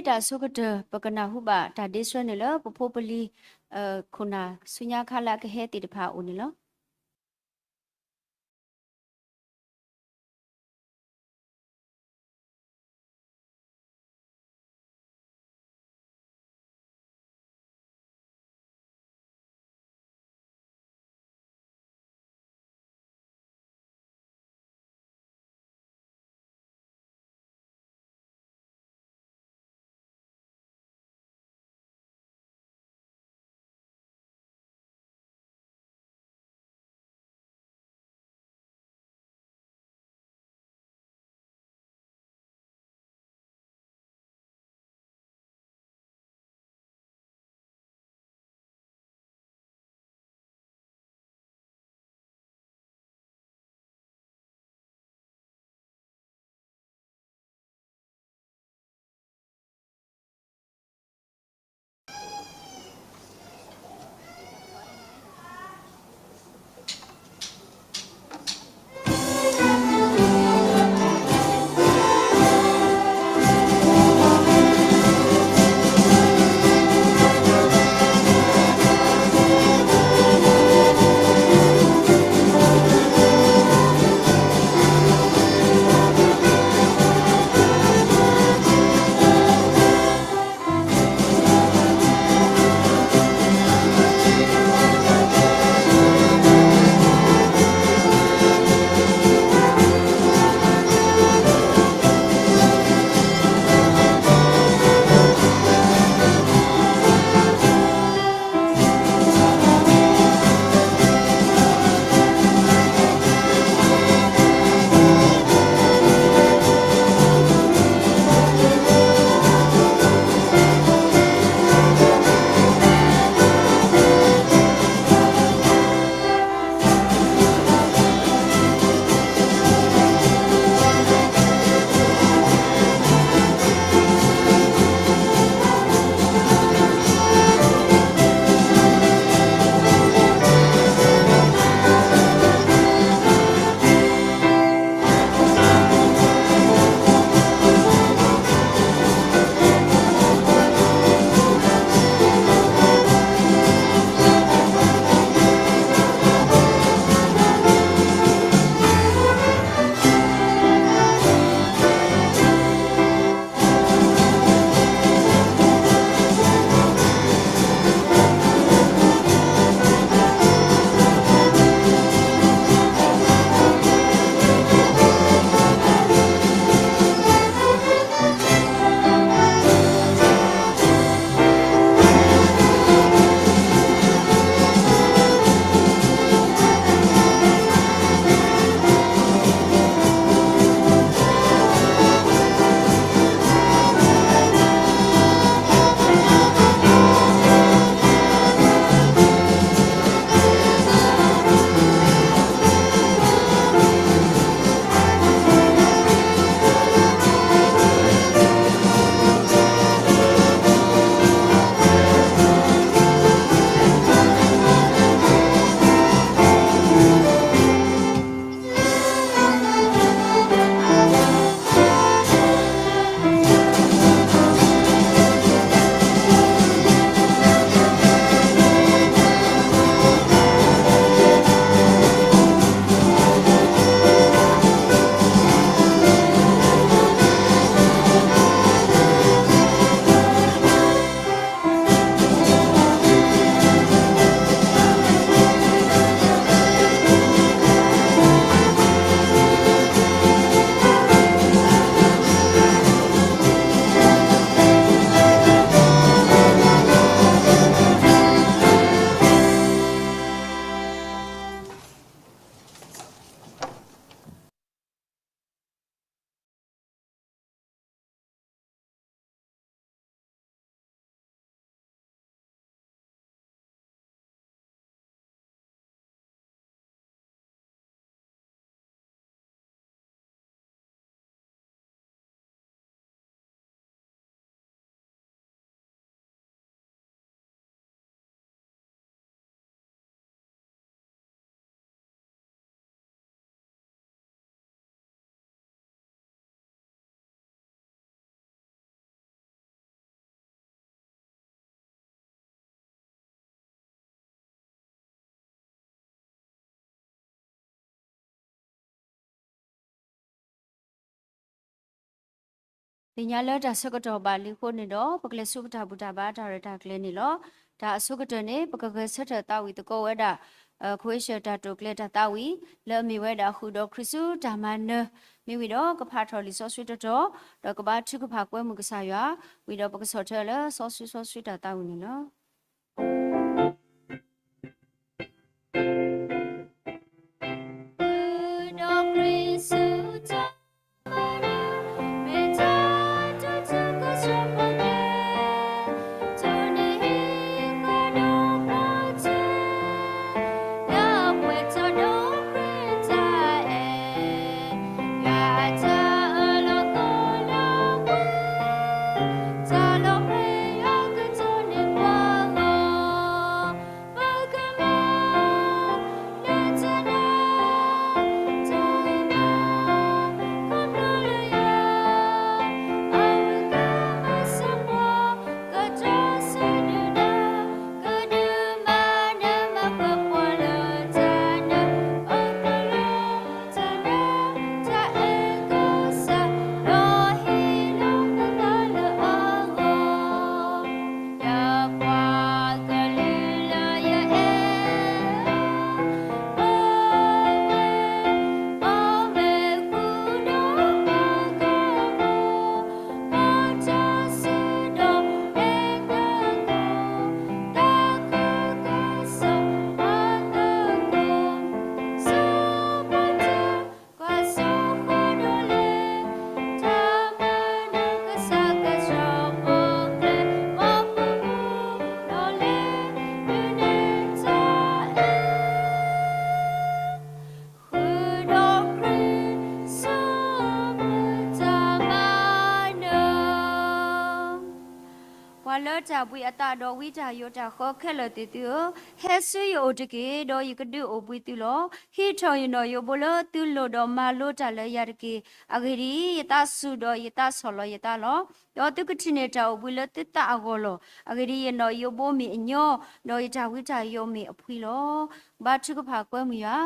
တၢ်ဆိကတၢၢ် ပကနၢ်ဟူဘၣ်တၢ်ဒ့ဆှၢန့ၣ်လၢပဖိပလံၤ ခိၣ်နၢ်ဆူညါခါလၢအကဟဲသ့ၣ်တဖၣ်အအိၣ်န့ၣ်လီၤ. သ့ၣ်ညါလၢတၢ်ဆၢကတီၢ်ဘၣ်လံအဃိန့ၣ်ဒီး ပကလဲၤဆူပတၢ်ဘူၣ်တၢ်ဘါတၢ်ရဲၣ်တၢ်ကျဲၤန့ၣ်လီၤ. တၢ်အဆိကတၢၢ်န့ၣ် ပကဂဲၤဆၢထၢၣ်သးဝံၣ်သကိးဝဲဒၣ် Croatia တၢ်တိာ်ကျဲၤတၢ်သးဝံၣ် လၢအမ့ၢ်ဝဲဒၣ်ဃုာ်ဒီးခရံာ်ဆူတၢ်မၤနၢၤ, မ့ၢ်ဝံၤဒီးကဖးထီၣ်လံာ်စီဆှံတတီၤ, ဒီးကဘါထုကဖၣ်ကွဲမုာ်ကစၢ်ယွၤ, ဝံၤဒီးပကဆီၣ်ထွဲလၢစီဆှံစီဆှံတၢ်သးဝံၣ်န့ၣ်လီၤ. ပှၤလၢတၢ်ဘှံးအသးဒီးဝံတၢ်ယိးတၢ်ဃီခဲလၢာ်သ့ၣ်သုဧၢ, ဟဲဆူယအိၣ်တက့ၢ်, ဒီးယကဒုးအိၣ်ဘှံးသုလီၤ. ဟံးထီၣ်ယနီၣ်ယိးဘိလၢသုလိၤဒီးမၤလိတၢ်လၢယၤတက့ၢ်. အဂ့ၢ်ဒ်အံၤ, ယသးစူၤဒီးယသးဆီၣ်လီၤယသးလီၤ. ဒီးသုကထံၣ်န့ၢ်တၢ်အိၣ်ဘှံးလၢသုသးအဂီၢ်လီၤ. အဂ့ၢ်ဒ်အံၤ, ယနီၣ်ယိးဘိမ့ၢ်အညီ, ဒီးယတၢ်ဝံတၢ်ယိးမ့ၢ်အဖှံလီၤ. ဘါထုကဖၣ်ကွဲမုာ်ယွၤ,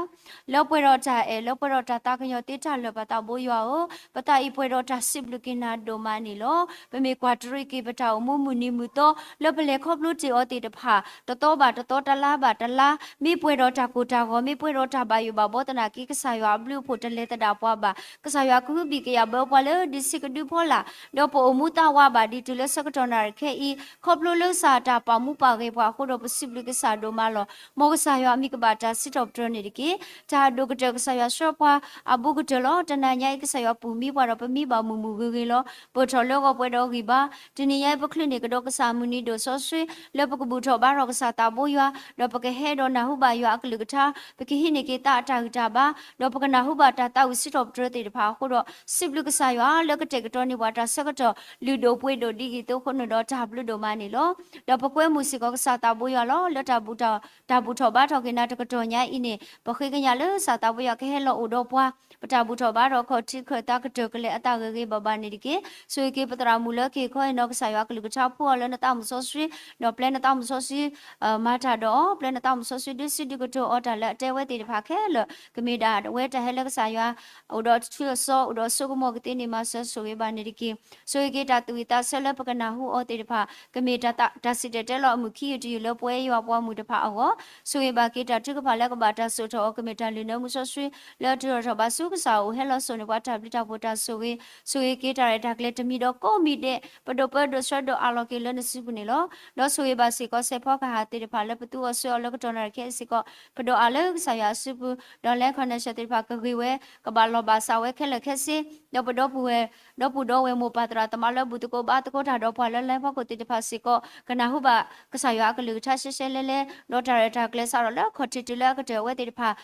လၢပှဲၤဒီးတၢ်အဲၣ်, လၢပှဲၤဒီးတၢ်သးကညီၤသ့တၢ်လၢာ် ပသးဘိယွၤဧၢ, ပသးအံၤပှဲၤဒီးတၢ်စံးဘျုးက့ၤနၤဒိၣ်မးန့ၣ်လီၤ. ပမ့ၢ်ကွၢ်တရံးက့ၤပတၢ်အိၣ်မူမုၢ်နံၤမုၢ်သီ လၢပလဲၤခီဖျိတ့ၢ်အီၤသ့ၣ်တဖၣ် တသီဘၣ်တသီ တလါဘၣ်တလါ, မ့ၢ်ပှဲၤဒီးတၢ်ကိၢ်တၢ်ဂီၤ, မ့ၢ်ပှဲၤဒီးတၢ်ဘၣ်ယိၣ်ဘၣ်ဘီသနာ်က့ ကစၢ်ယွၤအဘျုးအဖှိၣ်တလဲၤသဒၣ်ပှၤဘၣ်. ကစၢ်ယွၤကဟုဘံၣ်ကယာ်ဘၢပှၤလၢဒံးဆံးကဒုဖီလာ်, ဒီးပအိၣ်မူသးဝးဘၣ်ဒ်တုၤလၢဆၢကတီၢ်နၣ်ရံၣ်ခဲအံၤ, ခီဖျိလၢကစၢ်တၢ်ပာ်မူပာ်ဂဲၤပှၤအဃိဒီး ပစံးဘျုးကစၢ်ဒိၣ်မးလီၤ. မ်ကစၢ်ယွၤအမံၤကဘၣ်တၢ်စံးထီၣ်ပတြၢၤန့ၣ်တက့ၢ်. တၢ်အဒိၣ်ကတၢၢ် ကစၢ်ယွၤဆှၢပှၤအဘူးကတၢၢ်လီၤ. တနၤညါအံၤ ကစၢ်ယွၤပူၤမံပှၤဒီး ပမံဘၣ်မုာ်မုာ်ဂ့ၤဂ့ၤလီၤ. ပၢၢ်ထီၣ်လၢဂီၤပှဲၤဒီးဂံၢ်ဘါ, တနံၤညါအံၤ ပချုးန့ၢ်ကဒီးကစၢ်မုၢ်နံၤဒိၣ်စီဆှံ လၢပကဘူၣ်ထီၣ်ဘါထီၣ်ကစၢ်သးဘိယွၤ, ဒီးပကဟဲဒီးနၢ်ဟူဘၣ်ယွၤအကလုၢ်ကထါ, ပကဟံးန့ၢ်က့ၤသးအတၢ်ဂံၢ်တၢ်ဘါ, ဒီးပကနၢ်ဟူဘၣ်တၢ်သးဝံၣ်စံးထီၣ်ပတြၢၤသ့ၣ်တဖၣ်အဃိဒီး စံးဘျုးကစၢ်ယွၤလၢကတဲာ်ကတီၤန့ၢ်ပှၤတၢ်ဆၢကတီၢ် လုၢ်ဒိၣ်ပှ့ၤဒိၣ်ဒ်အံၤအသိးအဃိန့ၣ်ဒီး တၢ်ဘျုးဒိၣ်မးန့ၣ်လီၤ. ဒီးပကွဲမုာ်စ့ၢ်ကီးကစၢ်သးဘိယွၤလီၤ. လၢတၢ်ဘူၣ်တၢ် တၢ်ဘူၣ်ထီၣ်ဘါထီၣ်က့ၤနၤတကတီၢ်ညါအံၤန့ၣ် ပဃ့ကညးလၢကစၢ်သးဘိယွၤကဟဲလီၤအိၣ်ဒီးပှၤ, ပတၢ်ဘူၣ်ထီၣ်ဘါထီၣ်ခီၣ်ထံးခၢၣ်သးကတၢၢ်ကလဲာ်အသးဂ့ၤဂ့ၤဘၣ်ဘၣ်န့ၣ်တက့ၢ်. ဆိၣ်ဂ့ၤက့ၤပသရၣ်မုၣ်လၢကဟ့ၣ်ခီဟ့ၣ်နီၤကစၢ်ယွၤအကလုၢ်ကထါ ဖှူအီၤလၢနသးမုၢ်စီဆှံ, ဒီးပျဲနသးမုၢ်စီဆှံ မၤတၢ်ဒီးအီၤ, ပျဲနသးမုၢ်စီဆှံဒုးစုဒုးကတိၤအီၤ တၢ်လၢအတဲဝဲသ့ၣ်တဖၣ်ခဲလၢာ် ကမ့ၢ်ဒၣ်ဝဲတၢ်ဟဲလၢကစၢ်ယွၤ အိၣ်ဒီးအထူအစီ အိၣ်ဒီးအစိကမီၤကသ့န့ၣ် မၤစၢၤဆိၣ်ဂ့ၤဘၣ်န့ၣ်တက့ၢ်. ဆိၣ်ဂ့ၤက့ၤတၢ်သူၣ်ဝံၣ်သးဆၢလၢပကနၢ်ဟူအီၤသ့ၣ်တဖၣ် ကမ့ၢ်တၢ် တၢ်စံၣ်တဲၤတဲလီၤအမုၢ်ခံယုၢ်တယုၢ်လၢပဝဲယွၤပှၤမုၢ်တဖၣ်အဂီၢ်, ဆိၣ်ဂ့ၤဘၣ်က့ၤတၢ်ထုကဖၣ်လၢကဘၣ်တၢ်စိာ်ထီၣ်အီၤ ကမ့ၢ်တၢ်လုၢ်နၢမူစီဆှံ လၢအထုးထီၣ်ထီၣ်ဘးဆူကစၢ်အအိၣ် ဟဲလီၤစိာ်န့ၢ်ပှၤတၢ်ဘျုးတၢ်ဖှိၣ်တၢ်ဆိၣ်ဂ့ၤ, ဆိၣ်ဂ့ၤက့ၤတၢ်ရဲၣ်တၢ်ကျဲၤတမံၤဒီးကိးမံၤဒဲး ပဒိၣ်ပၢဒိၣ်ဆှၢဒိၣ်အးလီၤက့ၤလၢနစုပူၤန့ၣ်လီၤ. ဒီးဆိၣ်ဂ့ၤဘၣ်စ့ၢ်ကီး စဲးဖီကဟၣ်သ့ၣ်တဖၣ်လၢပသူအီၤဆှၢအီၤလၢကတီၢ်နၣ်ရံၣ်ခဲအံၤစ့ၢ်ကီး ပဒိၣ်အးလၢကစၢ်ယွၤအစုပူၤ, ဒီး land connection သ့ၣ်တဖၣ်ကဂ့ၤဝဲ ကဘၣ်လီၢ်ဘၣ်စးဝဲခဲလၢာ်ခဲဆ့, ဒီးပဒီပုၢ်ဝဲၢ် ဒီပုၢ်ဒီဝဲၢ်မိၢ်ပၢ်သရၣ်သမါလၢဘူၣ်သကိးဘါသကိးတၢ်ဒီးပှၤလၢ line ဖီခိၣ်သ့ၣ်တဖၣ်စ့ၢ်ကီး ကနၢ်ဟူဘၣ်ကစၢ်ယွၤအကလုၢ်ကထါရှဲရှဲလဲလဲ, ဒီးတၢ်ရဲၣ်တၢ်ကျဲၤစးထီၣ်လၢခီၣ်ထံးတုၤလၢအကတၢၢ်အဝဲသ့ၣ်တဖၣ်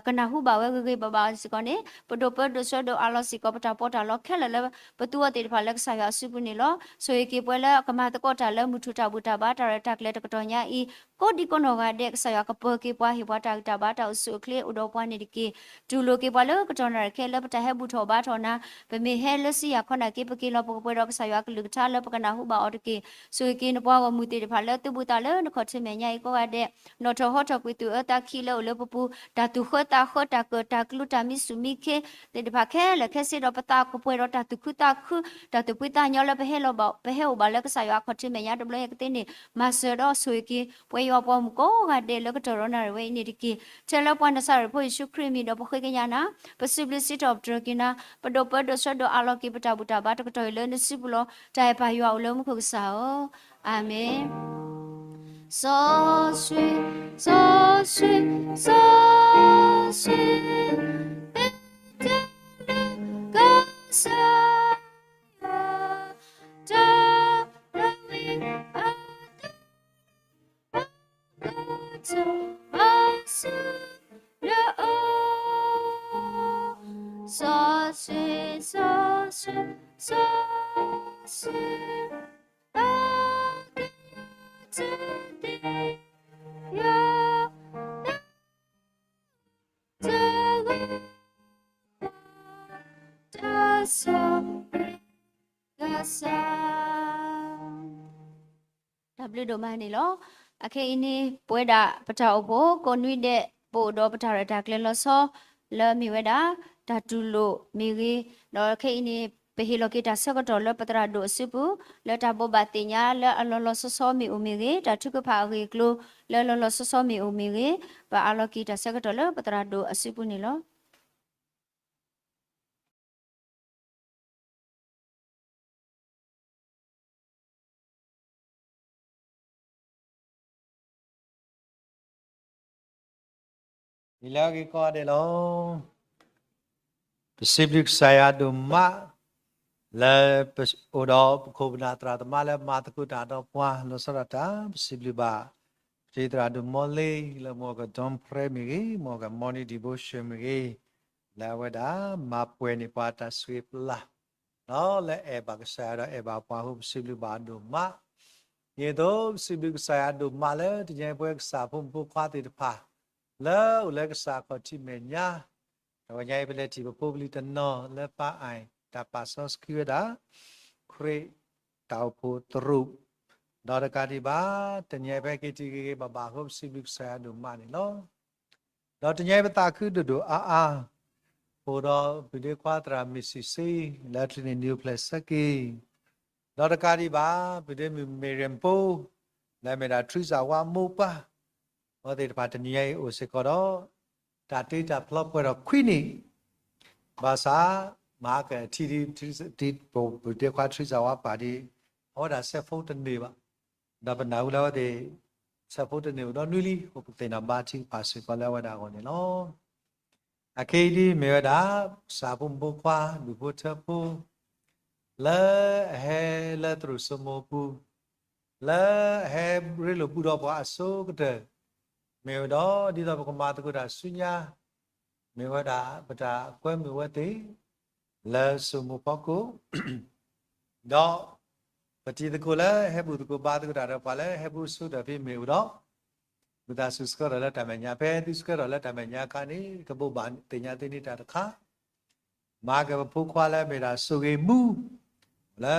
ကနၢ်ဟူဘၣ်ဝဲဂ့ၤဂ့ၤဘၣ်ဘၣ်စ့ၢ်ကီးန့ၣ် ပဒိၣ်ပၢဒိၣ်ဆှၢဒိၣ်အးလီၤစ့ၢ်ကီး ပတၢ်ပီးတၢ်လီခဲလၢာ်လၢ ပသူအီၤသ့ၣ်တဖၣ်လၢကစၢ်ယွၤအစုပူၤန့ၣ်လီၤ. ဆိၣ်ဂ့ၤက့ၤပှၤလၢအကမၤသကိးတၢ်လၢမုၢ်ထူၣ်တၢ်ဘူၣ်တၢ်ဘါတၢ်ရဲၣ်တၢ်ကျဲၤတကတီၢ်ညါအံၤ ကိးဒံကိးနီၢ်ဂၤဒဲး ကစၢ်ယွၤကပၢၤက့ၤပှၤ ဟ့ၣ်ပှၤတၢ်ဂံၢ်တၢ်ဘါတၢ်အိၣ်ဆူၣ်အိၣ်ချ့အိၣ်ဒီးပှၤန့ၣ်တက့ၢ်. တူၢ်လိာ်က့ၤပှၤလၢကတီၢ်နၣ်ရံၣ်ခဲလၢာ် ပတၢ်ဟဲဘူၣ်ထီၣ်ဘါထီၣ်နၤ, ပမ့ၢ်ဟဲလၢစံယၤခီနာ်က့ ပက့ၤလီၤပကပှဲၤဒီးကစၢ် ကစၢ်ယွၤကလုၢ်ကထါလၢပကနၢ်ဟူဘၣ်အီၤတက့ၢ်. ဆိၣ်ဂ့ၤက့ၤနပှၤဂီၢ်မုၢ်သ့ၣ်တဖၣ်လၢသုဘူးသးလၢနခီၣ်ထံးမဲာ်ညါအံၤကိးဂၤဒဲး, နီၣ်ထီၣ်ဟီထီၣ်ကွံာ်သုးအၢသးခံလၢအိၣ်လၢပပူၤ, တၢ်သူၣ်ဃၢသးဃၢ တၢ်ကၢၣ်တၢ်ကျူ တၢ်မံဆူၣ်မံခ့သ့ၣ်တဖၣ်ခဲလၢာ်ခဲဆ့ဒီး ပသးကပှဲၤဒီးတၢ်သူၣ်ခုသးခု တၢ်သူၣ်ဖှံသးညီလၢပဟဲလီၤဘၣ် ပဟဲအိၣ်ဘၣ်လၢကစၢ်ယွၤအခီၣ်ထံးမဲာ်ညါတဘျီညါကသ့န့ၣ် မၤစၢၤဒီးဆိၣ်ဂ့ၤက့ၤ ပှၤယွၤပှၤဂီၢ်မုၢ်ကိးဂၤဒဲးလၢကတီၢ်ရီနၣ်ရံၣ်ဝဲအံၤန့ၣ်တက့ၢ်. ထဲလၢပှၤနစၤရ့းဖိယ့ၣ်ၡူးခရံာ်အမံၤဒီးပဃ့ကညးနၤ, ပစံးဘျုးစံးထီၣ်ပတြၢၤက့ၤနၤ, ပဒိၣ်ပၢဒိၣ်ဆၢဒိၣ်အးလီၤက့ၤပတၢ်ဘူၣ်တၢ်ဘါတကတီၢ်အံၤလၢနစုပူၤလီၤ. တၢ်အဲၣ်ပၢ်ယွၤအိၣ်လၢမူခိၣ်ကစၢ်ဧၢ, အၤမ့ၣ်. စီဆှံ, စီဆှံ, စီဆှံ, ပတၢ်လၢကစၢ်ယွၤ, တၢ်လၢဝံအ စီဆှံ, စီဆှံ, စီဆှံ, အကယၤတသ့ယၤ, တၢ်ဂ့ၤတၢ်စီဆှံ ကစၢ် တၢ်ဘျုးဒိၣ်မးန့ၣ်လီၤ. အခဲအံၤန့ၣ် ပဝဲဒၣ်ပတၢ်အိၣ်ဖှိၣ်ကိးနွံဒဲး ပအိၣ်ဒီးပတၢ်ရဲၣ်တၢ်ကျဲၤလီၤဆီ လၢမ့ၢ်ဝဲဒၣ် တၢ်တူၢ်လိာ်မ့ၢ်ဂ့ၤ, ဒီးခဲအံၤန့ၣ် ပဟ့ၣ်လီၤက့ၤတၢ်ဆၢကတီၢ်လၢပသရၣ်ဒိၣ်အစုပူၤ လၢတၢ်ဘိးဘၣ်သ့ၣ်ညါလၢအလီၤလီၤဆီဆီမ့ၢ်အိၣ်မ့ၢ်ဂ့ၤ, တၢ်ထုကဖၣ်အဂ့ၢ်အကျိၤလၢလီၤလီၤဆီဆီမ့ၢ်အိၣ်မ့ၢ်ဂ့ၤ, ပအးလီၤက့ၤတၢ်ဆၢကတီၢ်လၢပသရၣ်ဒိၣ်အစုပူၤန့ၣ်လီၤ. ဒ်လဲၣ်ဂ့ၤကီးဒဲးလီၤ. ပစံးဘျုးကစၢ်ယွၤဒိၣ်မး လၢပအိၣ်ဒီးပခိၣ်ပနၢ်သရၣ်သမါလၢမၤသကိးတၢ်ဒီးပှၤ လီၤဆီဒၣ်တၢ် ပစံးဘျုးဘၣ် ပတံၤသရၣ်ဒိၣ်မီလ့ လၢမ့ၢ်က Dom Prayer မ့ၢ်ဂ့ၤ, မ့ၢ်က Morning Devotion မ့ၢ်ဂ့ၤ, လၢအဝဲဒၣ်မၤပှဲၤန့ၢ်ပှၤတၢ်ဆိၣ်ဂ့ၤပျၢ် ဒီးလၢအဲၣ်ဘၣ်ကစၢ်ယွၤဒီးအဲၣ်ဘၣ်ပှၤအဃိ ပစံးဘျုးဘၣ်အဒိၣ်မး. ဒ်သိးပစံးဘျုးကစၢ်ယွၤဒိၣ်မးလၢ တနံၤအံၤပဝဲကစၢ်ဖိမုၣ်ဖိခွါသ့ၣ်တဖၣ် လၢအိၣ်လၢကစၢ်အခီၣ်ထံးမဲာ်ညါ, တနံၤအံၤပလဲၤထံၣ်ပဖိပလံၤတနီၤလၢပၢ်အံၤ တၢ်ပာ်စီဆှံဝဲဒၣ် ခရံာ်တၢ်အိၣ်ဖှိၣ်သရူး, ဒီးတကးဒံးဘၣ် တနံၤအံၤပဟဲက့ၤထံၣ်ဂ့ၤဂ့ၤဘၣ်ဘၣ်အဃိ ပစံးဘျုးကစၢ်ယွၤဒိၣ်မးန့ၣ်လီၤ. ဒီးတနံၤအံၤပသးခုဒိၣ်ဒိၣ်အါအါ, အိၣ်ဒီးပုၢ်ဒ့ခွါသရၣ်မ့ၢ်စံးစ့ လၢ Clinic New Place စဲက့ၤ, ဒီးတကးဒံးဘၣ် ပုၢ်ဒ့မုၣ်မ့ၢ်ရ့ၣ်ပိ လၢမ့ၢ်ဒၣ်ထရံစၢ်ဝါမိၢ်ပၢ်, အဝဲသ့ၣ်တဖၣ်တနံၤအံၤအိၣ်စ့ၢ်ကီးဒီး တၢ်တ့တၢ်ဖျီပှဲၤထီၣ်ခွံနံၣ်, ဘၣ်ဆၣ် မၤကထံၣ်ဒ် ပုၢ်ဒ့ခွါထရံစၢ်ဝါပၢ်ဒ် အဝဲဒၣ် cell phone တန့ၢ်ဘၣ်, ဒီးပနၢ်ဟူလၢအဝဲသ့ၣ် cell phone တန့ၢ်အိၣ်ဒီးနွံလံ အဃိပသ့ၣ်နီၣ်ဘါထုကဖၣ်စ့ၢ်ကီးလၢအဝဲဒၣ်အဂီၢ်န့ၣ်လီၤ. အခဲအံၤဒ်မ့ၢ်ဝဲဒၣ် ကစၢ်ဖိမုၣ်ဖိခွါ ဒူၣ်ဖိထၢဖိ လၢအဟဲလၢသရူးစိမိၤအပူၤ, လၢအဟဲရ့လိာ်ဘူးဒီးပှၤအဆိကတၢၢ်, မ့ၢ်ဝဲဒီး ဒ်သိးပကမၤသကိးတၢ်ဆူညါ, မ့ၢ်ဝဲဒၣ်ပတၢ်ကွဲမုာ်အဝဲသ့ၣ် လၢစိမိၤဖီခိၣ်, ဒီးပတံၤသကိးလၢဟဲဘူၣ်သကိးဘါသကိးတၢ်ဒီးပှၤလၢဟဲဘူးအဆိကတၢၢ်ဖဲမ့ၢ်အိၣ်ဒီး မုၢ်သးစူၤဆှၢထီၣ်လၢတၢ်မဲာ်ညါ ဖဲသုဆှၢထီၣ်လၢတၢ်မဲာ်ညါအခါန့ၣ် ကဘိးဘၣ်သ့ၣ်ညါသ့န့ၢ်တၢ်တခါ, မၤက့ၤပဖိခွါလၢမ့ၢ်ဒၣ်ဆိၣ်ဂ့ၤမူ လၢ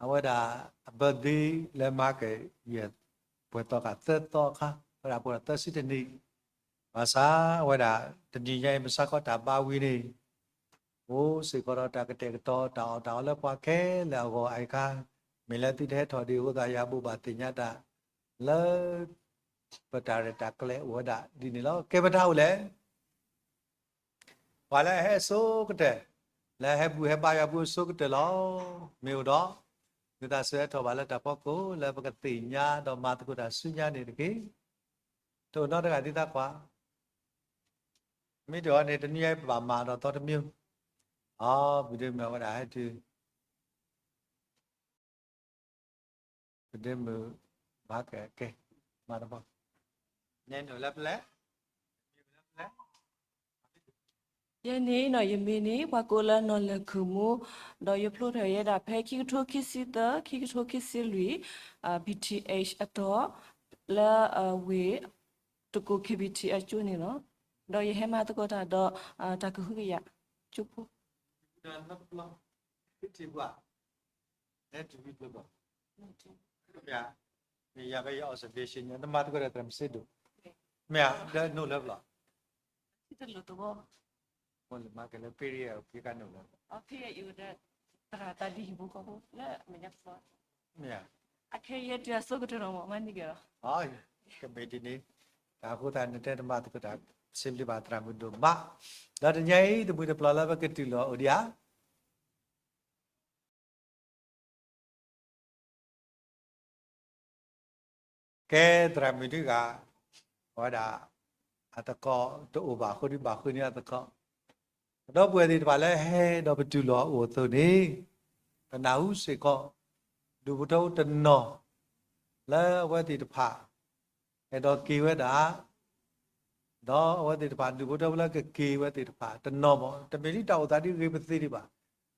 အဝဲဒၣ်အ birthday လၢမၤက့ၤ ယဲၢ်ပှဲၤသီဃာ်သၢသီအခါ အဝဲဒၣ်ပှဲၤဒီးသၢဆံတနံၣ်, ဘၣ်ဆၣ်အဝဲဒၣ်တနံၤညါအံၤ ပဆၢကတီၢ်တၢ်ဘါဝံၤန့ၣ် အိၣ်စ့ၢ်ကီးဒီးတၢ်ကတဲာ်ကတီၤ တၢ်အီၣ်တၢ်အီလၢပှၤခဲလၢာ်အဂီၢ်အံၤအခါ, မ့ၢ်လၢသုတဟဲထီၣ်ဒံးအဃိသတး ယဘိးဘၣ်သ့ၣ်ညါတၢ် လၢ ပတၢ်ရဲၣ်တၢ်ကျဲၤအိၣ်ဝဲဒၣ်ဒ်န့ၣ်လီၤ. ကဲပတၢ်အိၣ်လဲၣ် ပှၤလၢအဟဲအဆိကတၢၢ်, လၢဟဲဘူၣ်ဟဲဘါယွၤဘူၣ်အဆိကတၢၢ်လီၤ. မ့ၢ်အိၣ်ဒီး မုၢ်သးစူၤဟဲထီၣ်ဘၣ်လၢတၢ်ဖီခိၣ် လၢပကသ့ၣ်ညါဒီးမၤသကိးတၢ်ဆူညါန့ၣ်တက့ၢ်. တအိၣ်နီတဂၤဒ်သးကွၢ်, မ့ၢ်တအိၣ်န့ၣ် တနံၤအံၤပဘၣ်မၤဒီးသီတမံၤ, အီ ပဒ့မုၣ်အဝဲဒၣ်ဟဲတုၤ ပဒ့မုၣ် မၤကကဲ မၤတဘီ နဲနုာ်လၢပလဲၣ် ယဲန့ၣ်နီၤ ယမံၤန့ၣ် ပှၤကိးလၢနီၢ်လဲၢ်ခုၣ်မူ, ဒီးယဖျိထီၣ်ယဲဒၣ်ဖဲခံကထိခံဆံသၢ ခံကထိခံဆံလွံၢ် BTh အတီၢ် လၢဝ့ၢ်တကူၣ် KBT အကၠိန့ၣ်လီၤ. ဒီးယဟဲမၤသကိးတၢ်ဒီး တၢ်ကဟုကယာ်ကၠိဖိ တံၢ်ပှၤ လဲၤတုၤဝံၤတဘျီဘျီ, မ့ၢ်ဧါ, မ့ၢ်ယၤဖဲယ observation ညါ နမၤသကိးဒီးသရၣ်မုၣ်စ့ဒိၣ်, မ့ၢ်ဧါ, ဒီးနိၣ်လၢဘျီ, မ့ၢ်လၢမၤကလဲၤ period အက့ၤကနိၣ်လၢ, သရၣ်တၢ်ဒ်ဟံၣ်ဖိဃီဖိလၢအမဲာ်ညါ, မ့ၢ်ဧါ, အခဲအံၤယဲတုၤအဆိကတၢၢ်နီၤ မ့ၢ်မၤန့ၢ်က့ၤလီၤ, ကမ့ၢ်ဒ်န့ၣ်, တၢ်အဃိသတးနတဲတမၤသကိးတၢ် စံးဘျုးဘၣ်သရၣ်မုၣ်ဒိၣ်မး, ဒီးတနံၤအံၤ တမှံၤတပျီၤလၢပကတုၤလီၤအိၣ်ဒံးဧါ ကဲသရၣ်မုၣ်တဂၤ, အဝဲဒၣ် အသကိးတအိၣ်ဘၣ်အဃိဒီးဘၣ်ဃုန့ၢ်အသကိး, ဒီပုၢ်ဝဲၢ်သ့ၣ်တဖၣ်လၢဟဲဒီးပတုၤလီၤအိၣ်အသိးန့ၣ်, ပနၢ်ဟူစ့ၢ်ကီး ဒူၣ်ဖိထၢဖိတနီၤ လၢအဝဲသ့ၣ်တဖၣ် အဲၣ်ဒိးက့ၤဝဲဒၣ် ဒီးအဝဲသ့ၣ်တဖၣ် ဒူၣ်ဖိထၢဖိလၢကက့ၤဝဲသ့ၣ်တဖၣ်တနီၤမး, တမ့ၢ်ဒ်တၢ်အိၣ်သးဒ်ဂ့ၤပသ့ဒံးဘၣ်,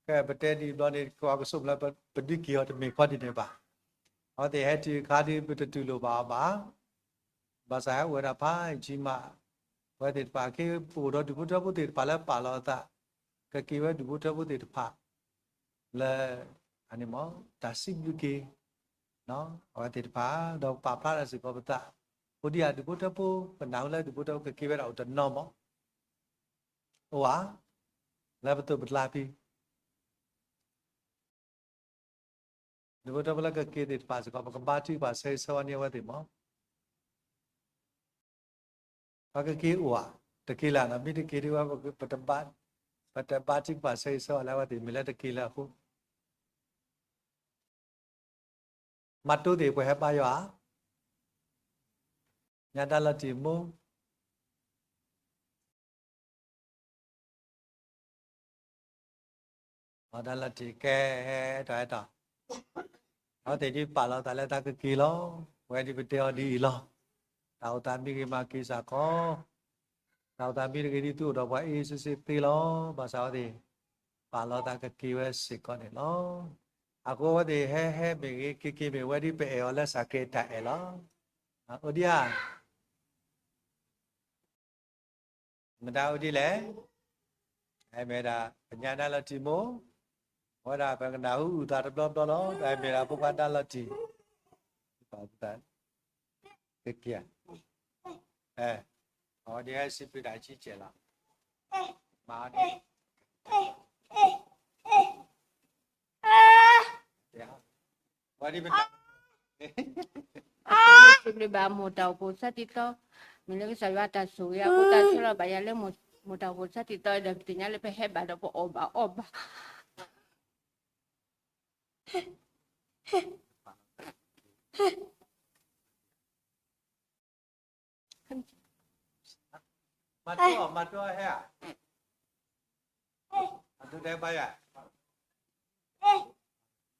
ကဲပတဲဒ်ဘျီန့ၣ် ကဝၤကစိၣ်မးလၢပဒုးက့ၤအီၤတမ့ၢ်ခီဒ်န့ၣ်ဘၣ်, အဝဲသ့ၣ်ဟဲတုၤအခါဒီးပတတူၢ်လိာ်ဘၣ်အီၤဘၣ်, ဘၣ်ဆၣ်ဟဲအိၣ်ဝဲဒၣ်ဖးယံာ်မး, အဝဲသ့ၣ်တဖၣ်က့ၤပအိၣ်ဒီးဒူၣ်ဖိထၢဖိသ့ၣ်တဖၣ်လၢပာ်လီၤအသး, ကက့ၤဝဲဒူၣ်ဖိထၢဖိသ့ၣ်တဖၣ် လၢ အန့ၣ်မး တၢ်စံးဘျုးက့ၤ အဝဲသ့ၣ်တဖၣ် ဒီးပာ်ဖျါထီၣ်စ့ၢ်ကီးပသး, အိၣ်ဒံးဧါဒူၣ်ဖိထၢဖိ, ပနၢ်ဟူလၢဒူၣ်ဖိထၢဖိကက့ၤဝဲဒၣ်အိၣ်တနီၤမး, အိၣ်ဧါ, လၢပသိးပကျါဖံ ဒူၣ်ဖိထၢဖိလၢကက့ၤသ့ၣ်တဖၣ်စ့ၢ်ကီး ပကဘါထုကဖၣ်ဆၢဂ့ၤဆၢဝါန့ၢ်အဝဲသ့ၣ်မး, ပှၤကက့ၤအိၣ်ဧါ, တက့ၤလၢ်နီၤ, မ့ၢ်တက့ၤဒ်ဝဲ ပတဘါထုကဖၣ်ဆၢဂ့ၤဆၢဝါလၢအဝဲသ့ၣ် မ့ၢ်လၢတက့ၤလၢအဃိ မၤတိသ့ၣ်ပှၤဟဲဘါယွၤဧါ, ညါဒါလီၤတံၢ်မိၢ်, အီဒါလီၤတံၢ်ကဲဟဲတီၢ်ဟဲတီၢ်, အဝဲသ့ၣ်ဒ်ပာ်လီၤသးလၢတၢ်ကက့ၤလီၤ, ဝဲဒ်ပတဲအီၤဒ်အံၤလီၤ, တၢ်အိၣ်သးမ့ၢ်ဂ့ၤမၤက့ၤစ့ၢ်ကီး, တၢ်အိၣ်သးမ့ၢ်တဂ့ၤဒ်သုအိၣ်ဒီးပှၤအ့ၣ်စ့ၣ်စ့ၣ်သ့လီၤ, ဘၣ်ဆၣ်အဝဲသ့ၣ် ပာ်လီၤသးကက့ၤဝဲစ့ၢ်ကီးန့ၣ်လီၤ. အဃိအဝဲသ့ၣ်ဟဲဟဲမ့ၢ်ဂ့ၤ က့ၤက့ၤမ့ၢ်ဝဲဒ်ပအဲၣ်အီၤလၢစၢ်က့ၤတၢ်အဲၣ်လီၤ. အိၣ်ဒံးဧါ, မတၤအိၣ်ဒ်လဲၣ်, မ့ၢ်ဒၣ် ပညါဒါလီၤတံၢ်မိၢ်, အဝဲဒၣ်ပကနၢ်ဟူအုၣ်သးတဘျီဘျီလီၤ, မ့ၢ်ဒၣ်ဖိခွါဒါလီၤတံၢ်, ကက့ၤ အဝဲဒ်ဟဲစံးဘျုးတၢ်အကံကဲလီၤ, မၤအီၤဒ် ဝဲဒ်ပတၢ် စံးဘျုးဘၣ်မိၢ်တၢ်အိၣ်ဖှိၣ်ဆၢတံၢ်သီ, မ့ၢ်လၢကစၢ်ယွၤတၢ်ဆိၣ်ဂ့ၤအဃိ တၢ်ဆှၢလီၤဘၣ်ယၤလၢမိၢ်တၢ်အိၣ်ဖှိၣ်ဆၢတံၢ်သီဒီး ပသ့ၣ်ညါလၢပဟဲဘၣ်ဒီးပအီၣ်ဘၣ်အီဘၣ် မၤတိၢ်မၤတိၢ်ဟဲဧါ, မၤတိၢ်တဲဘါယွၤ,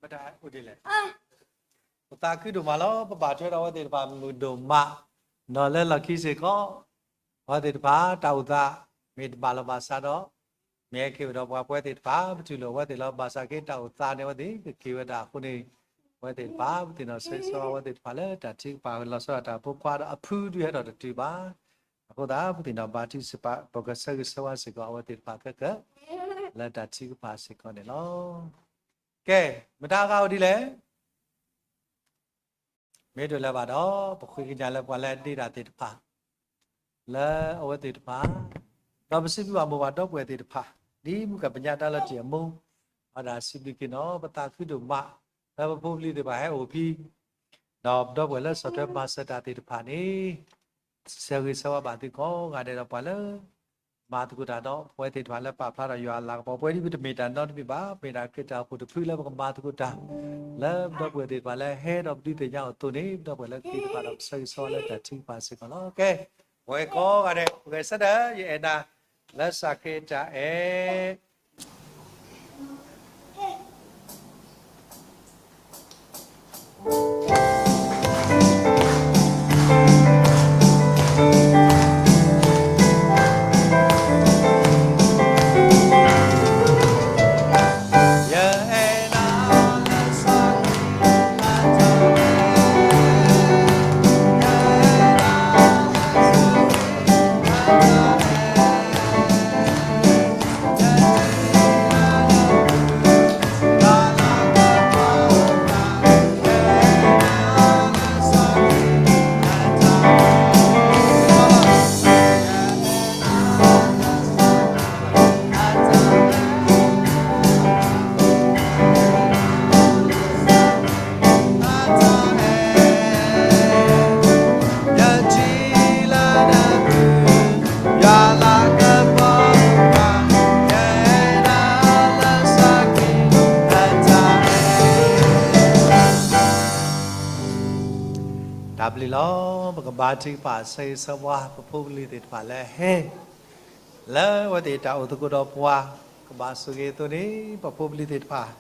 မတၤအိၣ်ဒ်လဲၣ်, ပသးခုဒိၣ်မးလီၤ, ပဘၣ်ထွဲဒီးအဝဲသ့ၣ်တဖၣ်မုာ်ဒိၣ်မး, ဒီးလၢလီၢ်ခံစ့ၢ်ကီး အဝဲသ့ၣ်တဖၣ်တၢ်အိၣ်သး မ့ၢ်တဘၣ်လီၤဘၣ်စးဒီး မ့ၢ်ဟဲက့ၤဝဲဒီးပှၤပဝဲသ့ၣ်တဖၣ် ပတူၢ်လိာ်အဝဲသ့ၣ်လီၤ. ဘၣ်ဆၣ်က့ၤတၢ်အိၣ်သးန့ၣ် အဝဲသ့ၣ်ကက့ၤဝဲဒၣ်အဃိန့ၣ်, အဝဲသ့ၣ်တဖၣ် ပသ့ၣ်နီၣ်ဆၢဂ့ၤဆၢဝါအဝဲသ့ၣ်တဖၣ်လၢတၢ်ထုကဖၣ်လီၤဆီဒၣ်တၢ်ဖိခွါဒီးအဖုဒုးဟဲထီၣ်တတုၤဘၣ်. အဃိသတး ပသ့ၣ်နီၣ်ဘါထုကဖၣ် ပကဆၢဂ့ၤဆၢဝါစ့ၢ်ကီးအဝဲသ့ၣ်တဖၣ်ခဲကၢၢ် လၢတၢ်ထုကဖၣ်စ့ၢ်ကီးန့ၣ်လီၤ. ကဲ, မတၤအဂၤအိၣ်ဒ်လဲၣ် မ့ၢ်ဒိးလဲၤဘၣ်ဒီး ပဃ့ကညးလၢပှၤလၢအဒ့တၢ်သ့ၣ်တဖၣ် လၢအဝဲသ့ၣ်တဖၣ်, ဒီးပစံးဘျုးဘၣ်မိၢ်ပၢ်ဒီပုၢ်ဝဲၢ်သ့ၣ်တဖၣ် ဒ်မုၢ်ကပညါတၢ်လီၤတံၢ်အမိၢ်, အဝဲဒၣ်စံးဘျုးက့ၤနီၤ ပသးခုဒိၣ်မး, လၢပဖိပလံၤသ့ၣ်တဖၣ်ဟဲအိၣ်ဖဲ ဒီးပဒီပုၢ်ဝဲၢ်လၢဆီၣ်ထွဲမၤစၢၤတၢ်သ့ၣ်တဖၣ်န့ၣ် ဆၢဂ့ၤဆၢဝါဘၣ်သုကိးဂၤဒဲးဒီးပှၤလၢ မၤသကိးတၢ်ဒီးပဝဲသ့ၣ်တဖၣ်လၢပာ်ဖျါထီၣ်ယွၤအလၤကပီၤ ပဝဲဒ်ပတမ့ၢ်တၢ်နီတမံၤဘၣ်, မ့ၢ်ဒၣ်ခရံာ်တၢ်အိၣ်ဖှိၣ်တဖုလၢပကမၤသကိးတၢ် လၢပဒီပုၢ်ဝဲၢ်သ့ၣ်တဖၣ်လၢဟဲဒီးပဒုးသ့ၣ်ညါအီၤအသိးန့ၣ် ပဒီပုၢ်ဝဲၢ်လၢကက့ၤတဖၣ်ဒီးပဆၢဂ့ၤဆၢဝါလၢတၢ်ထုကဖၣ်စ့ၢ်ကီးလီၤ. ကဲ, ပဝဲကိးဂၤဒဲး ပဂဲၤဆၢထၢၣ် ယအဲၣ်နၤ လၢစၢ်ခရံာ်တၢ်အဲၣ် ဒီးပကဘါထုကဖၣ်ဆၢဂ့ၤဆၢဝါ ပဖိပလံၤသ့ၣ်တဖၣ်လၢအဟဲ လၢအဝဲသ့ၣ်တၢ်အိၣ်သကိးဒီးပှၤ ကဘၣ်ဆိၣ်ဂ့ၤအသိးန့ၣ် ပဖိပလံၤသ့ၣ်တဖၣ်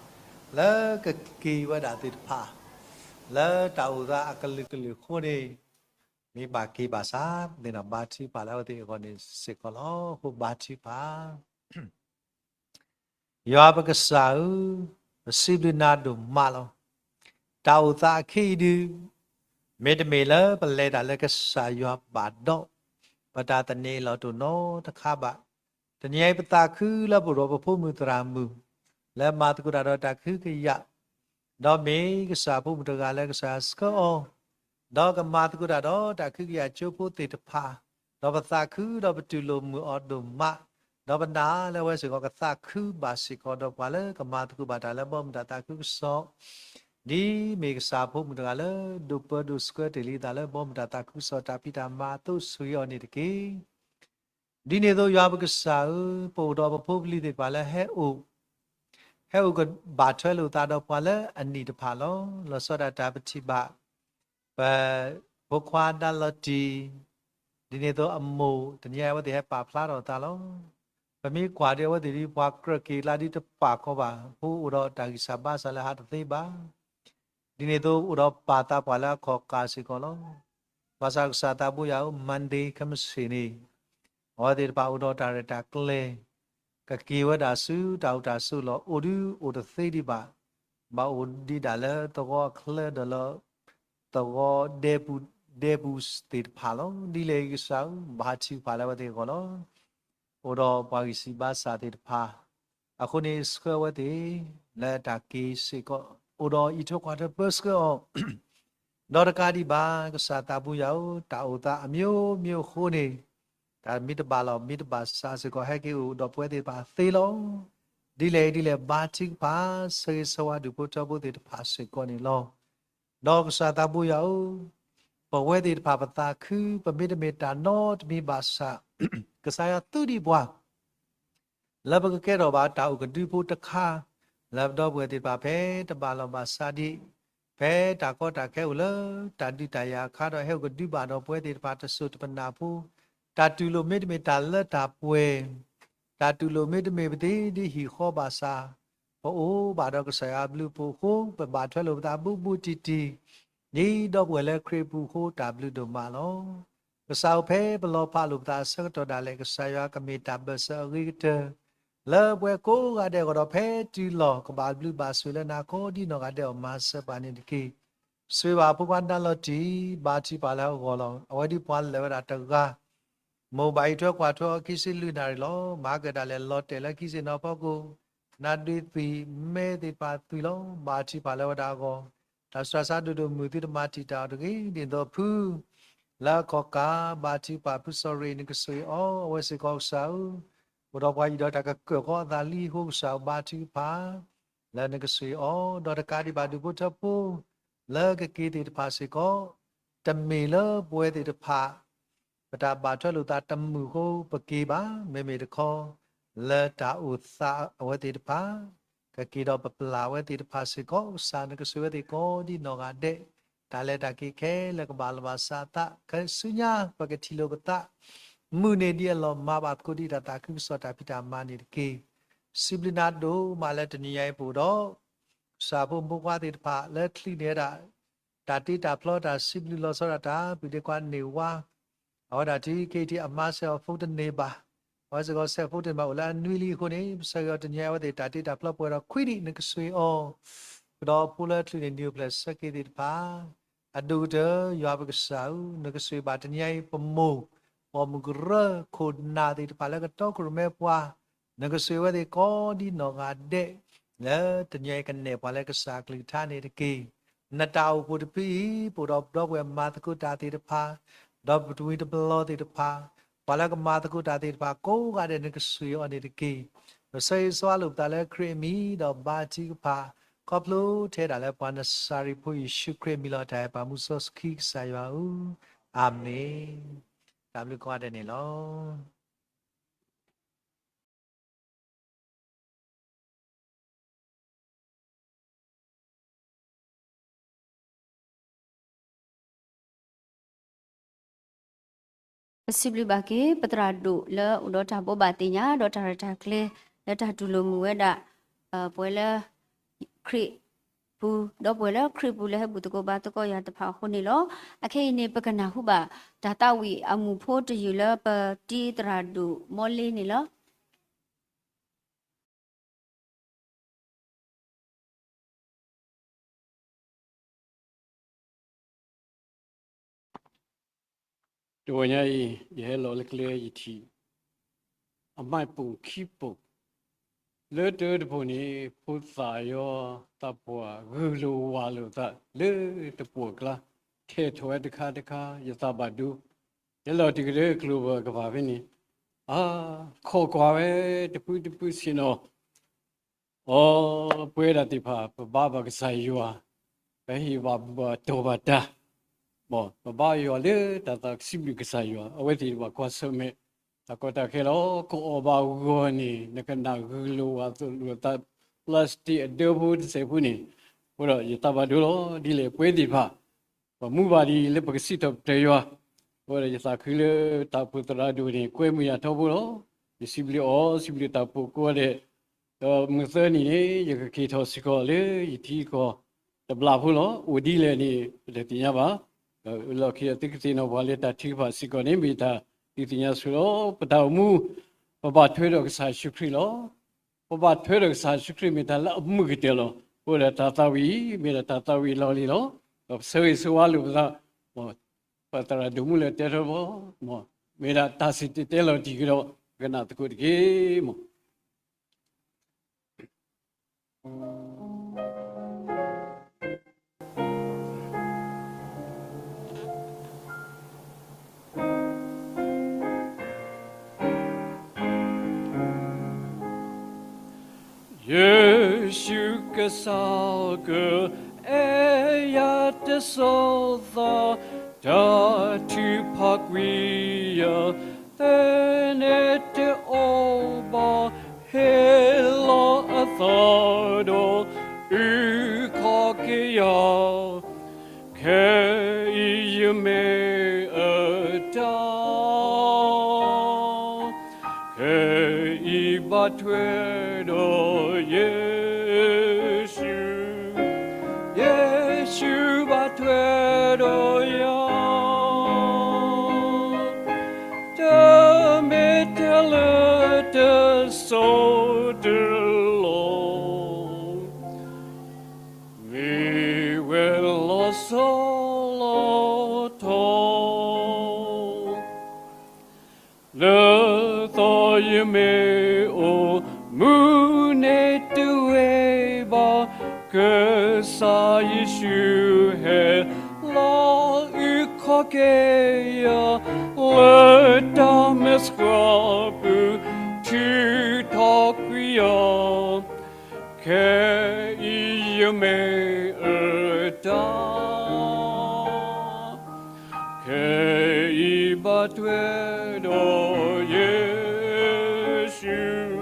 လၢကက့ၤဝဲဒၣ်သ့ၣ်တဖၣ် လၢတၢ်အိၣ်သးအကလုာ်ကလုာ်အဃိန့ၣ် မ့ၢ်ဘၣ်က့ၤဘၣ်ဆၣ် ပသ့ၣ်နီၣ်ဘါထုကဖၣ်လၢအဝဲသ့ၣ်အဂီၢ်န့ၣ်စ့ၢ်ကီးလီၤ. အဃိဘါထုကဖၣ် ယွၤပကစၢ်ဧၢ, ပစံးဘျုးနၤဒိၣ်မးလီၤ. တၢ်အိၣ်သးအခံအံၤဒုး မ့တမ့ၢ်လၢပလဲၤတၢ်လၢကစၢ်ယွၤဘၣ်ဒီး ပတၢ်သန့ၤလီၤတိၢ်နီတခါဘၣ်. တနံၤအံၤပသးခုလၢပအိၣ်ဒီးပဖိမုၣ်သရၣ်မုၣ် လၢမၤသကိးတၢ်ဒီးတၢ်ကဟုကယာ် ဒီးမ့ၢ်ကစၢ်ဖိမုၣ်တဂၤလၢကစၢ်ယွၤဆှၢအီၤ, ဒီးကမၤသကိးတၢ်ဒီးတၢ်ကဟုကယာ်ကၠိဖိသ့ၣ်တဖၣ်, ဒီးပသးခုဒီးပတူၢ်လိာ်မုာ်အီၤဒိၣ်မး, ဒီးပနာ်လၢအဝဲစ့ၢ်ကီးကသးခုဘၣ်စ့ၢ်ကီးဒီးပှၤလၢကမၤသကိးဘၣ်တၢ်လၢဘီမုၢ်တၢ်သးခုကစီၣ်, ဒ်မ့ၢ်ကစၢ်ဖိမုၣ်တဂၤလၢဒိးပၢဒိးဆှၢတ့ၢ်လံအသးလၢဘီမုၢ်တၢ်သးခုကစီၣ်တၢ်ဖံးတၢ်မၤအသိးဆိၣ်ဂ့ၤအီၤန့ၣ်တက့ၢ်. ဒ်န့ၣ်အသိးယွၤပကစၢ်ဧၢ, ပအိၣ်ဒီးပဖိပလံၤသ့ၣ်တဖၣ်လၢဟဲအိၣ်, ဟဲအိၣ်ကဘၣ်ထွဲလိာ်သးဒီးပှၤလၢအနံၣ်တဖၣ်လီၤ. လီၤဆီဒၣ်တၢ်ပထံၣ်ဘၣ် ပဖိခွါဒါလီၤတံၢ်, ဒ်န့ၣ်အသိးအမိၢ် တနံၤအံၤအဝဲသ့ၣ်ဟဲပာ်ဖျါထီၣ်အသးလီၤ. ပမ့ၢ်ကွၢ်ဒီးအဝဲသ့ၣ်ဒ်ပှၤကြၢးက့ၤကျါဒ်တပာ်ခီဘၣ်, ဖိအိၣ်ဒီးတၢ်ဂံၢ်စၢ်ဘါစၢ်လၢဟးတသ့ဘၣ် ဒ်န့ၣ်အသိးအိၣ်ဒီးပာ်သးပှၤလၢအခီၣ်ကၢ်စ့ၢ်ကီးလီၤ. ဘၣ်ဆၣ်ကစၢ်သးဘိယွၤဧၢ, Monday ခဲမုၢ်ဆ့ၣ်န့ၣ် အဝဲသ့ၣ်တဖၣ်အိၣ်ဒီးတၢ်ရဲၣ်တၢ်ကျဲၤ, ကက့ၤဝဲဒၣ်ဆူတၢ်အိၣ်တၢ်ဆိးလီၤ. အိၣ်ဒုးအိၣ်တသ့ဒံးဘၣ်, ဘၣ်အိၣ်ဒံးဒၣ်လၢသဝီအချၢဒီးလၢ သဝီဒဲပူၤဒဲပူၤသ့ၣ်တဖၣ်လီၤ. ဒ်လဲၣ်ဂ့ၤကစၢ်ဧၢ, ဘါထုကဖၣ်လၢအဝဲသ့ၣ်အဂီၢ်လီၤ. အိၣ်ဒီးပှၤဂံၢ်စၢ်ဘါစၢ်သ့ၣ်တဖၣ်, အဃိန့ၣ်ဆှၢအဝဲသ့ၣ် လၢတၢ်က့ၤစ့ၢ်ကီး, အိၣ်ဒီးအံးထွဲကွၢ်ထွဲပၢဆှၢအီၤ ဒီးတကးဒံးဘၣ် ကစၢ်သးဘိယွၤဧၢ, တၢ်အိၣ်သးအမျိုးမျိုးအဃိန့ၣ်, တၢ်မ့ၢ်တဘၣ်လီၢ်မ့ၢ်တဘၣ်ဆးစ့ၢ်ကီး ဟဲက့ၤအိၣ်ဒီးပဝဲသ့ၣ်တဖၣ်သ့လီၤ. ဒ်လဲၣ်ဒ်လဲၣ် ဘါထုကဖၣ် ဆၢဂ့ၤဆၢဝါဒူၣ်ဖိထၢဖိသ့ၣ်တဖၣ်စ့ၢ်ကီးန့ၣ်လီၤ. ဒီးကစၢ်သးဘိယွၤဧၢ, ပဝဲသ့ၣ်တဖၣ်ပသးခု ပမ့တမ့ၢ်တၢ်နီတမံၤဘၣ်ဆၣ်, ကစၢ်ယွၤသုဒံးပှၤ လၢပကကဲထီၣ်ဘၣ်တၢ်အိၣ်ကဒုဖိတခါ, လၢပဒီပုၢ်ဝဲၢ်သ့ၣ်တဖၣ်ဖဲတဘၣ်လီၢ်ဘၣ်ဆးဒံး, ဖဲတၢ်ကီတၢ်ခဲအိၣ်လၢတၢ်ဒုးတၢ်ယၤအခါဒီး ဟဲအိၣ်ကဒုဘၣ်ဒီးပဝဲသ့ၣ်တဖၣ်တစိၢ်တပနၢ်ဖိ, တၢ်တူၢ်လိာ်မ့တမ့ၢ်တၢ်လၢတၢ်ပှဲၤ, တၢ်တူၢ်လိာ်မ့တမ့ၢ်ပသ့ဒ်ဟံၣ်ဃီဘၣ်ဆၣ်, ပအိၣ်ဘၣ်ဒီးကစၢ်ယွၤအဘျုးအဖှိၣ်အဃိ ပဘၣ်ထွဲလိာ်ပသးဘူးဘူးတံၢ်တံၢ်, ဒ်ဒီပုၢ်ဝဲၢ်လၢခရံာ်အပူၤအဃိ တၢ်ဘျုးဒိၣ်မးလီၤ. ကစၢ်ဧၢ ဖဲပလီၤဖးလိာ်ပသးအဆၢကတီၢ်ဒၣ်လဲာ် ကစၢ်ယွၤကမ့ၢ်တၢ်ဘၢၣ်စၢၤအဂ့ၤကတၢၢ် လၢပှၤကိးဂၤဒဲးအဂီၢ်ဒီး ဖဲတုၤလီၤကဘၣ်ဘျုးဘၣ်ဆိၣ်လၢနၤကိးဒ်နီၢ်ဂၤဒဲးအဂီၢ် မၤစၢၤပှၤန့ၣ်တက့ၢ်. ဆိၣ်ဂ့ၤဘၣ်ဖိခွါနၤလီၤတံၢ် ဘါထုကဖၣ်လၢအဂီၢ်လီၤ. အဝဲဒ်ပှၤလၢာ်ဝဲဒၣ်တဂၤ မိၢ်ဘၣ်အံးထွဲကွၢ်ထွဲအီၤခံဆံလွံၢ်နၣ်ရံၣ်လီၤ. မၤကဒၣ်လဲာ်လီၤတဲာ်လၢခံဆံနီၤဖီခိၣ်, နဒွံးသံၣ်မဲသ့ၣ်တဖၣ်သွံၣ်လီၤ. ဘါထုကဖၣ်လၢဝဲဒၣ်အဂီၢ်, တၢ်ဆူးတၢ်ဆါဒိၣ်ဒိၣ်မုၢ်သုတမၤတံာ်တာ်အီၤတဂ့ၤ. ဒ်သိးဖု လၢအခီၣ်ကၢ် ဘါထုကဖၣ်ဖုစီၤရ့ၣ် နကဆိၣ်ဂ့ၤအီၤ အဝဲစ့ၢ်ကီးကစၢ်ဧၢ, အိၣ်ဒီးပှၤအံၤဒီးတၢ်ကကၢၢ်ဃီအသးလံအဃိ ကစၢ်ဧၢ ဘါထုကဖၣ် လၢနကဆိၣ်ဂ့ၤအီၤ, ဒီးတကးဒံးဘၣ်ဒူၣ်ဖိထၢဖိ လၢကက့ၤသ့ၣ်တဖၣ်စ့ၢ်ကီး, တမ့ၢ်လၢပဝဲသ့ၣ်တဖၣ် ပတၢ်ဘၣ်ထွဲလိာ်သးတမုာ်အဃိပက့ၤဘၣ်, မ့မ့ၢ်တခီ လၢတၢ်အိၣ်သးအဝဲသ့ၣ်တဖၣ် ကက့ၤဒီးပပျၢ်အဝဲသ့ၣ်တဖၣ်စ့ၢ်ကီး, ကစၢ်နကဆိၣ်ဂ့ၤအဝဲသ့ၣ်ကိးဒ်နီၢ်ဂၤဒဲး, တၢ်လဲၤတၢ်က့ၤခဲလၢာ်ကဘၣ်လီၢ်ဘၣ်စးအသး, ခဲဆူညါပကထံၣ်လိာ်ပသး မုၢ်န့ၢ်ဒ်အလီၢ်မၤဘၣ်သကိးဒ်တၢ်သးခုကစီၣ်တၢ်ဖံးတၢ်မၤန့ၣ်တက့ၢ်. စံးဘျုးနၤဒိၣ်မးလၢတနံၤညါအံၤပအိၣ်ဒီး ကစၢ်ဖိမုၣ်ဖိခွါသ့ၣ်တဖၣ်လၢချုးန့ၢ်ဝဲဒၣ် တၢ်တ့တၢ်ဖျီတၢ်စံးဘျုးလီၤဆီဒၣ်တၢ် ပုၢ်ဒ့ခွါန့ၢ်ဝါ အဝဲဒၣ်ထံၣ်က့ၤထံၣ်အမါဆဲးအီၤ phone တန့ၢ်ဘၣ်, အဝဲစ့ၢ်ကီးဆဲး phone တန့ၢ်ဘၣ်အိၣ်လၢအနွံလံအဃိန့ၣ် ပဆၢဂ့ၤအီၤတနံၤအံၤ အဝဲသ့ၣ်တၢ်တ့တၢ်ဖျီပှဲၤဒီးခွံနံၣ် နကဆိၣ်ဂ့ၤအီၤ, ကဒီးဖိလၢချုးန့ၢ်နံၣ်အိၣ်ဖျဲၣ်ဆၢက့ၤသ့ၣ်တဖၣ် အဒိၣ်ကတၢၢ် ယွၤပကစၢ်ဧၢ, နကဆိၣ်ဂ့ၤဘၣ်တနံၤအံၤ ပမိၢ် ပိာ်မုၣ်ကရၢ ခိၣ်နၢ်သ့ၣ်တဖၣ်လၢကတီခိၣ်ရိၣ်မဲပှၤ, နကဆိၣ်ဂ့ၤဝဲသ့ၣ်ကိးဒ်နီၢ်ဂၤဒဲး, လၢတနံၤအံၤကနဲၣ်ပှၤလၢကစၢ်အကလုၢ်ကထါန့ၣ်တက့ၢ်. နတၢ်အိၣ်ဖှိၣ်တဖုအံၤ ပအိၣ်ဒီးပဒီပုၢ်ဝဲၢ်မၤသကိးတၢ်သ့ၣ်တဖၣ်, ဒီးပတဝံၤတပလီၢ်သ့ၣ်တဖၣ်, ပှၤလၢကမၤသကိးတၢ်သ့ၣ်တဖၣ်ကိးဂၤဒဲး နကဆိၣ်ဂ့ၤအီၤန့ၣ်တက့ၢ်. ပဆၢဂ့ၤဆၢဝါလိာ်ပသးလၢခရံာ်အမံၤ ဒီးဘါထုကဖၣ် ခီဖျိထဲဒၣ်လၢပှၤနစၤရ့းဖိယ့ၣ်ၡူးခရံာ်အမံၤလီၤ. တၢ်အဲၣ်ပာ်မူစီဆှံကစၢ်ယွၤဧၢ, အၤမ့ၣ်. တၢ်ဘျုးကိးဂၤဒဲးန့ၣ်လီၤ. ပစံးဘျုးဘၣ်က့ၤ ပသရၣ်ဒိၣ်လၢအိၣ်ဒီးတၢ်ဘိးဘၣ်သ့ၣ်ညါ ဒီးတၢ်ရဲၣ်တၢ်ကျဲၤ လၢတၢ်တူၢ်လိာ်မုာ်ဝဲဒၣ် ပဝဲလၢ ခရံာ်ပူၤ ဒီးပဝဲလၢခရံာ်ပူၤလၢဟဲဘူၣ်သကိးဘါသကိးယၤတဖၣ်အဃိန့ၣ်လီၤ. အခဲအံၤန့ၣ် ပကနၢ်ဟူဘၣ်တၢ်သးဝံၣ်အမုၢ်ဖိတယုၢ်လၢပတံၤသရၣ်ဒိၣ်မီလ့န့ၣ်လီၤ. တဂီၤညါအံၤ ယဟဲလီၤလၢကျဲယထံၣ် အမှတ်ပုံခံပုံ လၢတၢတဖၣ်န့ၣ် ဖိသၣ်ယွၤသးပှၢ်ဂုာ်လိာ်ဝးလိာ်သးလၢတပှီၢ်ကျါ ထဲးထီၣ်ဝဲတခါတခါ ယသးဘၣ်ဒိ ယလီၤတံၢ်ကဒီးကျိၤပကပၤဖဲန့ၣ် အခီၣ်ကွၢ်ဝဲတဖုတဖုဆ့ၣ်နီၤ အီ ပဝဲဒၣ်သ့ၣ်တဖၣ် ပဘါဘၣ်ကစၢ်ယွၤ, ပဟ့ၣ်ဘၣ်ဘူၣ်ဘၣ်တီၢ်ဘၣ်တၢ်, ပဘါယွၤလၢတၢ်သးစံးဘျုးကစၢ်ယွၤ, အဝဲသ့ၣ်တဖၣ်ကွၢ်ဆၢၣ်မဲာ် တၢ်ကီတၢ်ခဲလီၤ. ကအီၣ်ဘၣ်ဂီၢ်န့ၣ် နကနၣ်ဂုာ်လိာ်ဝးလိာ်သး plastic အဒၢဖိတစဲးဖိန့ၣ်, အဃိဒီးယသးဘၣ်ဒိလီၤ. ဒ်လဲၣ်ပဝဲသ့ၣ်တဖၣ် ပမူဘၣ်ဒ်အံၤလၢပကစံးထီၣ်ပတြၢၤယွၤ, အဃိဒီးယသးခုလၢတၢ်အိၣ်ဖှိၣ်သရၣ်ဒိၣ်န့ၣ် ကွဲမုာ်ယၤထီဘိလီၤ. ယစံးဘျုးအီၤ စံးဘျုးတၢ်အိၣ်ဖှိၣ်ကိးဂၤဒဲး, ဒီးမုၢ်သၢနံၤန့ၣ် ယကက့ၤထီၣ်စ့ၢ်ကီးလၢယထံကီၢ်တဘျီဖိလီၤ. အိၣ်ဒ်လဲၣ်န့ၣ် ပတသ့ၣ်ညါဘၣ်. ဒီးလီၢ်ခံဒီးသုကသ့ၣ်နီၣ်ပှၤလၢတၢ်ထုကဖၣ်စ့ၢ်ကီးန့ၣ် မ့ၢ်တၢ်ဒုးသ့ၣ်ညါဆိလီၤ. ပတၢ်အိၣ်မူ ပဘၣ်ထွဲဒီးကစၢ်ယ့ၣ်ၡူးခရံာ်လီၤ. ပဘၣ်ထွဲဒီးကစၢ်ယ့ၣ်ၡူးခရံာ်မ့ၢ်တၢ်လၢအမုာ်ကတၢၢ်လီၤ. အဃိဒီးတၢ်သးဝံၣ်အံၤ မ့ၢ်ဒၣ်တၢ်သးဝံၣ်လီၤလံလီၤ. ဒီးပဆၢဂ့ၤဆၢဝါလိာ်ပသး, ပသရၣ်ဒိၣ်မူလၢတဲထီဘိ, မ့ၢ်ဒၣ်တၢ်စံၣ်တဲၤတဲလီၤတံၢ်ကဒီး ကနၣ်သကိးတက့ၢ်မး. ယ့ၣ်ၡူးကစၢ်ဧၢ, အဲၣ်ယၤတစိၤသီ, တၢ်ထုကဖၣ်ကွံာ်ယၤ, ဖဲန့ၣ်တအိၣ်ဘၣ်, ဟ့ၣ်လီၤအသးဒီး အုၣ်ခီၣ်က့ၤယၤ ခဲအံၤယမ့ၢ်အတၢ်, ခဲအံၤဘၣ်ထွဲဒီးယ့ၣ်ၡူး, ယ့ၣ်ၡူးဘၣ်ထွဲဒီးယၤ, တမ့ၢ်ထဲလၢတစိၤတလီၢ် မ့ၢ်ဝဲလီၤဆီလီၤထီ, လၢသီယမ့ၢ်အိၣ်မူန့ၣ်တဝ့ၤဘၣ်, ကစၢ်ယ့ၣ်ၡူးဟဲလီၤအုၣ်ခီၣ်က့ၤယၤ, လၢတၢ်မဲာ်ဆှးပူၤ ထုးထီၣ်ကွံာ်ယၤ ခဲအံၤယမ့ၢ်အတၢ်, ခဲအံၤဘၣ်ထွဲဒီးယ့ၣ်ၡူး,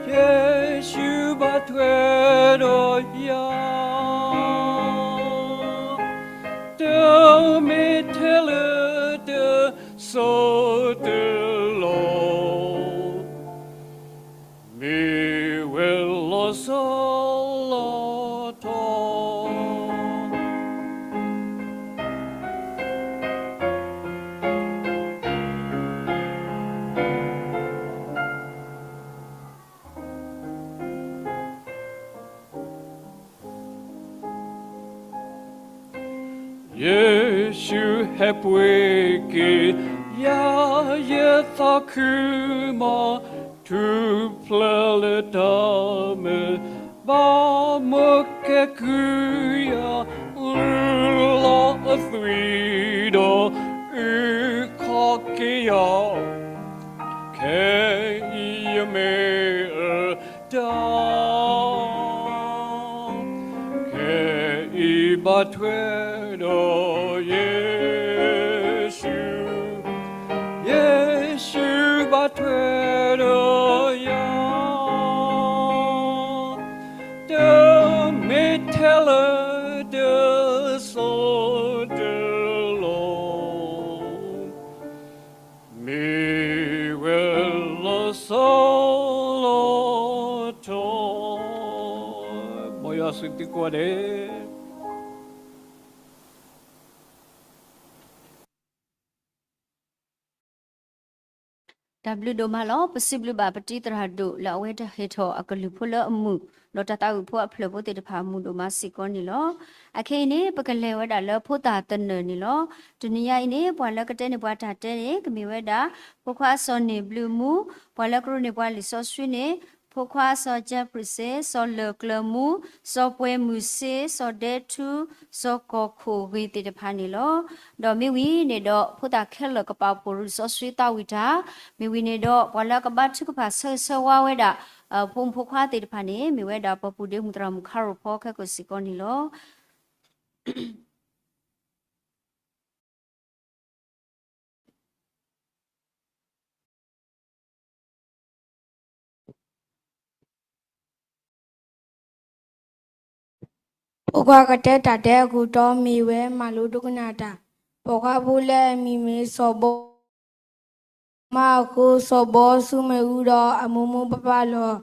ယ့ၣ်ၡူးဘၣ်ထွဲဒီးယၤ, တမ့ၢ်ထဲလၢတစိၤတလီၢ် မ့ၢ်ဝဲလီၤဆီလီၤထီ. ယ့ၣ်ၡူးဟဲပှ့ၤက့ၤယၤ ယသးခုမး, ထူၣ်ဖျဲးလၢတၢ်မုာ်, ဘၣ်မုာ်ကဲကုၢ်ယၤ, လုၢ်လီၤအသွံၣ်ဒီး အုၣ်ခီၣ်က့ၤယၤ ခဲအံၤယမ့ၢ်အတၢ်, ခဲအံၤဘၣ်ထွဲဒီးယ့ၣ်ၡူး, ယ့ၣ်ၡူးဘၣ်ထွဲဒီးယၤ, တမ့ၢ်ထဲလၢတစိၤတလီၢ် သုးသံကွၢ်န့ၣ် တၢ်ဘျုးဒိၣ်မးလီၤ. ပစံးဘျုးဘၣ်ပတံၤသရၣ်ဒိၣ်လၢအဝဲတဟ့ၣ်ထီၣ်အကလုၢ်ဖိလၢအမုာ်, ဒီးတၢ်သးဝံၣ်ဖိအဖျၢၣ်ဖိသ့ၣ်တဖၣ်မုာ်ဒိၣ်မးစ့ၢ်ကီးန့ၣ်လီၤ. အခဲအံၤန့ၣ် ပကလဲၤဝဲဒၣ်လၢဖိသၣ်သနၢၣ်န့ၣ်လီၤ. တနံၤညါအံၤန့ၣ် ပှၤလၢကတဲန့ၢ်ပှၤတၢ်တဲန့ၣ် ကမ့ၢ်ဝဲဒၣ် ဖိခွါစီၤန့ၢ်ဘျုးမူ, ပှၤလၢကရူၢ်န့ၢ်ပှၤလံာ်စီဆှံန့ၣ် ဖိခွါစီၤကၠၢပြံးစ့, စီၤလၢၢ်ကျၢၤမူ, စီၤပှဲၤမုၢ်စ့, စီၤဒဲထူ, စီၤကီၢ်ခိၣ်ဂ့ၤသ့ၣ်တဖၣ်န့ၣ်လီၤ. ဒီးမ့ၢ်ဝံၤန့ၣ်ဒီး ဖိသၣ်ခဲလၢာ်ကပာ်ဖှိၣ်ရူၢ်စီဆှံသးဝံၣ်တၢ်, မ့ၢ်ဝံၤန့ၣ်ဒီး ပှၤလၢကဘါထုကဖၣ်ဆၢဂ့ၤဆၢဝါဝဲဒၣ် ဖိမုၣ်ဖိခွါသ့ၣ်တဖၣ်န့ၣ် မ့ၢ်ဝဲဒၣ်ပှၤပုၢ်ဒ့မုၣ်သရၣ်မုၣ်ခါရိၣ်ဖီခဲကိာ်စ့ၢ်ကီးန့ၣ်လီၤ. ဖိခွါကတဲတၢ်တဲအခိၣ်တီမ့ၢ်ဝဲ မၤလိဒိကနၣ်တၢ်, ပိာ်ခွါဖိလၢအမံၤမ့ၢ်စီၤဘီ မၤအဃိ စီၤဘီဆူမ့ၣ်အူဒီးအမိၢ်မိၢ်ပၢ်ပၢ်လီၤ.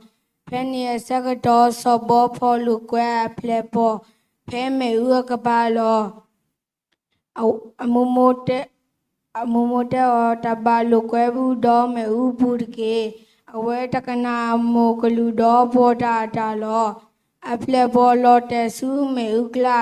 ဖဲန့ၣ်အဆၢကတီၢ် စီၤဘီဖီၣ်လိာ်ကွဲအပျဲၢ်အဘီၣ် ဖဲမ့ၣ်အူအကပၤလီၤ. အမိၢ်မိၢ်တဲအီၤ တဘၣ်လိာ်ကွဲဘူးဒီးမ့ၣ်အူပူၤတက့ၢ်. အဝဲတကနၣ်အမိၢ်ကလုၢ်ဒီးပိာ်တၢ်အတၢ်လီၤ. အပျဲၢ်အဘီၣ်လီၤတဲာ်ဆူမ့ၣ်အူကျါ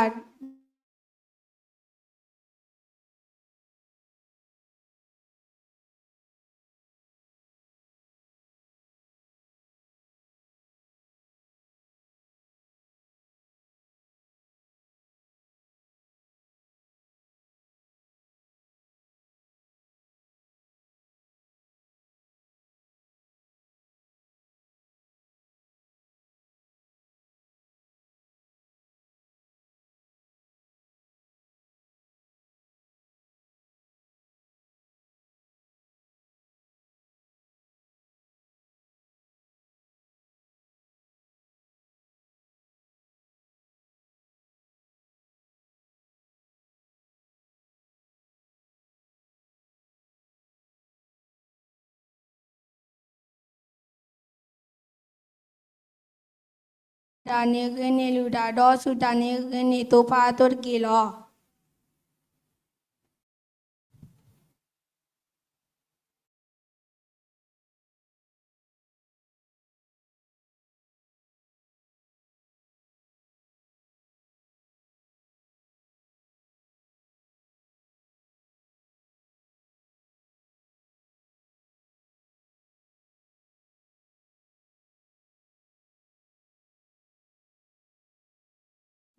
တၢ်န့ၣ်ဂ့ၤန့ၢ်လုၢ်တၢ်ဒီးဆူၣ်တၢ်န့ၣ်ဂ့ၤန့ၢ်သိဖါအသိတက့ၢ်လီၤ.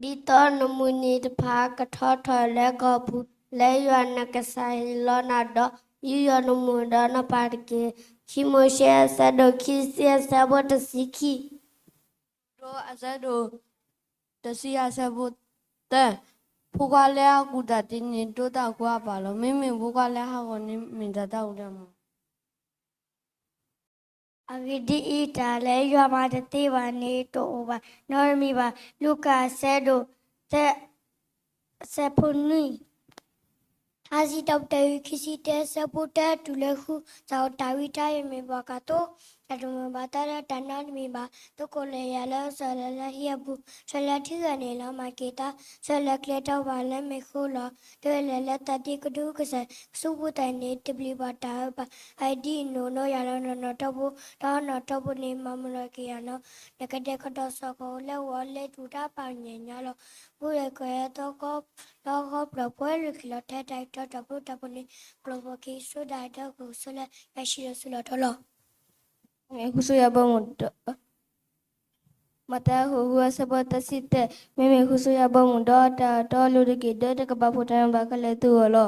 ဒ်သိးနမုၢ်နံၤတဖၣ်ကထီထီၣ်လၢကီၢ်ပူၤ, လၢယွၤနကစၢ်ဟ့ၣ်လီၤနၤဒီး, ယူးယီၣ်နမိၢ်ဒီးနပၢ်တက့ၢ်. ခံမိၤၡ့အဆၢဒိၣ်ခံဆံအဆၢဖိတဆံခံ, ဒိအဆၢဒိၣ်တဆံအဆၢဖိသၢ, ဖိခွါလၢအကူၣ်တၢ်ဒ်န့ၣ် ဒိတၢ်ကူအပၢ်လီၤ. မ့မ့ၢ်ဖိခွါလၢဟးဂီၤန့ၣ် မ့ၢ်တၢ်တၢ်အိၣ်လၢမူ အဂ့ၢ်ဒ်အံၤ, တၢ်လၢယွၤမၤတသ့ဘၣ်န့ၣ် တအိၣ်ဘၣ်နီတမံၤဘၣ်. လူၤကၣ်အဆၢဒိၣ်သၢ, အဆၢဖိနွံ, အစံးထီၣ်ပတြၢၤ ခံဆံတၢ အဆၢဖိတၢ တုၤလၢဃု, တၢ်အိၣ်တၢ်ဝံတၢ်အံၤမ့ၢ်ဘၣ်ကသိး, တၢ်တမုာ်ဘၣ်သးလၢတၢ်နီတမံၤဘၣ်. သုးခိၣ်လၢယၤလၢ ဆှၢလၢလၢဟံၣ်အပူၤ, ဆှၢလၢထံဂၤန့ၣ်လီၤမၤက့ၤသး, ဆှၢလၢကျဲတအိၣ်ဘၣ်လၢမ့ၢ်ဃိလီၤ. တဝဲလဲၤလၢသးဒ့ကဒူကစၢ်, ကစူးပူၤသးန့ၣ် တပျံၤဘၣ်တၢ်အၢဘၣ်. အအံၤဒ်အံၤ, နအိၣ်နီၢ်ယၤလၢနီၢ်နီၢ်တီဘိ, ဒီးနီၢ်တီဘိန့ၣ် မၤမုာ်လီၤက့ၤယၤနီၤ. နကဒဲကဒီးစီၤကီးလၢဂီၤ လၢတူၢ်တၢ်ပာ်ညါညါလီၤ. ဘူၣ်လဲၤကီၢ်ယဲၢ်သီကီး, ဒီးဃီဖျၢၣ်ပှဲၤလၢခံလီၤ. ထဲတၢ်အံၤတီတၢ်ဖိတၢ်ဖိန့ၣ်, ကျိာ်ဖိခံဆိဒၣ်ဒီးကဆိလၢ ယွၤဆိၣ်ဂ့ၤဆိၣ်ဝါထီၣ်လီၤ. မ့မ့ၢ်ဃုဆိယၤဘီမုၢ်ဒီး, မးသဲ အဆၢဒိၣ်ဃု အဆၢဖိသၢဆံသၢ, မ့မ့ၢ်ဃုဆိယၤဘီမုၢ်ဒီး တၢ်အတီအလိၤတက့ၢ်, ဒီးတကဘၣ်ဖှီၣ်ထီၣ်န့ၢ်ဘၣ်ခဲလၢာ်သုဂီၢ်လီၤ.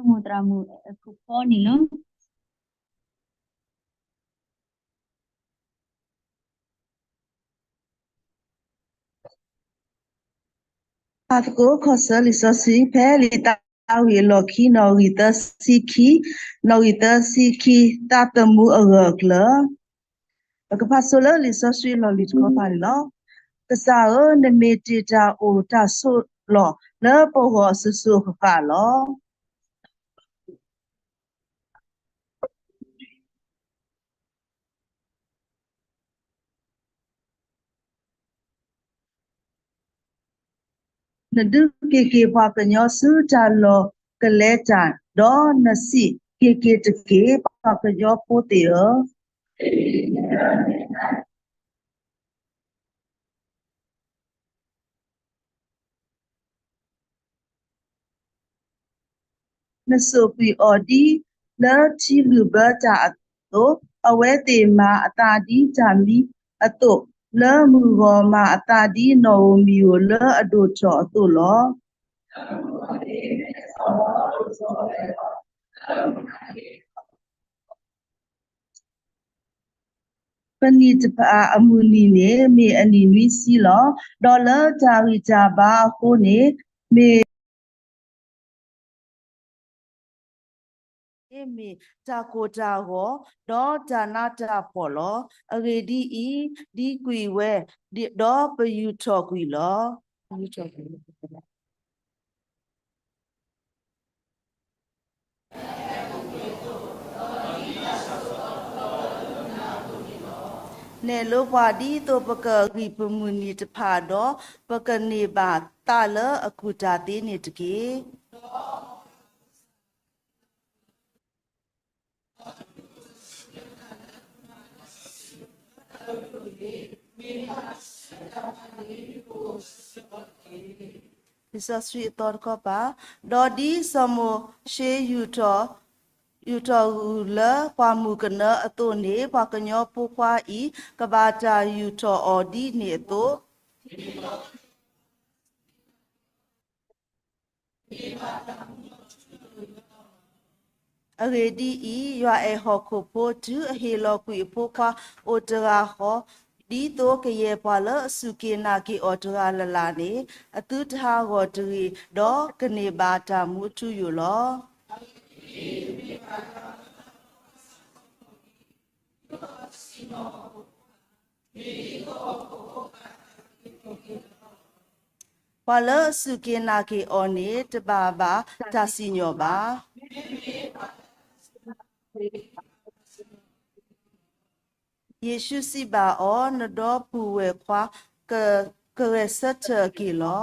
ပဒဲမူးသရၣ်မုၣ်အခိၣ်ဖီန့ၣ်လီၤ. ဖးသကိးခီၣ်ဆၢလံာ်စီဆှံဖဲလံာ်သးဝံၣ်အလီၢ်ခံ နီၣ်ဂံၢ်သၢဆံခံ, နီၣ်ဂံၢ်သၢဆံခံ, သးသမူအဂၢၢ်အကျၢၤ. ပကဖးဆိလၢလံာ်စီဆှံအလီၢ်လံၤတခီပၤန့ၣ်လီၤ. ကစၢ်ဧၢ, နမ့ၢ်တ့ၢ်တၢ်အိၣ်တၢ်ဆိးလီၢ်လၢပဂီၢ်အစိၤစိၤအဃၣ်ဃၣ်လီၤ. နဒုးက့ၤက့ၤပှၤကညီဆူတၢ်လီၢ်ကလဲၤတၢ်, ဒီးနစံးက့ၤက့ၤတက့ၢ်, ပှၤကညီဖိသ့ၣ်ဧၢ. နစိာ်ကွံာ်အီၤဒ်လၢထံလုၢ်ဘၢတၢ်အသိး, အဝဲသ့ၣ်မၤအသးဒ်တၢ်မံအသိး, လၢမုၢ်ဂီၤမၤအသးဒ်နီၣ်ဧိၤမံၤဧိၤလၢအဒိၣ်ထီၣ်အသိးလီၤ. ပနံၣ်တဖၣ်အမုၢ်နံၤန့ၣ် မ့ၢ်အနံၣ်နွံဆံလီၤ. ဒီးလၢတၢ်ဂံၢ်တၢ်ဘါအဃိန့ၣ် မ့ၢ် မ့ၢ်တၢ်ကိၢ်တၢ်ဂီၤ, ဒီးတၢ်နးတၢ်ဖှီၣ်လီၤ. အဂ့ၢ်ဒ်အံၤ, ဒံကွံာ်ဝဲ, ဒီးပယူာ်ထီၣ်ကွံာ်လီၤ. နဲၣ်လိပှၤဒ်သိးပကအဂံၢ်ပမုၢ်နံၤတဖၣ်ဒီး, ပကန့ၢ်ဘၣ်သးလၢအကူၣ်တၢ်သ့န့ၣ်တက့ၢ်. လံာ်စီဆှံအသီတခီပၤ, ဒီးဒ်စီၤမိၤၡ့ယူာ်ထီၣ်, ယူာ်ထီၣ်ဂုၢ်လၢပှၢ်မုၢ်ကနၢအသိးန့ၣ်, ပှၤကညီဖိခွါအံၤ ကဘၣ်တၢ်ယူာ်ထီၣ်အီၤဒ်န့ၣ်အသိး အဂ့ၢ်ဒ်အံၤ, ယွၤအဲၣ်ဟီၣ်ခိၣ်ဖိတုၤအဟ့ၣ်လီၤကွံာ်အဖိခွါအိၣ်တဂၤဃီ, ဒ်သိးကယဲၢ်ပှၤလၢအစူၢ်က့ၤနာ်က့ၤအီၤတဂၤလၢ်လၢ်န့ၣ်, အသုတဟးဂီၤတဂ့ၤ, ဒီးကန့ၢ်ဘၣ်တၢ်မူထူယိာ်လီၤ. ပှၤလၢအစူၢ်က့ၤနာ်က့ၤအီၤန့ၣ် တဘၣ်ဘၣ်တၢ်စံၣ်ညီၣ်ဘၣ်. ယ့ၣ်ၡူးစံးဘၣ်အီၤ, နဒီပုၢ်ဝဲၢ်ခွါ ကဂဲၤဆၢထၢၣ်အက့ၢ်လီၤ.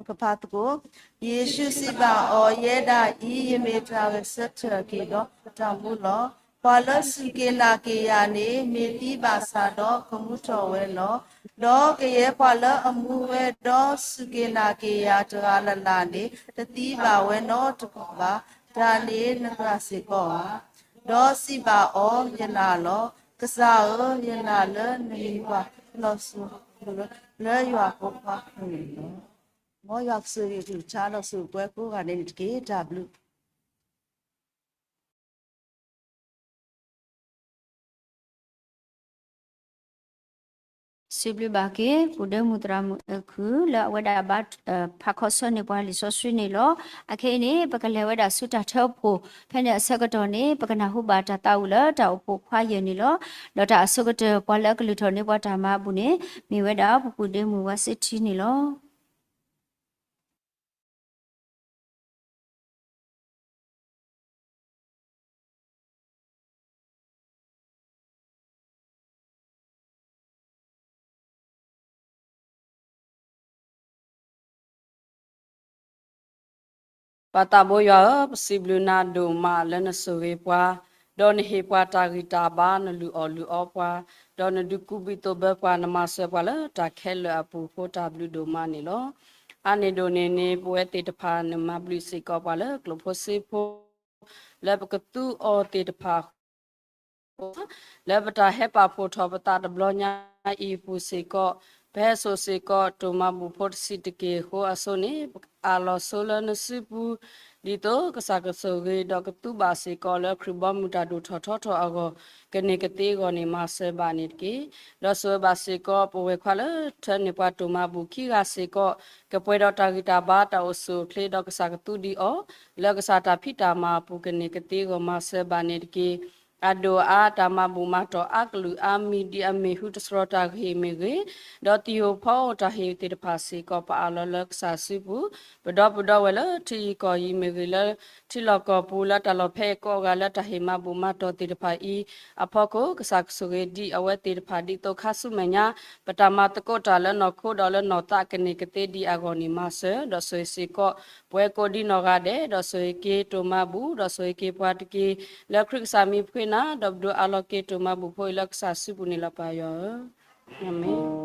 ကဖးသကိး, ယ့ၣ်ၡူးစံးဘၣ်အီၤ, ယဲဒၣ်အံၤ ယမ့ၢ်တၢ်ဂဲၤဆၢထၢၣ်အက့ၢ်ဒီးတၢ်မူလီၤ. ပှၤလၢစူၢ်က့ၤနာ်က့ၤယၤန့ၣ် မ့ၢ်သံဘၣ်ဆၣ်ဒီးကမူထီၣ်ဝဲလီၤ. ဒီးကယဲၢ်ပှၤလၢအမူဝဲဒီးစူၢ်က့ၤနာ်က့ၤယၤတဂၤလၢ်လၢ်န့ၣ် တသံဘၣ်ဝဲနီတခီၣ်ဘၣ်. တၢ်န့ၣ်နကြၢးစ့ၢ်ကီးဧါ. ဒီးစံးဘၣ်အီၤ, ယနာ်လီၤ. ကစၢ်ဧၢ, ယနာ်လၢနမံၤပှၢ်လီၤစိၤလၢယွၤဖိခွါအပူၤန့ၣ်လီၤ. မ်ယွၤကဆိၣ်ဂ့ၤကလုၢ်ကထါဒီးဆိၣ်ဂ့ၤပှၤကိးဂၤဒဲးန့ၣ်တက့ၢ်. တၢ်ဘျုး စံးဘျုးဘၣ်က့ၤ ပူၤဒဲမူးသရၣ်မုၣ်အဲၣ်ခုၣ် လၢအဝဲဒၣ်ဘၣ်ဖးခီဆၢန့ၢ်ပှၤလံာ်စီဆှံန့ၣ်လီၤ. အခဲအံၤန့ၣ် ပကလဲၤဝဲဒၣ်ဆူတၢ်ထၢဖှိၣ် ဖဲန့ၣ်အဆၢကတီၢ်န့ၣ် ပကနၢ်ဟူဘၣ်တၢ်သးဝံၣ်လၢတၢ်အိၣ်ဖှိၣ်ခွါယဲၢ်န့ၣ်လီၤ. ဒီးတၢ်အဆိကတၢၢ် ပှၤလၢအကလုၢ်ထီၣ်န့ၢ်ပှၤတၢ်မၤအပူၤန့ၣ် မ့ၢ်ဝဲဒၣ်ပပူၤဒဲမူးဝါစ့ထံန့ၣ်လီၤ. ပၢ်သးဘိယွၤဧၢ, ပစံးဘျုးနၤဒိၣ်မးလၢနဆိၣ်ဂ့ၤပှၤ, ဒီးနဟ့ၣ်ပှၤတၢ်ဂံၢ်တၢ်ဘါ, နလုၢ်အီၣ်လုၢ်အီပှၤ, ဒီးနဒုးကူးဘံၣ်သိးဘၢပှၤ, နမၤစၢၤပှၤလၢတၢ်ခဲလၢာ်အပူၤအဃိ တၢ်ဘျုးဒိၣ်မးန့ၣ်လီၤ. အါန့ၢ်ဒိၣ်န့ၣ်န့ၣ် ပဝဲသ့ၣ်တဖၣ် နမၤဘျုးစ့ၢ်ကီးပှၤလၢကျိာ်ဖိစ့ဖိ လၢပကသူအီၤသ့ၣ်တဖၣ်အဃိ လၢပတၢ်ဟဲပာ်ဖှိၣ်ထီၣ်ပသးတဘျီညါအံၤအပူၤစ့ၢ်ကီး ပဟဲစိာ်စ့ၢ်ကီးတိၢ်မၤဘူၣ်ဖိတဆံးတက့ၢ်အဃိအစိန့ၣ် ပအးလီၤဆိလၢနစုပူၤ ဒ်သိးကစၢ်ကဆိၣ်ဂ့ၤ ဒီးကသူဘၣ်စ့ၢ်ကီးလၢခရံာ်ဘီမုၢ်တၢ်ဒိၣ်ထီၣ်ထီထီၣ်အဂီၢ် ကန့ၢ်ကသ့အဂီၢ်န့ၣ် မၤစၢၤဘၣ်န့ၣ်တက့ၢ်. ဒီးဆိၣ်ဂ့ၤဘၣ်စ့ၢ်ကီး ပဝဲၢ်ခွါလၢထၢန့ၢ်ပှၤတိၢ်မၤဘူၣ်ခံဂၤစ့ၢ်ကီး ကပှဲၤဒီးတၢ်ဂံၢ်တၢ်ဘါ တၢ်အိၣ်ဆူၣ်အိၣ်ချ့ ဒီးကစၢ်ကသူဒံးအီၤ လၢကစၢ်တၢ်ဖံးတၢ်မၤအပူၤ ကန့ၢ်ကသ့အဂီၢ် မၤစၢၤဘၣ်န့ၣ်တက့ၢ်. အဒိၣ်အါ တၢ်မၤဘူၣ်မၤတီၢ်အါကလုာ်အါမံၤ ဒ်အမ့ၢ်ဟူတစရီတၢ်ဂ့ၢ်မ့ၢ်ဂ့ၤ, ဒီးသံၣ်ဧိၤဖီဧိၤတၢ်ဟ့ၣ်သ့ၣ်တဖၣ်စ့ၢ်ကီး ပအးလီၤလၢကစၢ်စုပူၤ, ပဒီပုၢ်ဒီဝဲၢ်လၢထံယံၤကီၢ်ယံၤမ့ၢ်ဂ့ၤ, လၢထံလီၢ်ကီၢ်ပူၤ လၢတၢ်လီၢ်ဖဲအံၤကိးဂၤ လၢတၢ်ဟ့ၣ်မၤဘူၣ်မၤတီၢ်သ့ၣ်တဖၣ်အံၤအဖီခိၣ် ကစၢ်ကဆိၣ်ဂ့ၤဒံးအဝဲသ့ၣ်တဖၣ် ဒ်သိးခါဆူမဲာ်ညါ ပတၢ်မၤသကိးတၢ်လၢနီၢ်ခိဒီးလၢနီၢ်သး ကန့ၢ်ကသ့ဒံးအဂီၢ်န့ၣ် မၤစၢၤ ဒီးဆိၣ်ဂ့ၤစ့ၢ်ကီး ပဝဲကိးဒံနီၢ်ဂၤဒဲး, ဒီးဆိၣ်ဂ့ၤက့ၤတိၢ်မၤဘူၣ်, ဒီးဆိၣ်ဂ့ၤက့ၤပှၤတက့ၢ်. လၢခရံာ်ကစၢ်မံၤပဃ့နၤ, ဒီးပဒိးအးလီၤက့ၤတိၢ်မၤဘူၣ်ဖိအံၤလၢကစၢ်စုပူၤန့ၣ်လီၤ ပၢ်ယွၤဧၢ. အၤမ့ၣ်.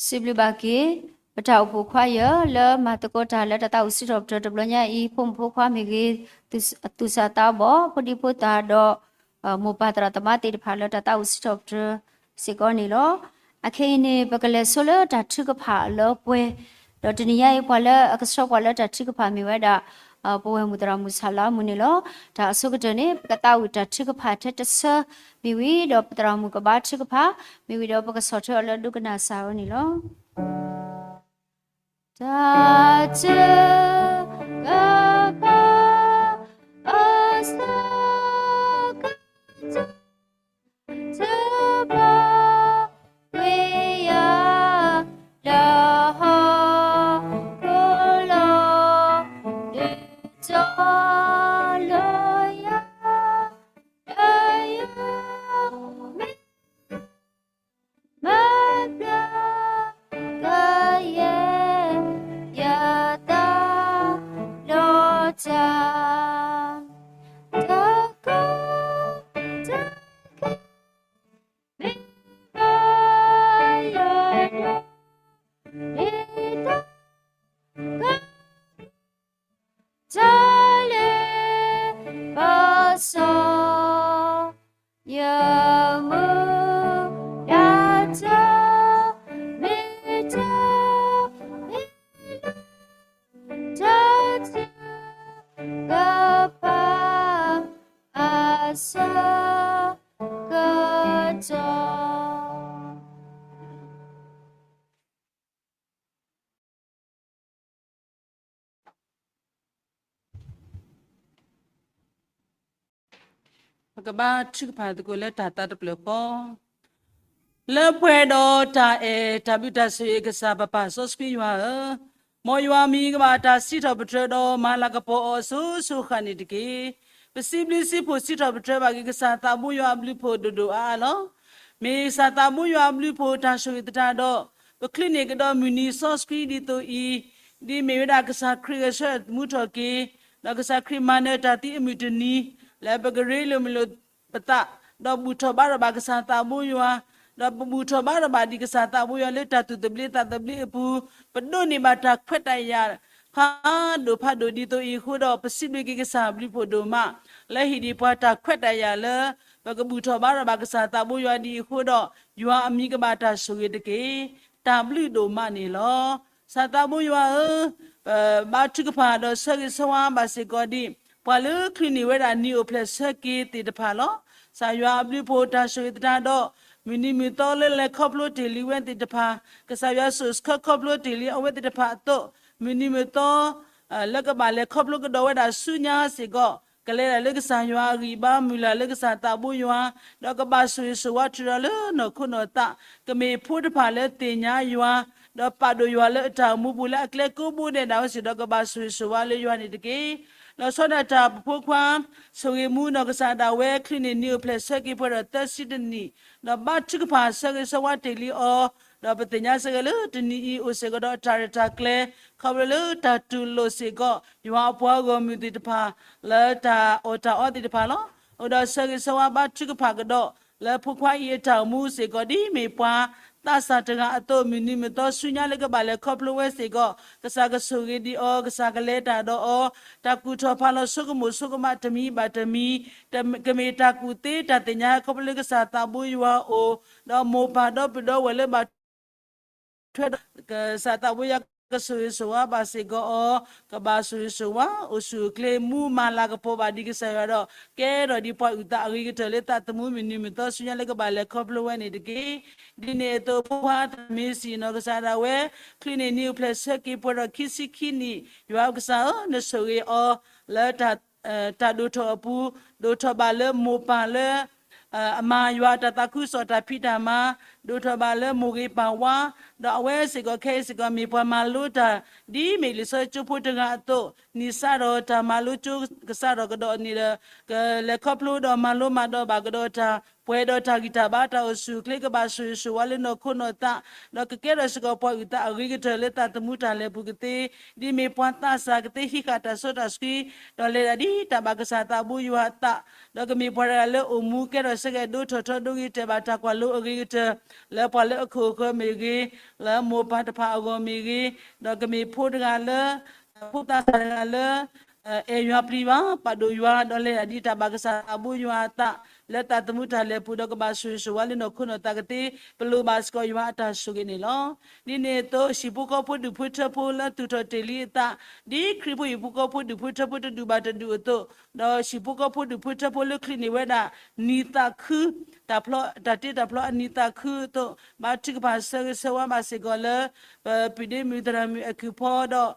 စံးဘျုးဘၣ်က့ၤ ပတၢ်အိၣ်ဖှိၣ်ခွါယၢ်လၢမၤသကိးတၢ်လၢတၢ်သးဝံၣ်စံးထီၣ်ပတြၢၤတဘျီညါအံၤ ဖိမုၣ်ဖိခွါမ့ၢ်ဂ့ၤ, သူၣ်စၢ်သးဘီၣ် ဖိဒံဖိသၣ်ဒီး မိၢ်ပၢ်သရၣ်သမါသ့ၣ်တဖၣ်လၢတၢ်သးဝံၣ်စံးထီၣ်ပတြၢၤစ့ၢ်ကီးန့ၣ်လီၤ. အခဲအံၤန့ၣ် ပကလဲၤဆိလၢတၢ်ထုကဖၣ်လၢပှဲၤ, ဒီးတနံၤညါအံၤ ပှၤလၢအကဆှီပှၤလၢတၢ်ထုကဖၣ်မ့ၢ်ဝဲဒၣ် ပဝဲၢ်မုၣ်သရၣ်မုၣ်ဆၣ်လါမုၢ်န့ၣ်လီၤ. တၢ်အဆိကတၢၢ်န့ၣ် ပကသးဝံၣ်တၢ်ထုကဖၣ်ထဲတဆၢမ့ၢ်ဝံၤဒီး ပသရၣ်မုၣ်ကဘါထုကဖၣ်မ့ၢ်ဝံၤဒီး ပကဆီၣ်ထွဲအီၤလၢဒိကနၣ်စၢ်အီၤန့ၣ်လီၤ. တၢ်ထုကဖၣ် အဆၢကတီၢ် ထုကဖၣ်ကွံာ်ယၤ လၢဟီၣ်ခိၣ်လီၤ ဒုးတီၤလၢယၤ လၢယၤ မ့ၢ် မၤဘျါကယဲၢ် ယသးဒီးတၢ် တၢ်ကီတၢ်ခဲ မ့ၢ်ဘၣ်ယၤဒီး မ့ၢ်တၢ်ကီ တၢ်လၢဘၣ်စီၣ် ယမူဒါတၢ် မ့ၢ်တၢ် မ့ၢ်လၢ တၢ်ထုကဖၣ် အဆၢကတီၢ် ပကဘါထုကဖၣ်သကိးလၢတၢ်သးတဖျၢၣ်ဃီ, လၢပှဲၤဒီးတၢ်အဲၣ်တၢ်ဘျုးတၢ်ဆိၣ်ဂ့ၤကစၢ်ပပၢ်စီဆှံယွၤဧၢ, မ်ယွၤအမံၤကဘၣ်တၢ်စံးထီၣ်ပတြၢၤဒီးမၤလၤကပီၤအီၤအစိၤစိၤဃၣ်န့ၣ်တက့ၢ်. ပစံးဘျုးစံးဖှိၣ်စံးထီၣ်ပတြၢၤဘၣ်က့ၤကစၢ်သးဘိယွၤအဘျုးဖှိၣ်ဒိၣ်ဒိၣ်အါအါလီၤ. မ့ၢ်ကစၢ်သးဘိယွၤအဘျုးဖှိၣ်တၢ်ဆိၣ်ဂ့ၤသတးဒီး ပချုးန့ၢ်ကဒီးမုၢ်နံၤစီဆှံဒ်သိးအံၤ, ဒ်မ့ၢ်ဝဲဒၣ်ကစၢ်ခရံာ်ဂဲၤဆၢထၢၣ်သမူထီၣ်က့ၤ, ဒီးကစၢ်ခရံာ်မၤနၢၤတၢ်သံအမုၢ်တနံၤ, လၢပကရ့လိာ်မုာ်လိာ်ပသး, ဒီးဘူၣ်ထီၣ်ဘါထီၣ်ဘၣ်ကစၢ်သးဘိယွၤ, ဒီးပဘူၣ်ထီၣ်ဘါထီၣ်ဘၣ်ဒ်ကစၢ်သးဘိယွၤလၢတၢ်သူၣ်သဘျ့သးသဘျ့အပူၤ, ပဒိးန့ၢ်ဘၣ်တၢ်ခွဲးတၢ်ယာ် ဖးဒိၣ်ဖးဒိၣ်ဒ်သိးအံၤအဃိဒီး ပစံးဘျုးက့ၤကစၢ်အဘျုးဖှိၣ်ဒိၣ်မး, လၢဟ့ၣ်ဒံးပှၤတၢ်ခွဲးတၢ်ယာ်လၢ ပကဘူၣ်ထီၣ်ဘါထီၣ်ဘၣ်ကစၢ်သးဘိယွၤဒ်အံၤအဃိဒီး ယွၤအမံၤကဘၣ်တၢ်ဆိၣ်ဂ့ၤတက့ၢ်. တၢ်ဘျုးဒိၣ်မးန့ၣ်လီၤ. ကစၢ်သးဘိယွၤဧၢ, ပဘါထုကဖၣ်ဒီးဆၢဂ့ၤဆၢဝါဘၣ်စ့ၢ်ကီးဒံး ပှၤလၢချုးန့ၢ်ဝဲဒၣ်နံၤအိၣ်ဖျဲၣ်ဆၢက့ၤသ့ၣ်တဖၣ်လီၤ. ကစၢ်ယွၤအဘျုးဖှိၣ်တၢ်ဆိၣ်ဂ့ၤသတးဒီး မုၢ်နံၤမုၢ်သီလၢလဲၤခီဖျိတ့ၢ်လံဝဲသ့ၣ်တဖၣ်, ကစၢ်ယွၤစိာ်ဆှၢခီဖျိတ့ၢ်လံအဝဲသ့ၣ်တဖၣ်အသိး, မုၢ်နံၤမုၢ်သီ လၢကဘၣ်လဲၤခီဖျိကဒီးဝဲဒၣ်ဆူညါစ့ၢ်ကီး, ကလဲၤဒၣ်လၢကစၢ်ယွၤအဂံၢ်ဘါ မုၢ်လၢ်လၢကစၢ်သးဘိယွၤ, ဒီးကဘၣ်ဆိၣ်ဂ့ၤဆိၣ်ဝါထုးဒီးလၢနီၢ်ခိနီၢ်သး, ကမ့ၢ်ဖိတဖၣ်လၢသ့ၣ်ညါယွၤ, ဒီးပာ်ဒိၣ်ယွၤလၢအတၢ်အိၣ်မူပူၤလၢအကျဲကိးဘိဒဲးဒၣ်ဝဲစ့ၢ်ဒီး ကဘၣ်ဆိၣ်ဂ့ၤဆိၣ်ဝါလၢယွၤန့ၣ်တက့ၢ်. လီၤဆီဒၣ်တၢ်ပဖိခွါ ဆိၣ်ဂ့ၤမူဒီးကစၢ်ဒၣ်ဝဲချုးန့ၢ်နံၤအိၣ်ဖျဲၣ်ဆၢက့ၤပှဲၤဒီးသၢဆံတနံၣ်, ဒီးဘါထုကဖၣ်ဆၢဂ့ၤဆၢဝါတ့ၢ်လံအီၤ, ဒီးပသ့ၣ်ညါစ့ၢ်ကီးလၢတနံၤအံၤအိၣ်စ့ၢ်ကီးဒီးတၢ်ရဲၣ်တၢ်ကျဲၤ, ခီဖျိလၢတၢ်တူၢ်လိာ်စ့ၢ်ကီး ယွၤအပှၤဂီၢ်မုၢ်သ့ၣ်တဖၣ် လၢတၢ်အီၣ်တၢ်အီသ့ၣ်တဖၣ်လီၤ. အိၣ်ဒီးဆၢဂ့ၤဆၢဝါဘါထုကဖၣ်ကဒီး လၢဖိခွါအံၤအတၢ်အိၣ်မူစ့ၢ်ကီး ဒ်မ့ၢ်ပှၤသးစၢ်တဂၤအသိး မုၢ်နံၤမုၢ်သီဆူညါလၢကဘၣ်လဲၤခီဖျိဝဲစ့ၢ်ကီး ကစၢ်ကဆိၣ်ဂ့ၤဒံးအီၤ, ကစၢ်ကလဲၤတၢ်ဒီးအီၤ, တၢ်ကူၣ်ထီၣ်ဖးလီၤဆိကမိၣ်ဆိကမးတမံၤဘၣ်တမံၤ, ကမ့ၢ်တၢ်ကူၣ်သ့တၢ်သ့ၣ်ညါခီဖျိလၢကစၢ်သးဘိယွၤအအိၣ်, ဒီးမိၢ်ပၢ်ဒီပုၢ်ဒီဝဲၢ်လၢဘၣ် ထွဲဒီး ကစၢ်သးဘိယွၤကဆိၣ်ဂ့ၤဆိၣ်ဝါဘၣ်စ့ၢ်ကီးအီၤ, ကဘၣ်ဆိၣ်ဂ့ၤဆိၣ်ဝါ အိၣ်ဆူၣ်အိၣ်ချ့ မူမၤလၤကပီၤဘၣ်ဒံးကစၢ်ယွၤဒီး ကဲထီၣ်ဒံးပှၤအုၣ်သးအဂ့ၤကတၢၢ်လၢသးသမူ မုၢ်နံၤမုၢ်သီဆူညါလၢကဘၣ်လဲၤခီဖျိဝဲန့ၣ်တက့ၢ်. ဒ်န့ၣ်အသိးဖိခွါတၢ်မ့ၢ်စံၣ်နီၢ်ကစၢ်ဒၣ်ဝဲ ချုးန့ၢ်နံၤအိၣ်ဖျဲၣ်ဆၢက့ၤပှဲၤဒီးခံဆံခံနံၣ်, ယွၤကစၢ်ဧၢ, နဆိၣ်ဂ့ၤအီၤ လၢ တၢ်ဒိၣ်ထီၣ်အပူၤ, ဒိၣ်ထီၣ်ဘၣ်လၢမိၢ်ပၢ်လၢ အမၤယွၤတၢ်သးခုကစီၣ်တၢ်ဖံးတၢ်မၤ, ဒိၣ်ထီၣ်ဘၣ်လၢမိၢ်ဂ့ၤပၢ်ဝါ, ဒီးအဝဲစ့ၢ်ကီးခဲအံၤစ့ၢ်ကီး မ့ၢ်ပှၤမၤလိတၢ် ဒ်မ့ၢ်လံာ်စီဆှံကၠိဖိတဂၤအသိး, နံၣ်စးထီၣ်တၢ်မၤလိကၠိကစးထီၣ်ကဒီးန့ၣ်ဒီး ကလဲၤခီဖျိဒီးမၤလိမၤဒိးဘၣ်ကဒီးတၢ် ပှဲၤဒီးတၢ်ဂံၢ်တၢ်ဘါတၢ်အိၣ်ဆူၣ်အိၣ်ချ့ ကဘၣ်ဆိၣ်ဂ့ၤဆိၣ်ဝါလၢနီၢ်ခိနီၢ်သး, ဒီးကကဲထီၣ်စ့ၢ်ကီးပှၤအုၣ်သးအဂ့ၤကတၢၢ်လၢသးသမူတၢ်လဲၤပူၤကသ့, ဒ်မ့ၢ်ပှၤသးစၢ်ကသ့ဟံးဃာ်တၢ်စီတၢ်ဆှံ, ဒီးလဲၤဒၣ်ဒ်တၢ်ဘၣ်ကစၢ်သးဘိယွၤအသး, ဒီးကမ့ၢ်ပှၤတဂၤလၢအိၣ်မူကဲထီၣ်စ့ၢ်ကီးဒိထီၣ်ထီဒိဂ့ၤတဲာ်ဘၣ်တၢ်ကွၢ်လိအဂ့ၤကတၢၢ်, လၢပှၤလၢအခိၣ်အဃၢၤမ့ၢ်ဂ့ၤ, လၢမိၢ်ပၢ်တဖၣ်အဂီၢ်မ့ၢ်ဂ့ၤ, ဒီးကမ့ၢ်ဖိတဂၤလၢ ဖိသးစၢ်တဂၤလၢ အဲၣ်ယွၤပျံၤယွၤ ပာ်ဒိၣ်ယွၤ ဒီးလဲၤဒၣ်ဒ်တၢ်ဘၣ်ကစၢ်သးဘိယွၤအသး လၢသးသမူတၢ်လဲၤပူၤ ဒီးကဘၣ်ဆိၣ်ဂ့ၤဆိၣ်ဝါလၢနီၢ်ခိနီၢ်သးကသ့ ပလိၣ်ဘၣ်စ့ၢ်ကီးယွၤအတၢ်ဆိၣ်ဂ့ၤန့ၣ်လီၤ. ဒ်န့ၣ်အသိး ဟံၣ်ဖိဃီဖိဒူၣ်ဖိထၢဖိလၢသူၣ်ထီၣ်တ့ၢ်လံအသး, ဒ်ခရံာ်ဖိဟံၣ်ဖိဃီဖိဒူၣ်ဖိထၢဖိတဒူၣ်ဘၣ်တဒူၣ်အသိး, ဒီးဟံၣ်ဖိဃီဖိဒူၣ်ဖိထၢဖိလၢချုးန့ၢ်ဝဲဒၣ် နံၣ်သးခု တၢ်ဖျီ တၢ်တ့တၢ်ဖျီအနံၣ်သးခုအသိး, ဘါထုကဖၣ်ဆၢဂ့ၤဆၢဝါဘၣ်စ့ၢ်ကီးလၢ ပပုၢ်ဒ့မုၣ်သရၣ်မုၣ်အဲၣ်ကူၣ်ဖီဒီး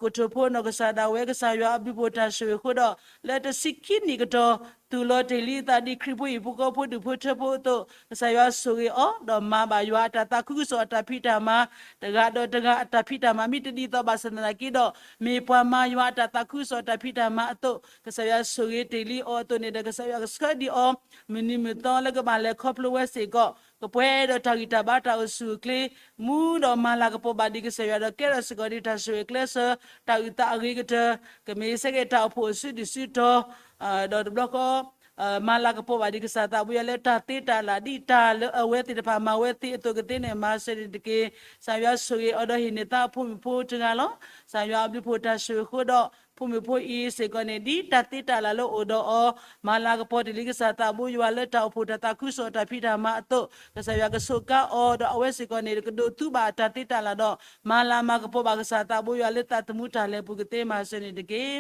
ကိတိာ်ဖိနီၢ်ကစၢ်ဒၣ်ဝဲ ကစၢ်ယွၤအဘျုးအဖှိၣ်တၢ်ဆိၣ်ဂ့ၤအဃိဒီး လၢတဆံခံနံၣ်ကတီၢ် သူၣ်လီၤတ့ၢ်လံအသး ဒ်ခရံာ်ဖိဟံၣ်ဖိဃီဖိဒူၣ်ဖိထၢဖိအသိး, ကစၢ်ယွၤဆိၣ်ဂ့ၤအီၤ ဒီးမၤဘၣ်ယွၤအတၢ်သးခုကစီၣ်အတၢ်ဖံးတၢ်မၤ, တဂၤဒီးတဂၤအတၢ်ဖံးတၢ်မၤ မ့ၢ်တဒ်သိးဘၣ်ဆၣ်သနာ်က့ဒီး မ့ၢ်ပှၤမၤယွၤအတၢ်သးခုကစီၣ်အတၢ်ဖံးတၢ်မၤအသိး ကစၢ်ယွၤဆိၣ်ဂ့ၤတ့ၢ်လံအီၤအသိးန့ၣ်ဒီး ကစၢ်ယွၤကဆှၢဒံးအီၤ မုၢ်နံၤမုၢ်သီလၢကဘၣ်လဲၤခီဖျိဝဲစ့ၢ်ကီး ကပှဲၤဒီးတၢ်ဂံၢ်တၢ်ဘါတၢ်အိၣ်ဆူၣ်အိၣ်ချ့ မူဒီးမၤလၤကပီၤဘၣ်ဒံးကစၢ်ယွၤဒီးကဲထီၣ်စ့ၢ်ကီးဒံးတၢ်ဆိၣ်ဂ့ၤကျဲစၢၤ တၢ်အုၣ်သးအဂ့ၤကတၢၢ် ကမ့ၢ်စ့ၢ်ကီးတၢ်အိၣ်ဖှိၣ်အစုဒုၣ်စုတီၤ ဒီးတဘျီဃီ မၤလၤကပီၤဘၣ်ဒံးကစၢ်သးဘိယွၤလၢတၢ်သ့တၢ်လၢ်ဒ်တၢ်လၢအဝဲသ့ၣ်တဖၣ်မၤဝဲသ့အသိးကသ့န့ၣ် မၤစၢၤန့ၣ်တက့ၢ်. ကစၢ်ယွၤဆိၣ်ဂ့ၤအီၤဒီးဟ့ၣ်န့ၢ်သးအဖိမုၣ်ဖိတဂၤလီၤ. ကစၢ်ယွၤအဘျုးအဖှိၣ်တၢ်ဆိၣ်ဂ့ၤအဃိဒီး ဖိမုၣ်ဖိအံၤစ့ၢ်ကီးန့ၣ် ဒ်တၢ်သ့တၢ်လၢ်လၢအိၣ်ဒီးအီၤ မၤလၤကပီၤတ့ၢ်လံကစၢ်သးဘိယွၤလၢတၢ်အိၣ်ဖှိၣ်တၢ်သးခုကစီၣ်တၢ်ဖံးတၢ်မၤအသိး ကစၢ်ယွၤကဆိးကါအီၤ ဒီးအဝဲစ့ၢ်ကီးန့ၣ် ကဒိးသူဘၣ်တၢ်သ့တၢ်လၢ်ဒီး မၤလၤမၤကပီၤဘၣ်ကစၢ်သးဘိယွၤလၢသးသမူတၢ်လဲၤပူၤကသ့မၤစၢၤန့ၣ်တက့ၢ်.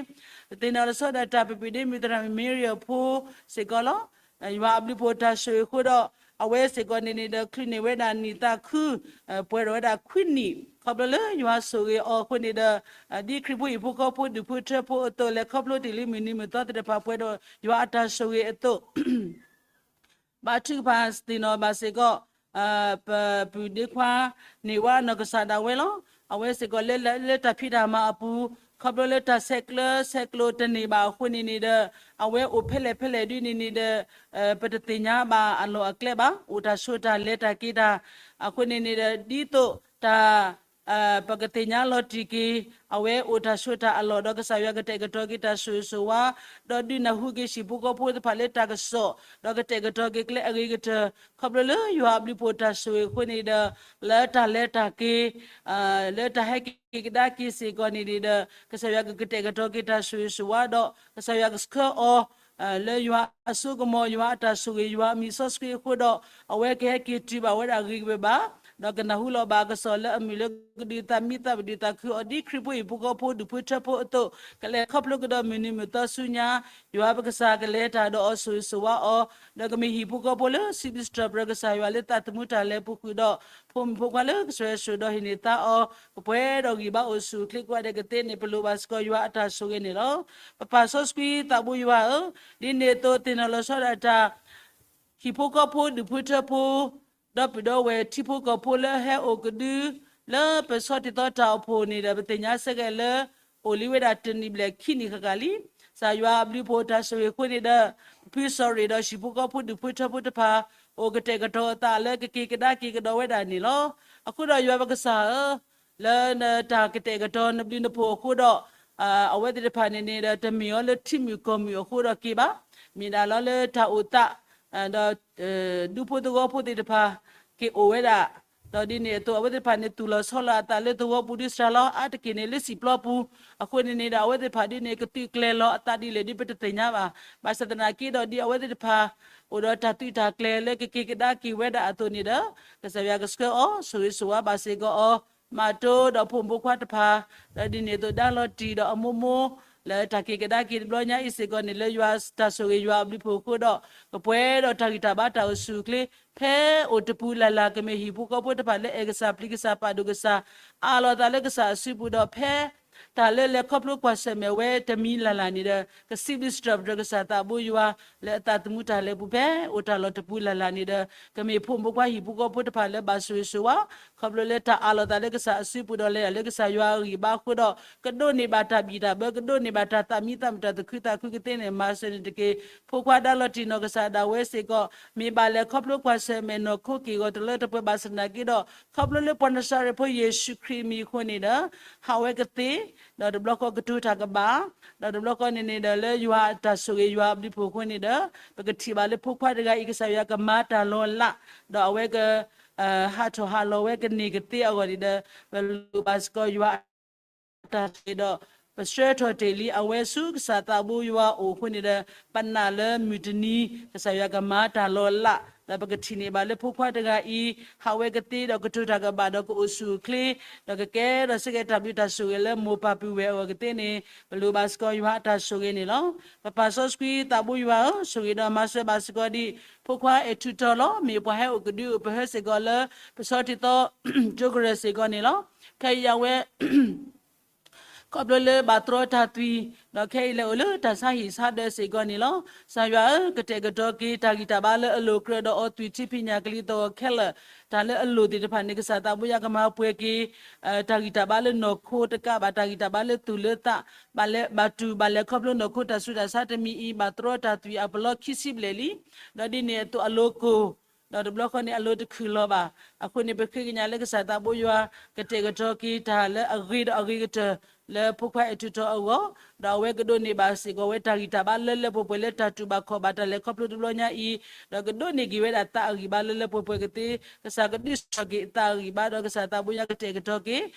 ပသ့ၣ်နီၣ်လီၤဆီဒၣ်တၢ် ပပုၢ်ဒ့မုၣ်သရၣ်မုၣ်မ့ရံအဖိစ့ၢ်ကီးလီၤ. ယွၤအဘျုးအဖှိၣ်တၢ်ဆိၣ်ဂ့ၤအဃိဒီး အဝဲစ့ၢ်ကီးန့ၣ်န့ၣ်ဒီး ချုးန့ၢ်ဝဲဒၣ်နံၣ်သးခု ပှဲၤဒီးဝဲဒၣ်ခွံနံၣ် ခီဖျိလၢယွၤဆိၣ်ဂ့ၤအီၤအဃိန့ၣ်ဒီး ဒ်ခရံာ်ဖိဟံၣ်ဖိဃီဖိဒူၣ်ဖိထၢဖိအသိး လဲၤခီဖျိတ့ၢ်လံမုၢ်နံၤမုၢ်သီသ့ၣ်တဖၣ်ပှဲၤဒီးယွၤအတၢ်ဆိၣ်ဂ့ၤအသိး ဘါထုကဖၣ်သ့ၣ်နီၣ်ဘၣ်စ့ၢ်ကီး ပပုၢ်ဒ့ခွါ န့ၢ်ဝါနီၢ်ကစၢ်ဒၣ်ဝဲလီၤ. အဝဲစ့ၢ်ကီးလၢ လၢတၢ်ဖံးတၢ်မၤအပူၤ ခီဖျိလၢတၢ်ဆဲးကျၢဆဲးကျိးတန့ၢ်ဘၣ်အဃိန့ၣ်န့ၣ်ဒီး အဝဲအိၣ်ဖဲလဲၣ်ဖဲလဲၣ်ဒ်န့ၣ်န့ၣ်ဒီး ပတသ့ၣ်ညါဘၣ်အလီၢ်အကျဲဘၣ် အိၣ်တၢ်ဆိးတၢ်လဲၤတၢ်က့ၤတၢ် အဃိန့ၣ်န့ၣ်ဒီး ဒ်သိးတၢ် ပကသ့ၣ်ညါလီၤတံၢ်က့ၤ အဝဲအိၣ်တၢ်ဆိးတၢ်အလီၢ်ဒီးကစၢ်ယွၤကတဲာ်ကတီၤက့ၤတၢ်ဆိၣ်ဂ့ၤဆိၣ်ဝါ ဒီးဒုးနၢ်ဟူက့ၤဟံၣ်ဖိဃီဖိသ့ၣ်တဖၣ်လၢတၢ်ကစီၣ် ဒီးကတဲာ်ကတီၤက့ၤကျဲအဂ့ၤကတၢၢ် ခီဖျိလၢယွၤအဘျုးအဖှိၣ်တၢ်ဆိၣ်ဂ့ၤအဃိန့ၣ်ဒီး လၢတၢ်လဲၤတၢ်က့ၤ လၢတၢ်ဟဲက့ၤကဒါက့ၤစ့ၢ်ကီးန့ၣ်န့ၣ်ဒီး ကစၢ်ယွၤကကတဲာ်ကတီၤက့ၤတၢ်ဆိၣ်ဂ့ၤဆိၣ်ဝါဒီး ကစၢ်ယွၤကဆှၢအီၤ လၢယွၤအစိကမီၤ ယွၤအတၢ်ဆိၣ်ဂ့ၤ ယွၤအမံၤစီဆှံအဃိဒီး အဝဲကဟဲက့ၤတုၤဘၣ်ဝဲဒၣ်ဂ့ၤကဘၣ် ဒီးကနၢ်ဟူလီၤဘၣ်ကစီၣ်လၢအမုာ်လၢကဒုးသးမံသးပဒုးသးခုအီၤ ဒ်ခရံာ်ဖိဟံၣ်ဖိဃီဖိဒူၣ်ဖိထၢဖိအသိး ကလဲၤခီဖျိကဒီးမုၢ်နံၤမုၢ်သီဆူညါ ယွၤပကစၢ်ကလဲၤတၢ်ဒီးအီၤဆိၣ်ဂ့ၤဆိၣ်ဝါအီၤ ဒီးကမ့ၢ်ဟံၣ်ဖိဃီဖိလၢစံးဘျုးစံးထီၣ်ပတြၢၤကစၢ်ယွၤလၢသးသမူတၢ်လဲၤပူၤဃုာ်ဒီး ဖိမုၣ်ဖိခွါလၢကဆှၢဆိၣ်ဒီးဟ့ၣ်န့ၢ်သါအီၤ ကပှဲၤဒီးဂံၢ်ဘါအိၣ်ဆူၣ်အိၣ်ချ့ကိးဂၤဒဲးကသ့န့ၣ် ပလိၣ်ဘၣ်စ့ၢ်ကီးယွၤအတၢ်ဆိၣ်ဂ့ၤန့ၣ်လီၤ. ပပၢ်စီဆှံသးဘိယွၤဧၢ, ဒ်န့ၣ်အသိးသ့ၣ်နီၣ်လီၤဆီဒၣ်တၢ် ဟံၣ်ဖိဃီဖိဒူၣ်ဖိထၢဖိ ဒီပုၢ်ဒီဝဲၢ်ထံဖိကီၢ်ဖိလၢဟဲအိၣ်ကဒု လၢပဆီတ့သီတၢ်အိၣ်ဖှိၣ်န့ၣ်ဒီး ပသ့ၣ်ညါစ့ၢ်ကီးလၢ အိၣ်လံဝဲဒၣ်တနံၣ်ဘျဲၣ်ခံနံၣ်ဃၣ်ဃၣ်လံ. ကစၢ်ယွၤအဘျုးအဖှိၣ်တၢ်ဆိၣ်ဂ့ၤအဃိန့ၣ်ဒီး ဖုစီၤရ့ၣ်ဒီးဟံၣ်ဖိဃီဖိဒူၣ်ဖိထၢဖိတဖၣ် အိၣ်ကတဲာ်ကတီၤအသးလၢကက့ၤကဒါက့ၤကဒီးဝဲဒၣ်န့ၣ်လီၤ. အဃိဒီးယွၤပကစၢ်ဧၢ လၢနတၢ်ကတဲာ်ကတီၤနဘျုးနဖှိၣ်အဃိဒီး အဝဲသ့ၣ်တဖၣ်န့ၣ်န့ၣ်ဒီး တမ့ၢ်အီၤလၢထံမုၣ်ကီၢ်မုၣ်အဃိဒီးက့ၤဘၣ်, မ့ၢ်ဒၣ်လီၤလၢတၢ်အိၣ်သး ဒီး ဒူဖိသဝီဖိသ့ၣ်တဖၣ် က့ၤအိၣ်ဝဲဒၣ်, ဒီးဒ်န့ၣ်အသိး အဝဲသ့ၣ်တဖၣ်န့ၣ် သူၣ်လီၤဆီလီၤအသးလၢသဝီပူၤဒုးစှၤလီၤ အါတက့ၢ်န့ၣ်လၢစံာ်ပျီပူၤ, အဃိန့ၣ်န့ၣ်ဒီး အဝဲသ့ၣ်တဖၣ်ဒ်န့ၣ် ကသုးကျဲၤလီၤအသးဒ်လဲၣ်ဒ်ပတသ့ၣ်ညါဘၣ်. ဘၣ်ဆၣ်သနာ်က့ဒီး ဒ်အဝဲသ့ၣ်တဖၣ် အိၣ်ဒီးတၢ်သုးတၢ်ကျဲၤလၢကက့ၤကဒါက့ၤဝဲဒၣ်အသိးန့ၣ်ဒီး ကစၢ်ယွၤကဆှၢအီၤ ဆိၣ်ဂ့ၤဆိၣ်ဝါဘၣ်စ့ၢ်ကီးအီၤ, မၤတိဒီးဖိမုၣ်ဖိခွါတဖၣ်, ဒီးဒ်န့ၣ်အသိးဒါလီၤတံၢ်ဒီးအမိၢ်မိၢ် လၢတၢ်က့ၤကဒါက့ၤတဘျီညါအံၤစ့ၢ်ကီးန့ၣ် လၢယွၤတၢ်ဆိၣ်ဂ့ၤယွၤအဘျုးအဖှိၣ်အဃိဒီး ကပှဲၤဒီးတၢ်ဂံၢ်တၢ်ဘါတၢ်အိၣ်ဆူၣ်အိၣ်ချ့ ဖဲအိၣ်တပူၤလၢ်လၢ် ကမ့ၢ်ဟံၣ်ဖိဃီဖိတဖၣ်လၢအဲၣ်ကစၢ်ပျံၤကစၢ်ပာ်ဒိၣ်ကစၢ် အးလီၤအသးလၢကစၢ်အစုပူၤဒီး ဖဲ တၢ်လၢလဲၤခီဖျိကွၢ်ဆၢၣ်မဲာ်ဝဲတမံၤလၢ်လၢ်န့ၣ်ဒီး ကစံးဘျုးစံးထီၣ်ပတြၢၤကစၢ်သးဘိယွၤ လၢအသးသမူတၢ်လဲၤပူၤဖဲ အိၣ်တၢ်လီၢ်တပူၤလၢ်လၢ်န့ၣ်ဒီး ကမ့ၢ်ဖိမုၣ်ဖိခွါဟံၣ်ဖိဃီဖိတဖၣ်လၢဘၣ်ဆိၣ်ဂ့ၤဆိၣ်ဝါ ခီဖျိလၢတၢ်အးလီၤသးလၢကစၢ်အစုပူၤဒီးလဲၤတၢ်လၢကစၢ်ယွၤအဂံၢ်ဘါအဃိဒီး ကဒိးန့ၢ်ဘၣ်တၢ်ဘံၣ်တၢ်ဘၢ ကဒိးန့ၢ်ဘၣ်တၢ်သးမံသးမုာ်တၢ်သူၣ်ခုသးခုကသ့န့ၣ် မၤစၢၤန့ၣ်တက့ၢ်. ဖိခွါဒါလီၤတံၢ်နီၢ်ကစၢ်ဒၣ်ဝဲစ့ၢ်ကီး မ့ၢ်ဘၣ်လဲၤခီဖျိကွၢ်ဆၢၣ်မဲာ်နီၢ်ခိက့ၢ်ဂီၤတလၢတပှဲၤဘၣ်ဆၣ်သနာ်က့ဒီး ခီဖျိလၢပှၤနၤစၤရ့းဖိယ့ၣ်ၡူးခရံာ်အမံၤအဃိန့ၣ်ဒီး ဟးဝဲကသ့ ဒီးတဘျီဃီကတိၤတၢ်ကဘၣ် ဒီးတဘျီဃီန့ၣ်န့ၣ်ဒီး လၢယွၤအတၢ်ဆိၣ်ဂ့ၤယွၤအဘျုးအဖှိၣ်အဃိန့ၣ်ဒီး ပကထံၣ်ဘၣ်လၢဖိခွါတဂၤအံၤ ကစၢ်ယွၤကမၤတၢ်လီၤလး ဒီးအဝဲက ဟးထီၣ်ဟးလီၤဝဲကန့ၢ်ကသ့အဂီၢ်န့ၣ်ဒီး ပလိၣ်ဘၣ်စ့ၢ်ကီးယွၤအတၢ်ဆိၣ်ဂ့ၤဒီး ပဆှၢထီၣ်တ့ၢ်လံအဝဲဆူကစၢ်သးဘိယွၤအအိၣ်အဃိန့ၣ်ဒီး ပနာ်လၢမုၢ်တနံၤ ကစၢ်ယွၤကမၤတၢ်လီၤလး ဒီးပကထံၣ်န့ၢ်ဘၣ်လၢဖိခွါတဂၤအံၤ ဟးဝဲကသ့ဒီးကတိၤတၢ်ကဘၣ်ဒီးကအိၣ်ဆူၣ်အိၣ်ချ့ ဒီးကကဲထီၣ်စ့ၢ်ကီးတၢ်ဘျုးတၢ်ဆိၣ်ဂ့ၤလၢမိၢ်ပၢ်ပုၢ်ဝဲၢ်အဂီၢ်ကသ့န့ၣ် ပလိၣ်ဘၣ်စ့ၢ်ကီးယွၤအတၢ်ဆိၣ်ဂ့ၤန့ၣ်လီၤ. ပပၢ်စီဆှံသးဘိယွၤဧၢ, ဆိၣ်ဂ့ၤဒီးမၤစၢၤဘၣ်စ့ၢ်ကီးဒံး ဖိခွါအဲၣ်ထူးတီလီၤ. မ့ၢ်ပှၤဟဲအိၣ်ကဒုအိၣ်ပဟၢစ့ၢ်ကီးလၢ ပဆီတံၢ်သီ ကၠိကရၢၢ်စ့ၢ်ကီးန့ၣ်လီၤ. ခဲအံၤအဝဲ ခီဖျိလၢဘၣ်တြီတၢ်သွံၣ် ဒီးခဲအံၤလဲၤအိၣ်လၢတၢ်ဆါဟံၣ်ဆါဒၢးစ့ၢ်ကီးန့ၣ်လီၤ. ကစၢ်ယွၤဧၢ, ကတဲာ်ကတီၤက့ၤတၢ်ဂံၢ်တၢ်ဘါလၢအလိၤကြၢးဒီးအီၤ သွံၣ်ထံဖံးညၣ်ကလံၤသီၣ်ဂီၤခဲလၢာ် တၢ်လၢအလိၤသ့ၣ်တဖၣ်န့ၣ် ကစၢ်သးဘိယွၤကမၤပှဲၤက့ၤ တၢ်ဂံၢ်တၢ်ဘါလၢနီၢ်ခိတကးဘၣ် တၢ်ဂံၢ်တၢ်ဘါလၢသူၣ်လၢသး ဘၣ်လဲၤဘၣ်တူၢ်ဘၣ်လဲၤခီဖျိနီၢ်ခိတၢ်ဆူးတၢ်ဆါတမံၤအံၤ ဘၣ်တြီတၢ်သွံၣ်အပလီခံဆံဘျဲၣ်လံ. ဒီးဒ်န့ၣ်အသိးအလိၤကိၢ် ဒီးတဘျီဃီန့ၣ် အလိၤတခုၣ်လီၤဘၣ်. အဃိန့ၣ် ပဃ့ကညးလၢကစၢ်သးဘိယွၤ ကတဲာ်ကတီၤက့ၤတၢ်လၢအဂ့ၤဒီးအဂ့ၤကတၢၢ် လၢဖိခွါအဲၣ်ထူးတီအဂီၢ်, ဒီးအဝဲကဒိးန့ၢ်ဘၣ်စ့ၢ်ကီးဝဲတၢ်ဂံၢ်တၢ်ဘါလၢလၢပှဲၤပှဲၤလၢတၢ်တူၢ်ဘၣ်ခီၣ်ဘၣ်တၢ်လဲၤခီဖျိတဘျီညါအံၤ, ဒီးကဒိးန့ၢ်က့ၤဝဲဒၣ်သးအဂံၢ်ဘါလၢလၢပှဲၤပှဲၤကသ့, ကစၢ်ကဒုးဆူၣ်ထီၣ်က့ၤအသးအဂံၢ်ဘါ ဒီးကစၢ်သးဘိယွၤကတဲာ်က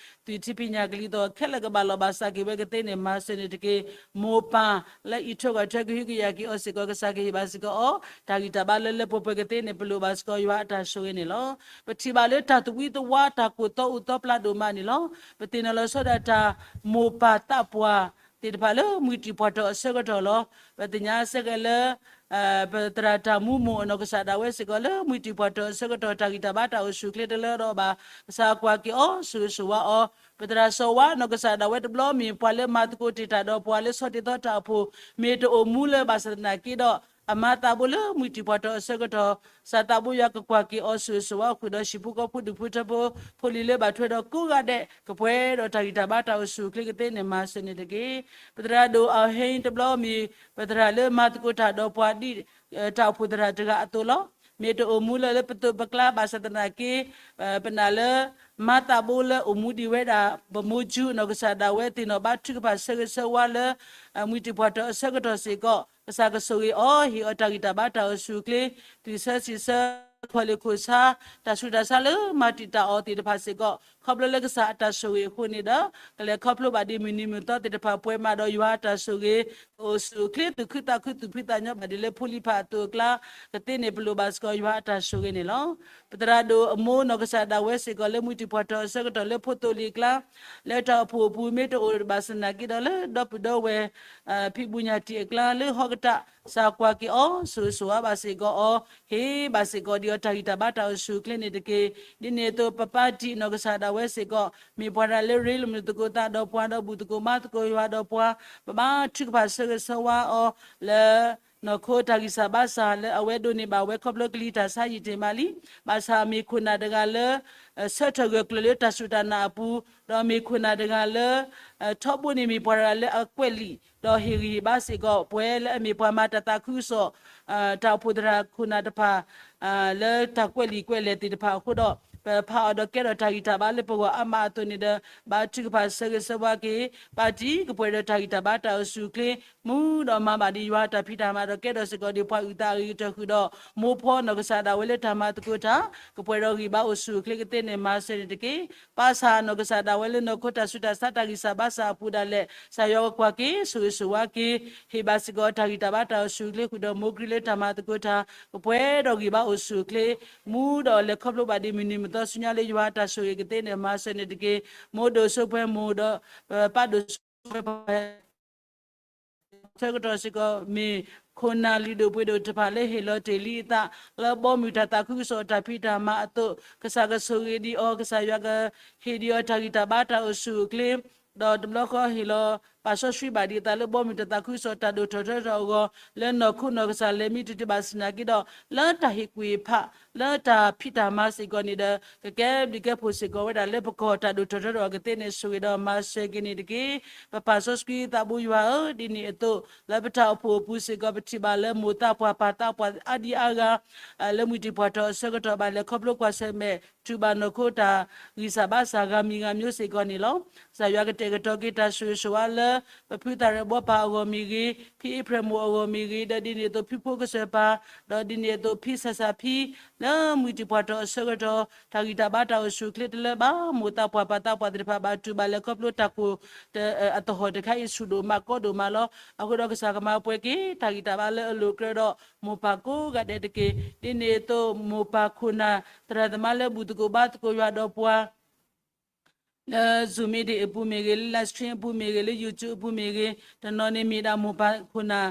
တီၤက့ၤ သွံၣ်ထံဖံးညၣ်ကလံၤသီၣ်ဂီၤခဲလၢာ်ကဘၣ်လီၤဘၣ်စးက့ၤဝဲကသ့န့ၣ် မၤစၢၤန့ၣ်တက့ၢ်. မိၢ်ပၢ်လၢအံးထွဲကွၢ်ထွဲကဟုကယာ်က့ၤအီၤစ့ၢ်ကီး ကစၢ်ကဟ့ၣ်ဘၣ်စ့ၢ်ကီးအီၤ တၢ်ဂံၢ်တၢ်ဘါလၢလၢပှဲၤပှဲၤကသ့န့ၣ် ပလိၣ်ဘၣ်စ့ၢ်ကီးယွၤအတၢ်ဆိၣ်ဂ့ၤန့ၣ်လီၤ. ပထံၣ်ဘၣ်လၢတၢ်သဝံသဝါ တၢ်ကိၢ်သီအိၣ်သီပျၢ်ဒိၣ်မးန့ၣ်လီၤ. ပသ့ၣ်နီၣ်လီၤဆီဒၣ်တၢ် မိၢ်ပၢ်သးပှၢ်သ့ၣ်တဖၣ်လၢမှံတံၢ်ပှၢ်တီၢ်အဆၢကတီၢ်လီၤ. ပသ့ၣ်ညါစ့ၢ်ကီးလၢ ပသရၣ်တၢ်မူမိၢ်အနီၢ်ကစၢ်ဒၣ်ဝဲစ့ၢ်ကီးလၢ မှံတံၢ်ပှၢ်တီၢ်အဆၢကတီၢ် တၢ်ဂံၢ်တၢ်ဘါတၢ်အိၣ်ဆူၣ်အိၣ်ချ့တလၢအီၤဘၣ်, ကစၢ်ကွၢ်က့ၤအီၤ ဆိၣ်ဂ့ၤဆိၣ်ဝါအီၤ, ပသရၣ်စီၤဝါနီၢ်ကစၢ်ဒၣ်ဝဲတဘျီမ့ၢ်ပှၤလၢမၤသကိးတ့ၢ်တၢ်ဒီးပှၤလၢဆီၣ်တံၢ်သီတၢ်အဖိ, မ့ၢ်တအိၣ်မူလၢၤဘၣ်ဆၣ်သနာ်က့ဒီး အမၤသးဘိလၢမှံတံၢ်ပှၢ်တီၢ်အဆၢကတီၢ်, ကစၢ်သးဘိယွၤကကွၢ်က့ၤအီၤ ဆိၣ်ဂ့ၤဆိၣ်ဝါအီၤဃုာ်ဒီးဟံၣ်ဖိဃီဖိဒူၣ်ဖိထၢဖိ ဖိလံၤလၢဘၣ်ထွဲဒီးကိးဂၤဒဲး ကပှဲၤဒီးတၢ်ဂံၢ်တၢ်ဘါတၢ်အိၣ်ဆူၣ်အိၣ်ချ့ကသ့န့ၣ် မၤစၢၤန့ၣ်တက့ၢ်. ပသရၣ်ဒိၣ်အဟ့တဘျီမ့ၢ် ပသရၣ်လၢမၤသကိးတၢ်ဒီးပှၤဒ် တၢ်အိၣ်ဖှိၣ်သရၣ်တဂၤအသိးလီၤ. မ့ၢ်တအိၣ်မူလၢၤလၢပသိးပကျါဘၣ်ဆၣ်သနာ်က့ ပနာ်လၢ မၤသးဘိလၢအိၣ်မူဒံးဝဲဒၣ် ပမိၢ်ကၠူနီၢ်ကစၢ်ဒၣ်ဝဲသ့ၣ်နီၣ်ဘါထုကဖၣ်ဆၢဂ့ၤဆၢဝါလၢ မှံတံၢ်ပှၢ်တီၢ်အဆၢကတီၢ်စ့ၢ်ကီး ကစၢ်ကဆိၣ်ဂ့ၤအီၤ ဟ့ၣ်အီၤတၢ်ဂံၢ်တၢ်ဘါတၢ်အိၣ်ဆူၣ်အိၣ်ချ့ သွံၣ်ဆၢစံၣ်ဆၢ ခီၣ်လ့ၢ်ခိၣ်ဆါ တၢ်ဆူးတၢ်ဆါလၢမၤတံာ်တာ်အီၤသ့ၣ်တဖၣ်စ့ၢ်ကီး ခီဖျိလၢကစၢ်အတၢ်ဆိၣ်ဂ့ၤအဃိန့ၣ်ဒီး ကလဲၤခီဖျိဘၣ်ဒံးမုၢ်နံၤမုၢ်သီသ့ၣ်တဖၣ် ပှဲၤမးဒီးယွၤအတၢ်ဆိၣ်ဂ့ၤ ကအိၣ်ဆူၣ်အိၣ်ချ့ သူၣ်ခုသးခုသူၣ်ဖှံသးညီဘၣ်ဒ်လၢဖိလံၤဖးအသိးအကျါ ကသ့န့ၣ် ပလိၣ်ဘၣ်စ့ၢ်ကီးယွၤအတၢ်ဆိၣ်ဂ့ၤန့ၣ်လီၤ. ပသရၣ်ဒိၣ်အမိၢ်နီၢ်ကစၢ်ဒၣ်ဝဲစ့ၢ်ကီးလၢမှံတံၢ်ပှၢ်တီၢ်အဆၢကတီၢ်လၢဖိသိလ့ၣ်အကျါ လၢတၢ်အိၣ်ဖှိၣ်အပူၤမ့ၢ်တအိၣ်ဘၣ်ဆၣ်သနာ်က့ဒီးလၢဒီပုၢ်ဒီဝဲၢ် ဖံးဘူၣ်ညၣ်တံၢ်အကျါလၢဟီၣ်ကတၢၢ် ကစၢ်ကွၢ်က့ၤအီၤ ဆိၣ်ဂ့ၤဆိၣ်ဝါဘၣ်စ့ၢ်ကီးအီၤ ဟ့ၣ်ဘၣ်စ့ၢ်ကီးဒံးအီၤတၢ်ဂံၢ်တၢ်ဘါတၢ်အိၣ်ဆူၣ်အိၣ်ချ့န့ၣ်တက့ၢ်. ဒ်န့ၣ်အသိး ပပၢ်တံၢ်နီၢ်ကစၢ်ဒၣ်ဝဲစ့ၢ်ကီး မ့ၢ်ပှၤတဂၤလၢရ့လိာ်မုာ်သကိးသးဒီးပှၤဒီးဘူၣ်သကိးဘါသကိးယွၤဒီးပှၤ ပဘါထုကဖၣ်ဆၢဂ့ၤဆၢဝါအီၤ လၢ နီၢ်ခိတၢ်ဂံၢ်စၢ်ဘါစၢ်လၢအဝဲဒိးန့ၢ်ဘၣ်ဝဲခီဖျိကလံၤတၢ်ဆါယံာ်တ့ၢ်မးလံ. ဘၣ်ဆၣ်မ့ၢ်ခိၣ်နၢ်တဂၤလၢ ဆၢထၢၣ်ဂၢၢ်ကျၢၤလၢတၢ်စူၢ်တၢ်နာ်အပူၤ, ဒီးမ့ၢ်ခိၣ်နၢ်တဂၤလၢ ထီဘိန့ၣ်မ့ၢ်ပှၤတဂၤလၢအကွဲးလံာ် ဒီးဟ့ၣ်ဂံၢ်ဟ့ၣ်ဘါစ့ၢ်ကီး ပှၤလၢအမ့ၢ်ပှၤမၤတၢ်သးခုကစီၣ် တၢ်အိၣ်ဖှိၣ်သရၣ်ခိၣ်နၢ်တဖၣ် လၢတၢ်ကွဲးလံာ်ကွဲးလဲၢ်သ့ၣ်တဖၣ်အဃိဒီး ပဖးအီၤဒီးကဲထီၣ်တၢ်ဂံၢ်တၢ်ဘါလၢပဂီၢ်အါမးအသိးန့ၣ်ဒီး ဘါထုကဖၣ်ဆၢဂ့ၤဆၢဝါက့ၤ ပၢ်တံၢ်ကပှဲၤဒီးတၢ်ဂံၢ်တၢ်ဘါတၢ်အိၣ်ဆူၣ်အိၣ်ချ့ မူဒီးမၤဘၣ်ဒံးယွၤတၢ်ဖံးတၢ်မၤဒီးကဲထီၣ်စ့ၢ်ကီးဒံးပှၤအုၣ်သးအဂ့ၤကတၢၢ်ဃုာ်ဒီး မိၢ်ဖီနီၢ်ကစၢ်ဒၣ်ဝဲလၢတၢ်မၤသကိးတၢ် ကပှဲၤဒီးဂံၢ်ဘါအိၣ်ဆူၣ်အိၣ်ချ့ကသ့န့ၣ် မၤစၢၤန့ၣ်တက့ၢ်. ပၢ်ဆၣ်နီၢ်ကစၢ်ဒၣ်ဝဲလၢနီၢ်ခိတၢ်ဆူးတၢ်ဆါတၢ်ဂံၢ်စၢ်ဘါစၢ်အပူၤဒၣ်လဲာ် ကစၢ်ယွၤကကွၢ်က့ၤ ဆိၣ်ဂ့ၤဆိၣ်ဝါက့ၤ ဟ့ၣ်ဘၣ်စ့ၢ်ကီးတၢ်ဂံၢ်တၢ်ဘါတၢ်အိၣ်ဆူၣ်အိၣ်ချ့ဃုာ်ဒီးမိၢ်ကရံလၢတၢ်မၤသကိးတၢ် ကပှဲၤဒီးဂံၢ်ဘါအိၣ်ဆူၣ်အိၣ်ချ့ မူဒီးလဲၤခီဖျိဘၣ်ဒံးမုၢ်နံၤမုၢ်သီဆူညါလၢယွၤအတၢ်ဆိၣ်ဂ့ၤကသ့န့ၣ် မၤစၢၤန့ၣ်တက့ၢ်. မိၢ်ဒိၣ်စိဖဲမိၢ်ဒီး ပၢ်ဒိၣ်စိဖဲပၢ် ဆၢကတီၢ်စ့ၢ်ကီး မ့ၢ်ခိၣ်နၢ်လုၢ်ဒိၣ်ပှ့ၤဒိၣ်တဖၣ်လၢဟ့ၣ်လီၤတ့ၢ်လံအသး လၢဘီမုၢ်တၢ်သးခုကစီၣ်တၢ်ဖံးတၢ်မၤအသိး ကစၢ်ကဆိၣ်ဂ့ၤဒံးအီၤ ကစၢ်ယွၤကဟ့ၣ်ဒံးအီၤတၢ်ဂံၢ်တၢ်ဘါတၢ်အိၣ်ဆူၣ်အိၣ်ချ့ ဒီးတဘျီဃီဟ့ၣ်လီၤ ပာ်စီဆှံဘၣ်ဒံးအသးလၢဘီမုၢ်တၢ်သးခုကစီၣ်တၢ်ဒိၣ်ထီၣ်ထီထီၣ်အဂီၢ် လၢနီၢ်ခိနီၢ်ကစၢ်လဲၤမံတံၢ်တံၢ်ဘၣ်ဆၣ်သနာ်က့ဒီး လၢတၢ်ဟ့ၣ်ကူၣ်ဟ့ၣ်ဖး လၢတၢ်ဖံးတၢ်မၤစ့ၢ်ကီးန့ၣ်ဒီး ကကဲဘျုးကဲဖှိၣ်စ့ၢ်ကီးဝဲဒၣ်လၢပကီၢ်တၢ်ဒိၣ်ထီၣ်ထီထီၣ်အကသ့န့ၣ် ဆိၣ်ဂ့ၤဒီးမၤစၢၤက့ၤန့ၣ်တက့ၢ်. ပပာ်စီဆှံသးဘိယွၤဧၢ, ဒ်န့ၣ်အသိး လၢပတၢ်အိၣ်ဖှိၣ်အပူၤစ့ၢ်ကီး ပထံၣ်ဘၣ်လၢမိၢ်သးပှၢ်ပၢ်သးပှၢ်အါဒံအါဂၤ လၢမှံတံၢ်ပှၢ်ထီၣ်အဆၢကတီၢ်ဘၣ်လဲၤခီဖျိကွၢ်ဆၢၣ်မဲာ် တူၢ်ဘၣ်နီၢ်ခိတၢ်ဂံၢ်စၢ်ဘါစၢ်ဂၤမံၤဂၤမျိုးစ့ၢ်ကီးန့ၣ်လီၤ. ကစၢ်ယွၤကတဲာ်ကတီၤက့ၤတၢ်ဆိၣ်ဂ့ၤဆိၣ်ဝါလၢ ပဖုသးရၢၣ်ဘီပၢ်အဂီၢ်မ့ၢ်ဂ့ၤ, ဖံအ့ဖြဲၣ်မိၢ်အဂီၢ်မ့ၢ်ဂ့ၤ, ဒီးဒ်န့ၣ်အသိးဖံဖိကစၢၢ်ပၢ်, ဒီးဒ်န့ၣ်အသိးဖံစၢ်စၢ်ဖံ လၢမှံတံၢ်ပှၢ်ထီၣ်အဆၢကတီၢ် တၢ်ဂံၢ်တၢ်ဘါတၢ်အိၣ်ဆူၣ်အိၣ်ချ့တလၢဘၣ်, မိၢ်သးပှၢ်ပၢ်သးပှၢ်သ့ၣ်တဖၣ်ဘၣ်တူၢ်ဘၣ်လဲၤခီဖျိတၢ်ကိၢ် အသဟီၣ်တခါအံၤဆူၣ်ဒိၣ်မးကီဒိၣ်မးလီၤ. အဃိဒီးကစၢ်ကမၤပှဲၤက့ၤ တၢ်ဂံၢ်တၢ်ဘါလၢအလိၤကြၢးဒီး မိၢ်ပၢ်ကိးဂၤဒဲးတက့ၢ်. ဒ်န့ၣ်အသိး မိၢ်ပၢ်ခိၣ်နၢ်သရၣ်သမါလၢဘူၣ်သကိးဘါသကိးယွၤဒီးပှၤ လၢ Zoom meeting အပူၤမ့ၢ်ဂ့ၤ, လၢ live stream အပူၤမ့ၢ်ဂ့ၤ, လၢ YouTube အပူၤမ့ၢ်ဂ့ၤ, တနီၤန့ၣ်မ့ၢ်ဒၣ်မိၢ်ပၢ်ခိၣ်နၢ်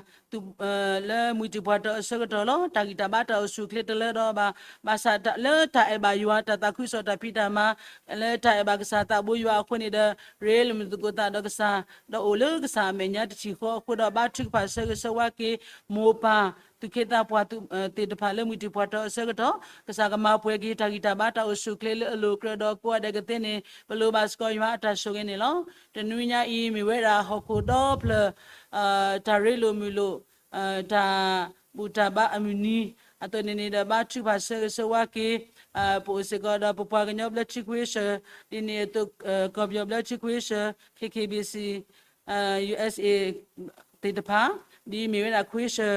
လၢမှံတံၢ်ပှၢ်ထီၣ်အဆၢကတီၢ်လီၤ. တၢ်ဂံၢ်တၢ်ဘါတၢ်အိၣ်ဆူၣ်အိၣ်ချ့တလၢဒီးဘၣ်, ဘၣ်ဆၣ်လၢတၢ်အဲၣ်ဘၣ်ယွၤတၢ်သးခုကစီၣ်တၢ်ဖံးတၢ်မၤ လၢတၢ်အဲၣ်ဘၣ်ကစၢ်သးဘိယွၤအဃိန့ၣ်ဒီး ရ့လိာ်မုာ်သကိးသးဒီးကစၢ် ဒီးအိၣ်လၢကစၢ်အမဲာ်ညါတထံၣ်ဃီအဃိဒီး ဘါထုကဖၣ်ဆၢဂ့ၤဆၢဝါက့ၤ မိၢ်ပၢ် သူၣ်က့သးပှၢ်သ့ၣ်တဖၣ်လၢမှံတံၢ်ပှၢ်ထီၣ်အဆၢကတီၢ် ကစၢ်ကမၤပှဲၤက့ၤတၢ်ဂံၢ်တၢ်ဘါတၢ်အိၣ်ဆူၣ်အိၣ်ချ့လၢအလိၤကြၢးဒီးကိးဂၤဒဲးကသ့န့ၣ် ပလိၣ်ဘၣ်စ့ၢ်ကီးယွၤအတၢ်ဆိၣ်ဂ့ၤန့ၣ်လီၤ. တနွံညါအံၤမ့ၢ်ဝဲဒၣ်ဟီၣ်ခိၣ်ဒီဖျၢၣ် တၢ်ရ့လိာ်မုာ်လိာ် တၢ်ဘူၣ်တၢ်ဘါအမုၢ်နံၤ အသိးန့ၣ်န့ၣ်ဒီး ဘါထုကဖၣ်ဆၢဂ့ၤဆၢဝါက့ၤ ပအိၣ်စ့ၢ်ကီးဒီးပပှၤကညီဘျၢထံခွ့ဆၢ ဒ်န့ၣ်အသိး ကီၢ်ပယီၤဘျၢထံခွ့ဆၢ ခ့ခ့ဘ့ၣ်စံၣ် USA သ့ၣ်တဖၣ် ဒ်မ့ၢ်ဝဲဒၣ်ခွ့ဆၢ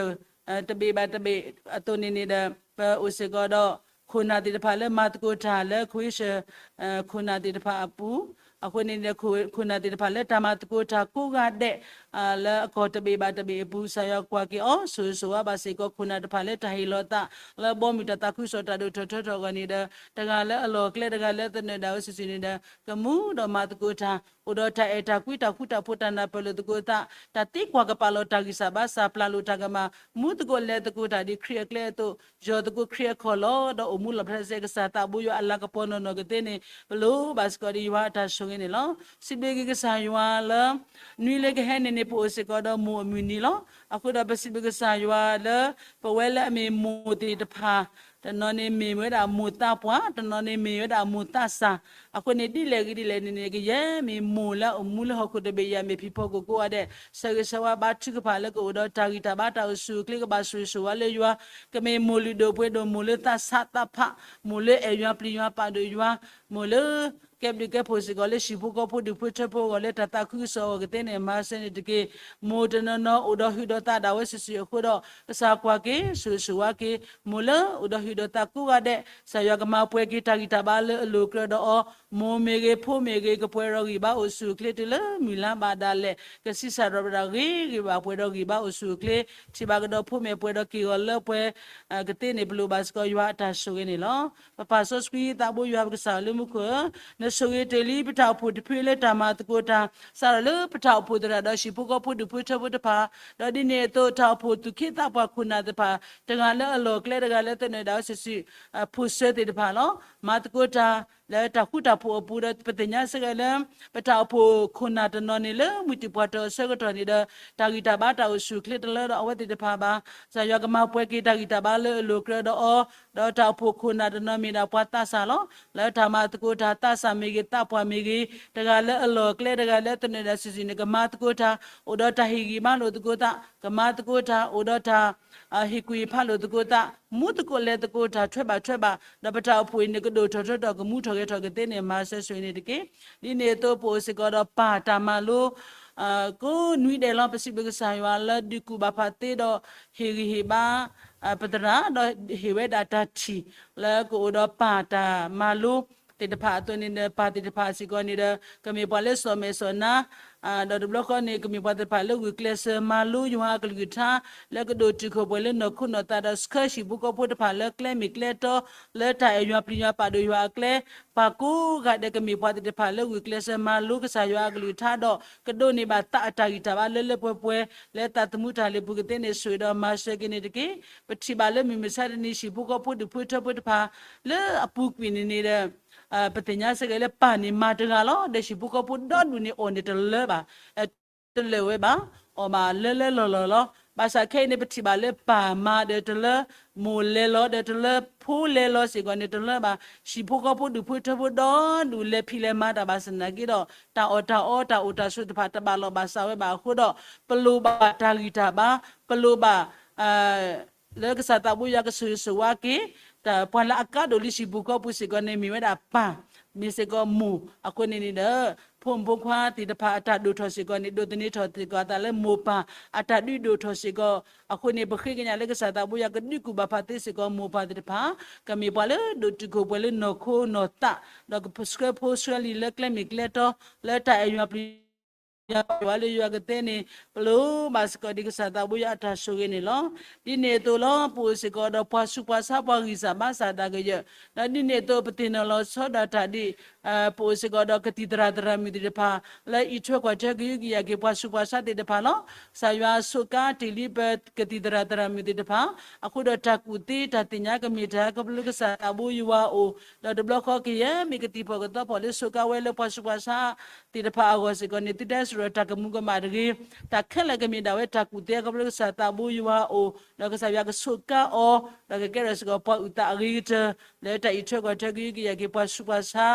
တဘ့ၣ်ဘၣ်တဘ့ၣ် အသိးန့ၣ်န့ၣ်ဒီး ပအိၣ်စ့ၢ်ကီးဒီး ခိၣ်နၢ်သ့ၣ်တဖၣ်လၢမၤသကိးတၢ်လၢခွ့ဆၢ ခိၣ်နၢ်သ့ၣ်တဖၣ်အပူၤ အဃိန့ၣ်ဒီး ခိၣ်နၢ်သ့ၣ်တဖၣ်လၢတၢ်မၤသကိးတၢ်ကိးဂၤဒဲး လၢအကီၢ်တဘ့ၣ်ဘၣ်တဘ့ၣ်အပူၤ ကစၢ်ယွၤကွၢ်က့ၤအီၤ ဆိၣ်ဂ့ၤဆိၣ်ဝါဘၣ်စ့ၢ်ကီးခိၣ်နၢ်တဖၣ်လၢတၢ်ဟ့ၣ်လီၤသး လၢဘီမုၢ်တၢ်သးခုကစီၣ်တၢ်ဒိၣ်ထီၣ်ထီထီၣ်အဂီၢ်န့ၣ်ဒီး တဂၤလၢအလီၢ်အကျဲ တဂၤလၢသနၢၣ်ဒၣ်ဝဲစုာ်စုာ်န့ၣ်ဒီး ကမူဒီးမၤသကိးတၢ် အိၣ်ဒီးတၢ်အဲၣ်တၢ်ကွံ တၢ်ဃူတၢ်ဖိး တၢ်နၢ်ပၢၢ်လိာ်သကိးသး တၢ်သံကွၢ်ကပာ်လီၤတၢ်ဂံၢ်စၢ်ဘါစၢ် ပျၢ်လိာ်တၢ်ကမၣ် မူသကိးလဲၤသကိးတၢ်ဒ်ခရံာ်အကျဲအသိး ယီၢ်သကိးခရံာ်အခီၣ်လီၤ ဒီးအိၣ်မူလီၤဖျဲးစဲကစၢ်သးဘိယွၤအလၤကပီၤနီၢ်နီၢ်ကသ့န့ၣ် ပလိၣ်ဘၣ်စ့ၢ်ကီးဒီးယွၤအတၢ်ဆိၣ်ဂ့ၤန့ၣ်လီၤ. စံးဘျုးက့ၤကစၢ်ယွၤလၢ နွံလၢကဟဲန့ၣ်န့ၣ် ပအိၣ်စ့ၢ်ကီးဒီးမိၢ်အမုၢ်နံၤလီၤ. အဃိဒီးပစံးဘျုးကစၢ်ယွၤလၢ ပဝဲလၢအမ့ၢ်မိၢ်သ့ၣ်တဖၣ် တနီၤန့ၣ်မ့ၢ်ဝဲဒၣ်မိၢ်သးပှၢ် တနီၤန့ၣ်မ့ၢ်ဝဲဒၣ်မိၢ်သးစၢ် အဃိန့ၣ်ဒ်လဲၣ်ဂ့ၤဒ်လဲၣ်န့ၣ်န့ၣ် ကယဲၢ်မ့ၢ်မိၢ်လၢအအိၣ်မူလၢဟီၣ်ခိၣ်တဘ့ၣ်အံၤ မ့ၢ်ဖံးဖီခိၣ်ကိးဂၤဒဲး ဆၢဂ့ၤဆၢဝါဘါထုကဖၣ်လၢကအိၣ်ဒီးတၢ်ဂံၢ်တၢ်ဘါတၢ်အိၣ်ဆူၣ်အိၣ်ချ့ ကဘၣ်ဆိၣ်ဂ့ၤဆိၣ်ဝါလၢယွၤ ကမ့ၢ်မိၢ်လုၢ်ဒိၣ်ပှ့ၤဒိၣ် မိၢ်လၢသးဆးသးဖး မိၢ်လၢအဲၣ်ယွၤပျံၤယွၤပာ်ဒိၣ်ယွၤ မိၢ်လၢ ကဲဘျုးကဲဖှိၣ်စ့ၢ်ကီးလၢဟံၣ်ဖိဃီဖိဒူၣ်ဖိထၢဖိအဂီၢ်လၢတၢ်သးခုကစီၣ်အဂီၢ်ကသ့န့ၣ် မၤစၢၤန့ၣ်တက့ၢ်. မိၢ်တနီၤနီၤအိၣ်ဒီးဟုၣ်ဒီးသးဒၣ်ဝဲစုာ်စုာ်အဃိဒီး ကစၢ်ကွၢ်က့ၤ ဆိၣ်ဂ့ၤဆိၣ်ဝါက့ၤ မိၢ်လၢအိၣ်ဒီးဟုၣ်ဒီးသးကိးဂၤဒဲး ကစၢ်ယွၤကမၤပှဲၤက့ၤတၢ်ဂံၢ်တၢ်ဘါလၢအလိၤကြၢးဒီးအီၤ မိၢ်မ့ၢ်ဂ့ၤ ဖိမ့ၢ်ဂ့ၤ ကပှဲၤဒီးဂံၢ်ဘါအိၣ်ဆူၣ်အိၣ်ချ့တုၤလၢမုၢ်လါဘၣ်ဒၣ်လဲာ် ကဆံးစၢ်ဒီးဝဲဒၣ်ဂ့ၤဂ့ၤဘၣ်ပှဲၤဒီးဂံၢ်ဘါအိၣ်ဆူၣ်အိၣ်ချ့ ထံၣ်ဘၣ်ကဒီးဖိမဲာ်ပှဲၤဒီးက့ၢ်ဂီၤလၢပှဲၤ ကသ့န့ၣ် ပလိၣ်ဘၣ်စ့ၢ်ကီးယွၤအတၢ်ဆိၣ်ဂ့ၤန့ၣ်လီၤ. ပပာ်စီဆှံသးဘိယွၤပကစၢ်လၢမူခိၣ်ဧၢ, နဆိၣ်ဂ့ၤတ့ၢ်လံ ပတၢ်အိၣ်ဖှိၣ်တဖုလၢတၢ်မၤသကိးတၢ် စးထီၣ်လၢပတၢ်အိၣ်ဖှိၣ်သရၣ်ဒီးဟံၣ်ဖိဃီဖိဒူၣ်ဖိထၢဖိတဖၣ်, ဒီးဒ်န့ၣ်အသိးတၢ်အိၣ်ဖှိၣ်သူၣ်က့သးပှၢ်ခိၣ်နၢ်သ့ၣ်တဖၣ်, တဂၤလၢအလီၢ်အကျဲ တဂၤလၢသနၢၣ်ဒၣ်ဝဲစုာ်စုာ် ဖိၣ်စၢၤသ့ၣ်တဖၣ်လီၤ. မၤသကိးတၢ် လၢတၢ်ဃူတၢ်ဖိးအပူၤဒီး ပသ့ၣ်ညါစ့ၢ်ကီးလၢ ပတၢ်အိၣ်ဖှိၣ်ခိၣ်နၢ်တနီၤန့ၣ်လၢ မှံတံၢ်ပှၤတီၤအဆၢကတီၢ်န့ၣ်ဒီး တၢ်ဂံၢ်တၢ်ဘါတၢ်အိၣ်ဆူၣ်အိၣ်ချ့တလၢဒီးအဝဲသ့ၣ်တဖၣ်ဘၣ်. ကစၢ်ယွၤကမၤပှဲၤက့ၤတၢ်ဂံၢ်တၢ်ဘါလၢအလိၤကြၢးဒီးအီၤ, ဒီးတၢ်အိၣ်ဖှိၣ်ခိၣ်နၢ်တနီၤမ့ၢ်ဒၣ်ပှၤသးစၢ်လီၤ. လၢတၢ်မၤသကိးတၢ်သးစၢ်မ့ၢ်ဂ့ၤ သးပှၢ်မ့ၢ်ဂ့ၤ, တဂၤလၢအလီၢ်အကျဲ တဂၤလၢသနၢၣ်ဒၣ်စုာ်စုာ်န့ၣ် ကမၤသကိးတၢ် အိၣ်ဒီးတၢ်ဟ့ၣ်ဂံၢ်ဘါလိာ်သကိးသး, ကမၤသကိးတၢ် အိၣ်ဒီးတၢ် ဟ့ၣ်ကူၣ်ဟ့ၣ်ဖးလိာ်သကိးသး, မူသကိးလဲၤသကိးတၢ်ထွဲဘၣ်ထွဲဘၣ်, ဒီးပတၢ်အိၣ်ဖှိၣ်အံၤန့ၣ် ကဒိၣ်ထီၣ်ထီထီၣ် ကမူထီၣ်ဂဲၤထီၣ်ကသ့န့ၣ် မၤစၢၤဆိၣ်ဂ့ၤန့ၣ်တက့ၢ်. ဒ်န့ၣ်အသိးပအိၣ်စ့ၢ်ကီးဒီးပၢ်တၢ်မၤလိ ကိးနွံဒဲးလီၤ. ပစံးဘျုးကစၢ်ယွၤလၢဒုးကူၣ်ဘၣ်ဖးသ့ဒီး ဟ့ၣ်ဂံၢ်ဟ့ၣ်ဘါ ပသရၣ် ဒီးဟ့ၣ်ဝဲဒၣ်တၢ်ထံၣ် လၢကအိၣ်ဒီးပၢ်တၢ်မၤလိသ့ၣ်တဖၣ်အသိးန့ၣ်ဒီး ပၢ်သ့ၣ်တဖၣ်စ့ၢ်ကီးန့ၣ်ဒီး ကမ့ၢ်ပှၤလၢစီၤမဲာ်စီၤနါ ဒီးတဘျီဃီန့ၣ် ကမ့ၢ်ပှၤသ့ၣ်တဖၣ်လၢဂုာ်ကျဲးစၢးမၤလိယွၤအကလုၢ်ကထါ လၢကဒိၣ်တုာ်ခိၣ်ပှဲၤလၢနီၢ်ခိနီၢ်သးဒီးဆှၢဟံၣ်ဖိဃီဖိတဖၣ်လၢကျဲမ့ၢ်ကျဲတီ လၢတၢ်အဲၣ်ယွၤပျံၤယွၤပာ်ဒိၣ်ယွၤအကျဲ ပှၤကိးဂၤဒဲးကမ့ၢ်ပှၤသ့ၣ်တဖၣ်လၢဂုာ်ကျဲးစၢးမၤလိကစၢ်ယွၤအကလုၢ်ကထါဒီး ကဒိးန့ၢ်ဘၣ်သးအတၢ်ဂံၢ်တၢ်ဘါလၢလၢပှဲၤပှဲၤ လၢသးသမူတၢ်လဲၤပူၤကသ့န့ၣ် ဆိၣ်ဂ့ၤဒီးမၤစၢၤက့ၤန့ၣ်တက့ၢ်. ပထံၣ်ဘၣ်လၢမုၢ်မဆါတနံၤ ဟံၣ်ဖိဃီဖိဒူၣ်ဖိထၢဖိတဖၣ် လၢအပူၤကွံာ်န့ၣ်န့ၣ်ဒီး ပသ့ၣ်ညါစ့ၢ်ကီးလၢပၢ်န့ၣ်မၤတဂၤလီၤ. ဒီးဟံၣ်ဖိဃီဖိဒီဒူၣ်န့ၣ်အီၣ်န့ၣ်တလၢဘၣ်, တလၢာ်ဝဲဘၣ်, အီၣ်ဘၣ်လၢလၢလီၢ်လီၢ်လီၤ. ဘၣ်ဆၣ်ခဲအံၤန့ၣ် ပထံၣ်ဘၣ်လၢပၢ်မၤဒီးတလၢ, မိၢ်လဲၤလီၤဒီးတလၢ, ဖိလဲၤလီၤစ့ၢ်ကီးန့ၣ်တလၢဘၣ်. ဟံၣ်ဖိဃီဖိဒူၣ်ဖိထၢဖိဒီဒူၣ်လဲၤဖံးလဲၤမၤတၢ်ဘၣ်ဆၣ်သနာ်က့ဒီး တၢ်အီၣ်တၢ်အီတၢ်အိၣ်တၢ်ဆိးတဖၣ်တဘၣ်လီၢ်ဘၣ်စးဝဲဘၣ်အဃိဒီး ပလိၣ်ဘၣ်တၢ်ဂံၢ်တၢ်ဘါ, ပလိၣ်ဘၣ် လၢကစၢ်သးဘိယွၤကဆိၣ်ဂ့ၤဆိၣ်ဝါက့ၤ ပှၤလၢအကါဒိၣ်လံဟံၣ်ပူၤဃီပူၤစ့ၢ်ကီးန့ၣ် မ့ၢ်ဝဲဒၣ်ပၢ်, မ့ၢ်စ့ၢ်ကီးမိၢ်အဃိန့ၣ်န့ၣ်ဒီး ဖိမုၣ်ဖိခွါသ့ၣ်တဖၣ်အတၢ်ဒိၣ်ထီၣ်စ့ၢ်ကီးန့ၣ် ဒိးသန့ၤထီၣ်စ့ၢ်ကီးအသးလၢမိၢ်ပၢ်အတၢ်ဒုးဒိၣ်ထီၣ်စ့ၢ်ကီး, အဃိန့ၣ် ပဃ့ကညးလၢကစၢ်သးဘိယွၤကဒုးကူၣ်ဘၣ်ပာ်သ့စ့ၢ်ကီးမိၢ်ပၢ်သ့ၣ်တဖၣ်, ကမ့ၢ်ပှၤလၢဒိၣ်တုာ်ခိၣ်ပှဲၤလၢနီၢ်ခိနီၢ်သး, ဒီးကဆှၢဖိဆှၢလံာ်လၢကျဲမ့ၢ်ကျဲတီ, လၢတၢ်အဲၣ်ယွၤပျံၤ ယွၤပာ်ဝဲလၢယွၤကသ့န့ၣ် ပလိၣ်ဘၣ်စ့ၢ်ကီးဒ်ကစၢ်သးဘိယွၤအတၢ်ဆိၣ်ဂ့ၤန့ၣ်လီၤ. ဒ်န့ၣ်အသိးလီၤ ပအိၣ်စ့ၢ်ကီးဒီးပှၤဆူးပှၤဆါပှၤဂံၢ်စၢ်ဘါစၢ်တၢ်ကယၢၢ်, ဒီးဒ်န့ၣ်အသိးပသ့ၣ်နီၣ်လီၤဆီဒၣ်တၢ်ဒ် ပအိၣ်စ့ၢ်ကီးဒီးကသံၣ်သရၣ်သရၣ်မုၣ်သ့ၣ်တဖၣ် လၢအံးထွဲကွၢ်ထွဲကဟုကယာ်က့ၤပှၤဆူးပှၤဆါသ့ၣ်တဖၣ်လီၤ. ကစၢ်ယွၤအစိးကါတ့ၢ်လံပကသံၣ်သရၣ်သရၣ်မုၣ်သ့ၣ်တဖၣ်, အဃိဒီးတၢ်ကူၣ်သ့တၢ်သ့ၣ်ညါကမ့ၢ်တၢ်ခီဖျိလၢကစၢ်သးဘိယွၤအအိၣ်, ဒီးတဘျီဃီကယဲၢ်မ့ၢ်ကသံၣ်ဖီၣ်ကသီဖီၣ်လၢစိးကါဝဲလၢပှၤဆူးပှၤဆါ သ့ၣ်တဖၣ်အဂီၢ်စ့ၢ်ကီးန့ၣ် သုတဟဲစံးဒီးတၢ်ကမူၤကမၣ်တဂ့ၤ, တၢ်ခဲလၢာ်ကမ့ၢ်ဒၣ်ဝဲတၢ်ကူၣ်သ့ခီဖျိလၢကစၢ်သးဘိယွၤအအိၣ်, ဒီးကစၢ်ယွၤကဆိးကါအီၤ, ဒီးကကဲထီၣ်စ့ၢ်ကီးပှၤအုၣ်သးအဂ့ၤကတၢၢ် လၢတၢ်အံးထွဲကွၢ်ထွဲကဟုကယာ်က့ၤပှၤဆူးပှၤဆါ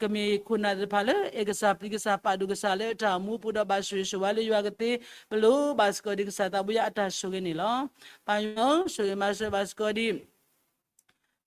ကမ့ၢ်ခိၣ်နၢ်သ့ၣ်တဖၣ်လၢ အဲၣ်ကစၢ်ပျံၤကစၢ်ပာ်ဒိၣ်ကစၢ်လၢတၢ်အိၣ်မူပူၤဒီးဘၣ်ဆိၣ်ဂ့ၤဆိၣ်ဝါလၢယွၤကသ့, ပလိၣ်ဘၣ်စ့ၢ်ကီးဒ်ကစၢ်သးဘိယွၤအတၢ်ဆိၣ်ဂ့ၤန့ၣ်လီၤ. ပၢ်ယွၤဧၢ, ဆိၣ်ဂ့ၤမၤစၢၤဘၣ်စ့ၢ်ကီးဒ်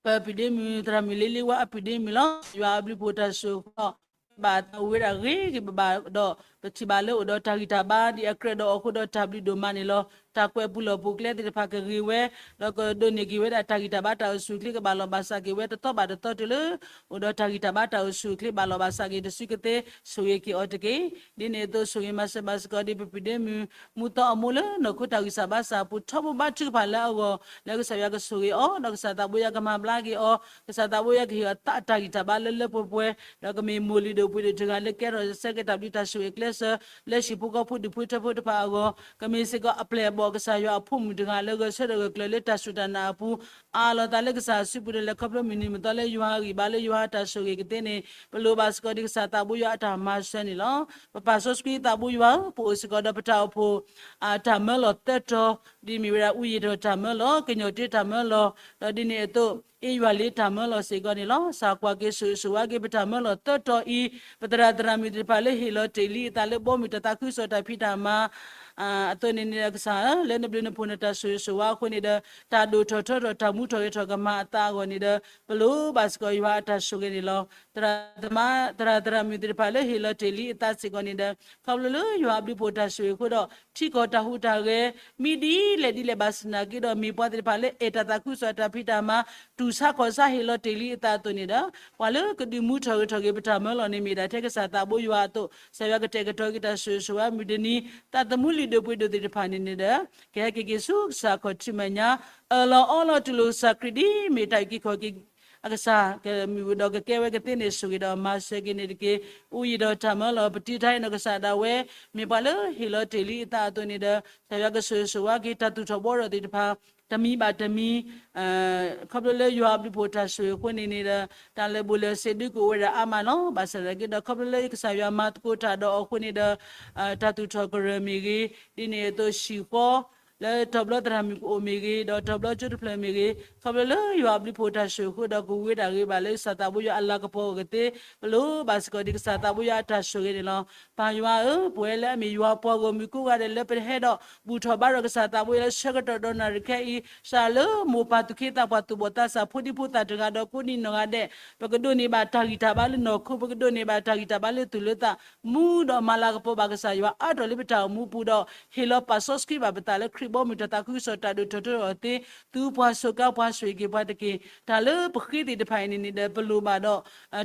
ပပုၢ်ဒ့မုၣ် သရၣ်မုၣ်လ့လ့ဝါအပုၢ်ဒ့မုၣ်လီၤ. ယွၤအဘျုးဖှိၣ်တၢ်ဆိၣ်ဂ့ၤဃီ ဘၣ်သးဝဲဒၣ်ဂ့ၤက့ၤဘၣ်ဘၣ်ဒီး ပထံၣ်ဘၣ်လၢအိၣ်ဒီးတၢ်ဂံၢ်တၢ်ဘါဒ်အကြၢးဒီးအဃိဒီးတၢ်ဘျုးဒိၣ်မးန့ၣ်လီၤ. တၢ်ကွဲးပူၤလီၢ်ပူၤကျဲသ့ၣ်တဖၣ်ကဂ့ၤဝဲ, ဒီးကဒိးန့ၢ်က့ၤဝဲဒၣ်တၢ်ဂံၢ်တၢ်ဘါတၢ်အိၣ်ဆူၣ်အိၣ်ချ့ကဘၣ်လီၢ်ဘၣ်စးက့ၤဝဲတသီဘၣ်တသီတုၤလၢ အိၣ်ဒီးတၢ်ဂံၢ်တၢ်ဘါတၢ်အိၣ်ဆူၣ်အိၣ်ချ့ဘၣ်လီၢ်ဘၣ်စးက့ၤတစုကသ့ ဆိၣ်ဂ့ၤက့ၤအီၤတက့ၢ်. ဒ်န့ၣ်အသိးဆိၣ်ဂ့ၤမၤစၢၤဘၣ်စ့ၢ်ကီးဒ်ပပုၢ်ဒ့မုၣ် မူသီအမိၢ်လၢနီၢ်ခိတၢ်ဂံၢ်စၢ်ဘါစၢ်အပူၤ ထီဘိဘါထုကဖၣ်လၢအဂီၢ် လၢကစၢ်ယွၤကဆိၣ်ဂ့ၤအီၤ ဒီးကစၢ်သးဘိယွၤကမၤဘျါက့ၤအီၤ ကစၢ်သးဘိယွၤကဟ့ၣ်အီၤသးအတၢ်ဂံၢ်တၢ်ဘါလၢလၢပှဲၤပှဲၤ ဒီးကမ့ၢ်မိၢ်လုၢ်ဒိၣ်ပှ့ၤဒိၣ်တဂၤလၢကဲထီၣ်ဆၢက့ၤတၢ်ဘျုးတၢ်ဆိၣ်ဂ့ၤကျဲးစၢး လၢဟံၣ်ဖိဃီဖိဒူၣ်ဖိထၢဖိတဖၣ်အဂီၢ် ကမ့ၢ်စ့ၢ်ကီးအပျဲၢ်အဘီၣ်ကစၢ်ယွၤအဖိမုၣ်တဂၤလၢဂဲၤဆၢထၢၣ်ဂဲၤကျၢၤလၢတၢ်စူၢ်တၢ်နာ်အပူၤ အးလီၤသးလၢကစၢ်အစုပူၤဒီးလဲၤခီဖျိမုၢ်နံၤမုၢ်သီလၢယွၤအဂံၢ်ဘါလၢယွၤအတၢ်ဆိၣ်ဂ့ၤကသ့န့ၣ် ပလိၣ်ဘၣ်စ့ၢ်ကီးဒ်ကစၢ်သးဘိယွၤအတၢ်မၤစၢၤန့ၣ်လီၤ. ပပာ်စီဆှံသးဘိယွၤဧၢ, ပအိၣ်စ့ၢ်ကီးဒီးပတၢ်အိၣ်ဖှိၣ် တၢ်မၢလီၤသၢတီၤ ဒ်မ့ၢ်ဝဲဒၣ် အူယံၣ်ဒီးတၢ်မၢလီၤ, ကညီၣ်တ့တၢ်မၢလီၤ, ဒီးဒ်န့ၣ်အသိး အ့ယွၤလ့တၢ်မၢလီၤစ့ၢ်ကီးန့ၣ်လီၤ. ကစၢ်ကွၢ်က့ၤဆိၣ်ဂ့ၤဆိၣ်ဝါက့ၤပတၢ်မၢလီၤသၢတီၤအံၤ, ပသရၣ်သရၣ်မုၣ်သ့ၣ်တဖၣ်လၢဟ့ၣ်လီၤတ့ၢ်လံအသးလၢဘီမုၢ်တၢ်သးခုကစီၣ်တၢ်ဖံးတၢ်မၤ အသိးန့ၣ်န့ၣ်ဒီးကစၢ်ဧၢ, လၢနဘျုးနဖှိၣ်နတၢ်ဆိၣ်ဂ့ၤဆိၣ်ဝါအဃိန့ၣ်ဒီး တၢ်ဒိၣ်ထီၣ်ထီထီၣ်တၢ်မူထီၣ်ဂဲၤထီၣ်ကမၤအသးအဂီၢ်န့ၣ်ဒီး ပလိၣ်ဘၣ်စ့ၢ်ကီးယွၤအတၢ်ဆိၣ်ဂ့ၤန့ၣ်လီၤ. သရၣ်သမါ သရၣ်သရၣ်မုၣ်သ့ၣ်တဖၣ်လၢဟ့ၣ်လီၤတ့ၢ်လံအသးစ့ၢ်ကီးန့ၣ်ဒီး ခီဖျိလၢယွၤအဘျုးဖှိၣ်တၢ်ဆိၣ်ဂ့ၤအဃိဒီး ထံကီၢ်တၢ်ဟူးတၢ်ဂဲၤ မ့ၢ်ဒ်လဲၣ်ဒ်လဲၣ်ဘၣ်ဆၣ်သနာ်က့ဒီး မ့ၢ်ပှၤသ့ၣ်တဖၣ်လၢအဲၣ်တၢ်သးခုကစီၣ်တၢ်ဖံးတၢ်မၤ တူၢ်ဆါခီၣ်ဆါဟ့ၣ်လီၤတ့ၢ်လံအသးအသိးန့ၣ်ဒီး ပှၤလၢကဒုးမူထီၣ်ဂဲၤထီၣ်က့ၤပတၢ်မၢလီၤန့ၣ် မ့ၢ်ဒၣ်ထဲကစၢ်သးဘိယွၤအသိး ကစၢ်ယွၤကတဲာ်ကတီၤက့ၤတၢ်ဆိၣ်ဂ့ၤဆိၣ်ဝါမုၢ်တနံၤ သးသမူလုၢ်ဒိၣ်ပှ့ၤဒိၣ်သ့ၣ်တဖၣ်န့ၣ်န့ၣ်ဒီး ကဟဲက့ၤက့ၤဆူကစၢ်ခီၣ်ထံးမဲာ်ညါ အၢၣ်လီၤအီလီၤတူၢ်လိာ်ကစၢ်ခရံာ်ဒ်မ့ၢ်တၢ်အုၣ်က့ၤခီၣ်က့ၤ အကစၢ်ကမ့ၢ်ဝဲဒီးကကဲဝဲကသ့န့ၣ် ဆိၣ်ဂ့ၤဒီးမၤစၢၤက့ၤန့ၣ်တက့ၢ်. အူယံၣ်ဒီးတၢ်မၢလီၤ ပတုာ်တၢ်အံၤနီၢ်ကစၢ်ဒၣ်ဝဲ မ့ၢ်ပှၤလၢဟ့ၣ်လီၤတ့ၢ်လံအသးအသိးန့ၣ်ဒီး ကစၢ်ယွၤကဆိၣ်ဂ့ၤဆိၣ်ဝါက့ၤတၢ်သူၣ်ထီၣ်ဘှီထီၣ်သ့ၣ်တဖၣ် တမံၤဘၣ်တမံၤ ခီဖျိလၢယွၤအဘျုးဖှိၣ်တၢ်ဆိၣ်ဂ့ၤအဃိန့ၣ်န့ၣ်ဒီး တၢ်လဲၤဘူးလဲၤဆ့ဒုကအိၣ်ဝဲဒၣ်အါမးလီၤ. ဘၣ်ဆၣ်သနာ်က့ဒီး ခီဖျိလၢကစၢ်ယွၤမၤသကိးတၢ်ဒီးအီၤအဃိန့ၣ်ဒီး တၢ်သူၣ်ထီၣ်ကရၢၢ်မ့ၢ်ဂ့ၤ, ဒ်န့ၣ်အသိးဟံၣ်ဃီ လၢတၢ်ဘျီသရၣ်မုၣ်ကအိၣ်မ့ၢ်ဂ့ၤ, ဒီးတၢ်ဘျီကၠိတဖျၢၣ်မ့ၢ်ဂ့ၤ, ခီဖျိလၢယွၤအဘျုးဖှိၣ်တၢ်ဆိၣ်ဂ့ၤအဃိဒီး ကဝံဝဲဒၣ်ဂ့ၤဘၣ်လၢကစၢ်သးဘိယွၤအလၤကပီၤအဂီၢ်သ့, ပလိၣ်ဘၣ်စ့ၢ်ကီးဒ်ကစၢ်သးဘိယွၤအတၢ်ဆိၣ်ဂ့ၤန့ၣ်လီၤ. ပၢ်ယွၤဧၢ, ပဝဲလၢအမ့ၢ်ယွၤပှၤဂီၢ်မုၢ်ကိးဂၤဒဲးလၢပဟဲဒီး ဘူၣ်ထီၣ်ဘါထီၣ်ကစၢ်သးဘိယွၤလၢဆၢကတီၢ်ဒီးနၣ်ရံၣ်ခဲအံၤ စးလၢမိၢ်ပၢ်သူၣ်က့သးပှၢ်သူၣ်ဘီၣ်သးစၢ် ဖိဒံဖိသၣ်တဂၤဒီးကိးဒံနီၢ်ဂၤဒဲး ပကဒိးန့ၢ်ဘၣ်တၢ်ဂံၢ်တၢ်ဘါလၢနီၢ်ခိ, ပကဒိးန့ၢ်ဘၣ်တၢ်ဂံၢ်တၢ်ဘါလၢသူၣ်လၢသး, မူဒီးမၤလၤကပီၤဘၣ်ကစၢ်ယွၤအါထီၣ်လၢပတၢ်အိၣ်မူပူၤဒီး ဟ့ၣ်လီၤပာ်စီဆှံဘၣ်ပသးလၢခရံာ်ဘီမုၢ်တၢ်သးခုကစီၣ်တၢ်ဒိၣ်ထီၣ်ထီထီၣ်သ့, သူပှၤစူးကါပှၤဆိၣ်ဂ့ၤက့ၤပှၤတက့ၢ်. တၢ်လၢပဃ့သ့ၣ်တဖၣ်အံၤန့ၣ်န့ၣ်ဒီး ပလိၣ်ဘၣ်ဒီး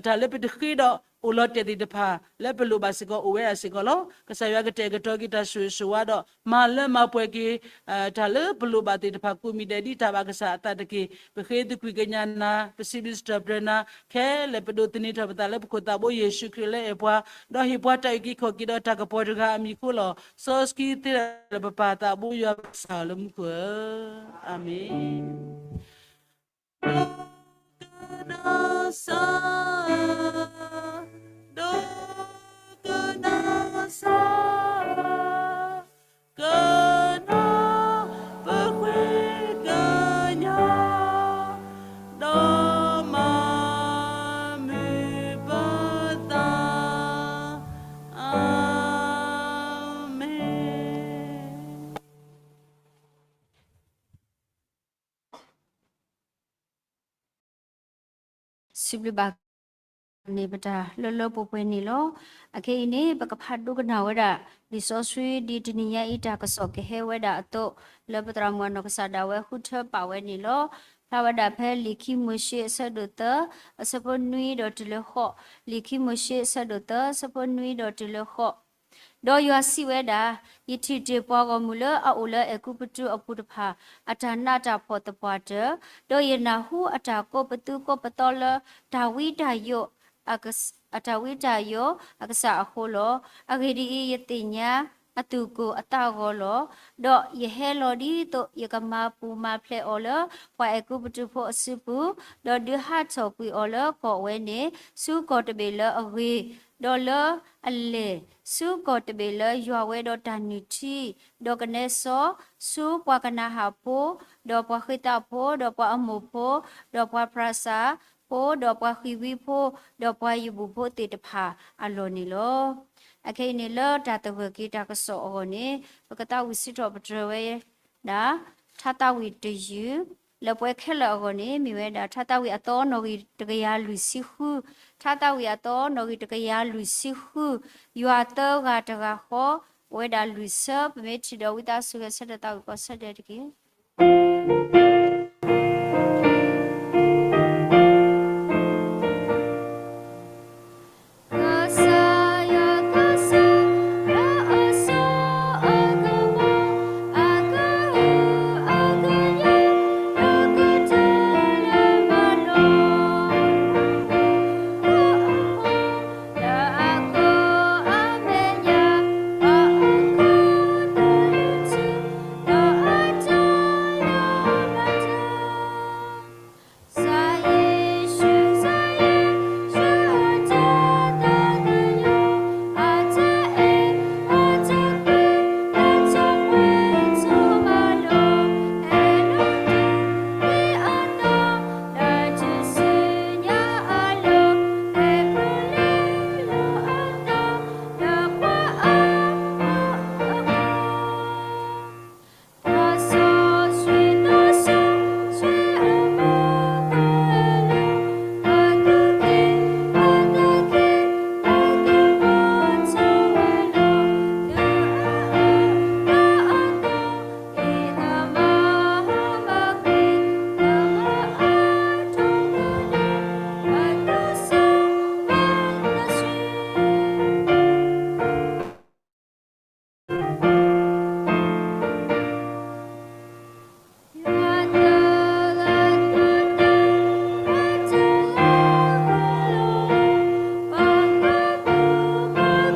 တၢ်လၢပတဃ့ဒီး အိၣ်လီၤတဲာ်သ့ၣ်တဖၣ် လၢပလိၣ်ဘၣ်စ့ၢ်ကီး အိၣ်ဝဲဒၣ်စ့ၢ်ကီးလီၤ. ကစၢ်ယွၤကတဲာ်ကတီၤက့ၤတၢ်ဆိၣ်ဂ့ၤဆိၣ်ဝါဒီး မၤလၢမၤပှဲၤက့ၤ တၢ်လၢပလိၣ်ဘၣ်သ့ၣ်တဖၣ် ကိးမံၤဒဲး ဒ်တၢ်ဘၣ်ကစၢ်အသးတက့ၢ်. ပဃ့သကွံာ်ကညးနၤ, ပစံးဘျုးစံးထီၣ်ပတြၢၤနၤခဲလၢာ်, ပဒိးသန့ၤထီၣ်ပသးလၢပခိၣ်သးဘိယ့ၣ်ၡူးခရံာ်လၢအဲၣ်ပှၤ, ဒီးဟ့ၣ်ပှၤတၢ်အုၣ်က့ၤခီၣ်က့ၤဒီးတၢ်ကပီၤတဂၤအမံၤအဃိလီၤ. စီဆှံသ့တၢ်လၢပပၢ်သးဘိယွၤပကစၢ်လၢမူခိၣ်ဧၢ, အၤမ့ၣ်. ဒိကနၣ်စၢ်, ဒိကနၣ်စၢ်, ကနၣ်ပဃ့ကညး, ဒီးမၤမုာ်ပသး, အၤမ့ၣ်. စံးဘျုးဘၣ် န့ၣ်ပတၢ်လၢလၢပှဲၤပှဲၤန့ၣ်လီၤ. အခဲအံၤန့ၣ် ပကဖးဒိကနၣ်ဝဲဒၣ် လံာ်စီဆှံဒ်တနံၤညါအံၤ တၢ်ကစီၣ်ကဟဲဝဲဒၣ်အသိး လၢပသရၣ်မုၣ်အနီၢ်ကစၢ်ဒၣ်ဝဲဃုထၢပာ်ဝဲန့ၣ်လီၤ. ဖျါဝဲဒၣ်ဖဲလံာ်ခံမိၤၡ့အဆၢဒိၣ်သၢ အဆၢဖိနွံဒီးတုၤလၢဃိး, လံာ်ခံမိၤၡ့အဆၢဒိၣ်သၢ အဆၢဖိနွံဒီးတုၤလၢဃိး. ဒီးယွၤစံးဝဲဒၣ်, ယထံၣ်တ့ၢ်ပှၤဂီၢ်မုၢ်လၢအအိၣ်လၢအဲၤကူပတူးအပူၤတဖၣ် အတၢ်နးတၢ်ဖှီၣ်သပှၢ်တၢၢ်, ဒီးယနၢ်ဟူအတၢ်ကိးပသူကိးပသီလၢ တၢ်ဝံတၢ်ယိး အတၢ်ဝံတၢ်ယိးအကစၢ်အဃိလီၤ. အဂ့ၢ်ဒ်အံၤ, ယသ့ၣ်ညါအသူၣ်ကိၢ်အသးဂီၤလီၤ. ဒီးယဟဲလီၤဒ်သိးယကမၤပူၤမၤဖျဲးအီၤလၢ ပှၤအဲၤကူပတူးဖိအစုပူၤ, ဒီးဒုးဟးထီၣ်ကွံာ်အီၤလၢကီၢ်ဝဲန့ၣ် ဆူကီၢ်တဘ့ၣ်လၢအဂ့ၤ, ဒီးလၢအလဲၢ်, ဆူကီၢ်တဘ့ၣ်လၢယွၤဝဲဒီးတၢ်နုၢ်ထံ, ဒီးကနဲစီ, ဆူပှၤကနၤဧၣ်ဖိ, ဒီးပှၤဃ့သးဖိ, ဒီးပှၤအမိၢ်ဖိ, ဒီးပှၤပြၤစၢ်ဖိ, ဒီးပှၤဃံၣ်ဝံဖိ, ဒီးပှၤယံၣ်ဘူၣ်ဖိသ့ၣ်တဖၣ်အလီၢ်န့ၣ်လီၤ. အခဲအံၤန့ၣ် လၢတၢ်သဂၢၢ်က့ၤတၢ်ကစီၣ်အဂီၢ်န့ၣ် ပကသးဝံၣ်စံးထီၣ်ပတြၢၤဝဲဒၣ် ထါသးဝံၣ်တယုၢ်, လၢပှဲၤခဲလၢာ်အဂီၢ်န့ၣ် မ့ၢ်ဝဲဒၣ် ထါသးဝံၣ်အသီနီၣ်ဂံၢ်တကယၤလွံၢ်ဆံဃု, ထါသးဝံၣ်အသီနီၣ်ဂံၢ်တကယၤလွံၢ်ဆံဃု, ယွၤသၢဂၤတဂၤဃီ, အိၣ်ဝဲဒၣ်လွံၢ်ဆၢ, ပမ့ၢ်ထံၣ်ဒီးဝံသးစူၤဂဲၤဆၢထၢၣ်သးဝံၣ်ကီ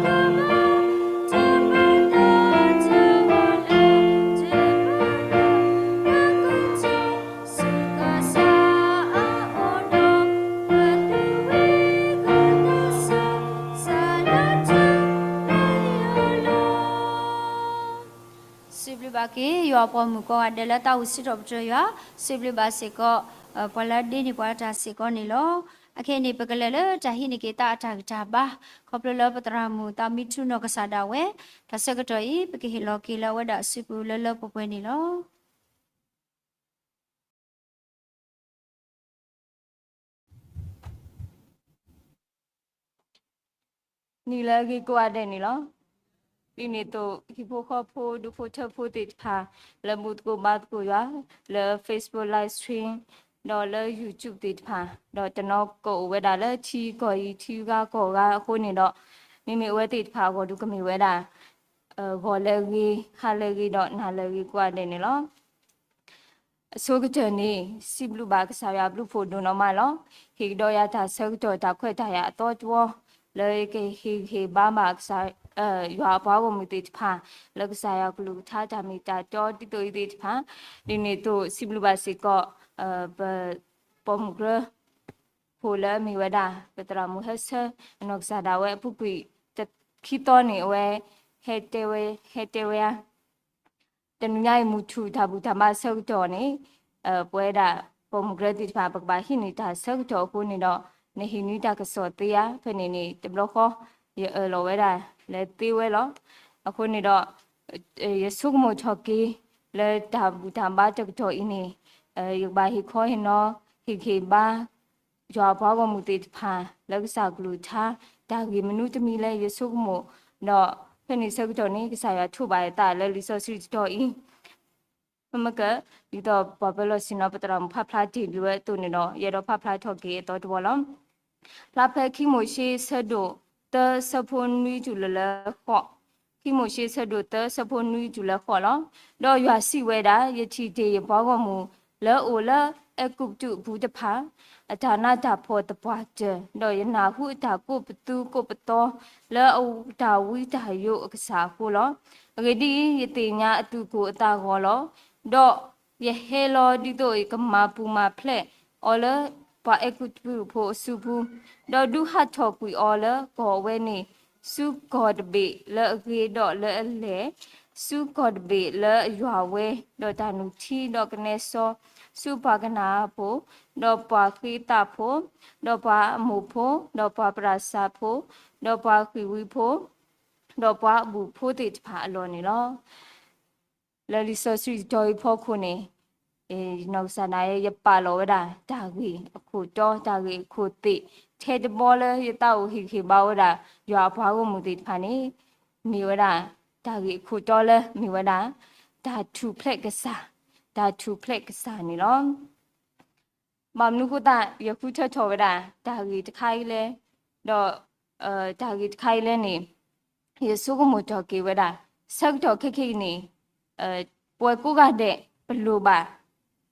ၢ်ဆၢဒဲးတက့ၢ်. စံးဘျုးဘၣ်က့ၤ ယွၤအပှၤမုၣ်ကိးဂၤဒဲးလၢသးဝံၣ်စံးထီၣ်ပတြၢၤယွၤ, စံးဘျုးဘၣ်စ့ၢ်ကီး ပှၤလၢဒ့န့ၢ်ပှၤတၢ်စ့ၢ်ကီးန့ၣ်လီၤ. အခဲအံၤန့ၣ် ပကလဲၤလၢတၢ်ဟံးန့ၢ်က့ၤသးအတၢ်ဂံၢ်တၢ်ဘါ, ခီဖျိလၢပသရၣ်မုၣ်သးမံထူနီၢ်ကစၢ်ဒၣ်ဝဲ, တၢ်ဆၢကတီၢ်အံၤ ပကဟ့ၣ်လီၤက့ၤလၢအဝဲဒၣ်အစုပူၤလၢလၢပှဲၤပှဲၤန့ၣ်လီၤ. နံၣ်လၢအဂ့ၤကိးဂၤဒဲးန့ၣ်လီၤ. ဒ်န့ၣ်အသိး ဟံၣ်ဖိဃီဖိ ဒူဖိထၢဖိသ့ၣ်တဖၣ် လၢဘူၣ်သကိးဘါသကိးယွၤ လၢ Facebook live stream ဒီးလၢ YouTube သ့ၣ်တဖၣ်, ဒီးတနီၤကအိၣ်ဝဲဒၣ်လၢထံကီၢ်အံၤ ထံဂၤကီၢ်ဂၤအဃိန့ၣ်ဒီး, မ့မ့ၢ်အဝဲသ့ၣ်တဖၣ်အဂီၢ်ဒုးကမ့ၢ်ဝဲဒၣ် ဂီၤလၢအဂ့ၤ, ဟါလၢအဂ့ၤ ဒီးနၤလၢအဂ့ၤကိးဂၤဒဲးန့ၣ်လီၤ. အဆိကတၢၢ်န့ၣ် စံးဘျုးဘၣ်ကစၢ်ယွၤအဘျုးအဖှိၣ်ဒိၣ်နီၢ်မးလီၤ. ဟ့ၣ်ကဒီးယၤတၢ်ဆၢကတီၢ် တၢ်ခွဲးတၢ်ယာ်အသီတဝီ, လၢယကဟ့ၣ်ဂံၢ်ဟ့ၣ်ဘါဘၣ်ကစၢ် ယွၤအပှၤဂီၢ်မုၢ်သ့ၣ်တဖၣ် လၢကစၢ်ယွၤကလုၢ်ကထါတၢ်မ့ၢ်တၢ်တီဒ်သိးအံၤသ့ၣ်တဖၣ်, ဒ်န့ၣ်အသိးစံးဘျုးဘၣ်စ့ၢ်ကီး ပ ပိာ်မုၣ်ကရၢ ဖိလၢအမ့ၢ်ဝဲဒၣ် ပသရၣ်မုၣ်ဟဲဆၢ အနီၢ်ကစၢ်ဒၣ်ဝဲအပူၤကွံာ် တခံသီန့ၣ် အဝဲ ဟဲတဲဝဲ ဟဲတဲဝဲဧါ တနံၤညါအံၤ မုၢ်ထူၣ်တၢ်ဘူၣ်တၢ်ဘါဆၢကတီၢ်န့ၣ် ပဝဲဒၣ်ပိာ်မုၣ်ကရၢသ့ၣ်တဖၣ် ပကဘၣ်ဟံးန့ၢ်တၢ်ဆၢကတီၢ်အဃိန့ၣ်ဒီး နဟ့ၣ်နွံတၢ်ကစီၣ်သ့ဧါ ဖဲန့ၣ်န့ၣ် တဘျီဃီ ယအၢၣ်လီၤဝဲဒၣ်လၢသ့ဝဲလီၤ. အဃိန့ၣ်ဒီး ယဆိကမိၣ်ထီၣ်က့ၤ လၢတၢ်ဘူၣ်တၢ်ဘါတကတီၢ်အံၤန့ၣ် ယကဘၣ်ဟ့ၣ်ခီဟ့ၣ်နီၤ ဟ့ၣ်ဂံၢ်ဟ့ၣ်ဘါ ယွၤအပှၤဂီၢ်မုၢ်သ့ၣ်တဖၣ် လၢကစၢ်ကလုၢ်ကထါ တၢ်ဂ့ၢ်မနုၤတမံၤလဲၣ် ယဆိကမိၣ်, ဒီးဖဲန့ၣ်ဆၢကတီၢ်န့ၣ် ကစၢ်ယွၤထိးဘၣ်ယသးလၢလံာ်စီဆှံတတီၤအံၤ မ့ၢ်က ဒ်သိးပှၤပၢၤလီၢ်ဆ့ၣ်နီၤ ပသရၣ်မုၣ်ဖးဖျါတ့ၢ်လံဝဲအသိးန့ၣ်ဒီး ယအဲၣ်ဒိးဖးဖျါထီၣ်က့ၤအသီတဝီလီၤ. ဖျါဖဲခံမိၤၡ့ ဆၢဒိၣ်သၢ ဆၢဖိနွံတုၤလၢဃိး, ခံမိၤၡ့ ဆၢဒိၣ်သၢ ဆၢဖိနွံတုၤလၢဃိးလီၤ. ဒီးယွၤစံးဝဲဒၣ်, ယထံၣ်တ့ၢ်ယပှၤဂီၢ်မုၢ် လၢအအိၣ်လၢအဲၤကူပတူးအပူၤတဖၣ် အတၢ်နးတၢ်ဖှီၣ်သပှၢ်တၢၢ်, ဒီးယနၢ်ဟူအတၢ်ကိးပသူကိးပသီ လၢအတၢ်ဝံတၢ်ယိးအကစၢ်အဃိလီၤ. အဂ့ၢ်ဒ်အံၤ, ယသ့ၣ်ညါအသူၣ်ကိၢ်အသးဂီၤလီၤ. ဒီးယဟဲလီၤဒ်သိးယကမၤပူၤမၤဖျဲးအီၤလၢပှၤအဲၤကူပတူးဖိအစုပူၤ, ဒီးဒုးဟးထီၣ်ကွံာ်အီၤလၢကီၢ်ဝဲန့ၣ်, ဆူကီၢ်တဘ့ၣ်လၢအဂ့ၤဒီးလၢအလဲၢ်, ဆူကီၢ်တဘ့ၣ်လၢအယွၤဝဲ, ဒီးတၢ်နုၢ်ထံဒီးကနဲစီ, ဆူပှၤကနၤအၣ်ဖိ, ဒီးပှၤဃ့သးဖိ, ဒီးပှၤအမိၢ်ဖိ, ဒီးပှၤပရၢစၢ်ဖိ, ဒီးပှၤဃံၣ်ဝံၤဖိ, ဒီးပှၤအဘူၣ်ဖိသ့ၣ်တဖၣ်အလီၢ်န့ၣ်လီၤ. လၢလံာ်စီဆှံတတီၤအံၤအဖီခိၣ်န့ၣ်, နီၢ်ကစၢ်ဒၣ်ယဲ ယပာ်လီၤဝဲဒၣ် တၢ်ဂ့ၢ်အခိၣ်တီ တၢ်ဂ့ၢ်အခိၣ်သ့ၣ် ထဲတဘီလၢယသးအိၣ်ဟ့ၣ်ဂံၢ်ဟ့ၣ်ဘါဝဲဒၣ် ယွၤအပှၤဂီၢ်မုၢ်သ့ၣ်တဖၣ်န့ၣ်, မ့ၢ်ဝဲဒၣ် တၢ်ဂ့ၢ်အခိၣ်တီလၢမ့ၢ်ဝဲဒၣ် တၢ်ထူၣ်ဖျဲးကစၢ်, တၢ်ထူၣ်ဖျဲးကစၢ်န့ၣ်လီၤ. ဘၣ်မနုၤအဃိသတး ယဃုထၢထီၣ်ဝဲဒၣ် တၢ်ဂ့ၢ်တခါအံၤလဲၣ်, ဒီး တၢ်ဂ့ၢ်တခါအံၤလဲၣ်န့ၣ်, ယဆိကမိၣ်ထီၣ်က့ၤဝဲဒၣ် ဆၢကတီၢ်ခဲခဲအံၤန့ၣ်, ပဝဲကိးဂၤဒဲး ပလိၣ်ဘၣ်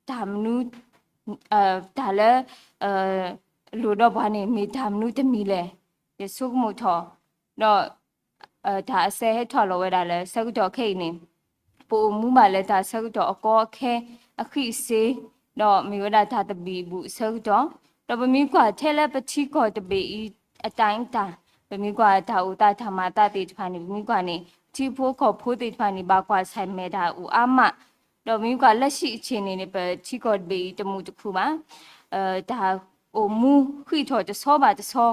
တၢ်မနုၤ, တၢ်လၢ လိၣ်ဒီးပှၤန့ၣ် မ့ၢ်တၢ်မနုၤတမံၤလဲၣ်, ယဆိကမိၣ်ထီၣ်, ဒီး တၢ်အစဲဟဲထီၣ်လီၤဝဲဒၣ်လၢဆၢကတီၢ်ခဲအံၤန့ၣ်, ပအိၣ်မူဘၣ်လၢတၢ်ဆၢကတီၢ်အကီအခဲ အဃံအစ့, ဒီးမ့ၢ်ဝဲဒၣ်တၢ်သဘံၣ်အဘူၣ်အဆၢကတီၢ်, ဒီးပမ့ၢ်ကွၢ်ထဲလၢပထံကီၢ်တဘ့ၣ်အံၤ အတၢ်အံၤတၢ်, ပမ့ၢ်ကွၢ်တၢ်အိၣ်သးတၢ်မၤအသးသ့ၣ်တဖၣ်န့ၣ် ပမ့ၢ်ကွၢ်န့ၣ် ထံဖိကီၢ်ဖိသ့ၣ်တဖၣ်န့ၣ် ဘၣ်ကွၢ်ဆၢၣ်မဲာ်တၢ်အိၣ်အါမး, ဒီးမ့ၢ်ကွၢ်လၢဆံးအဆ့ၣ်န့ၣ်န့ၣ် ပထံကီၢ်တဘ့ၣ်အံၤတမုာ်တခုၣ်ဘၣ်, တၢ်အိၣ်မူဃံးထီၣ်တဆီဘၣ်တဆီ,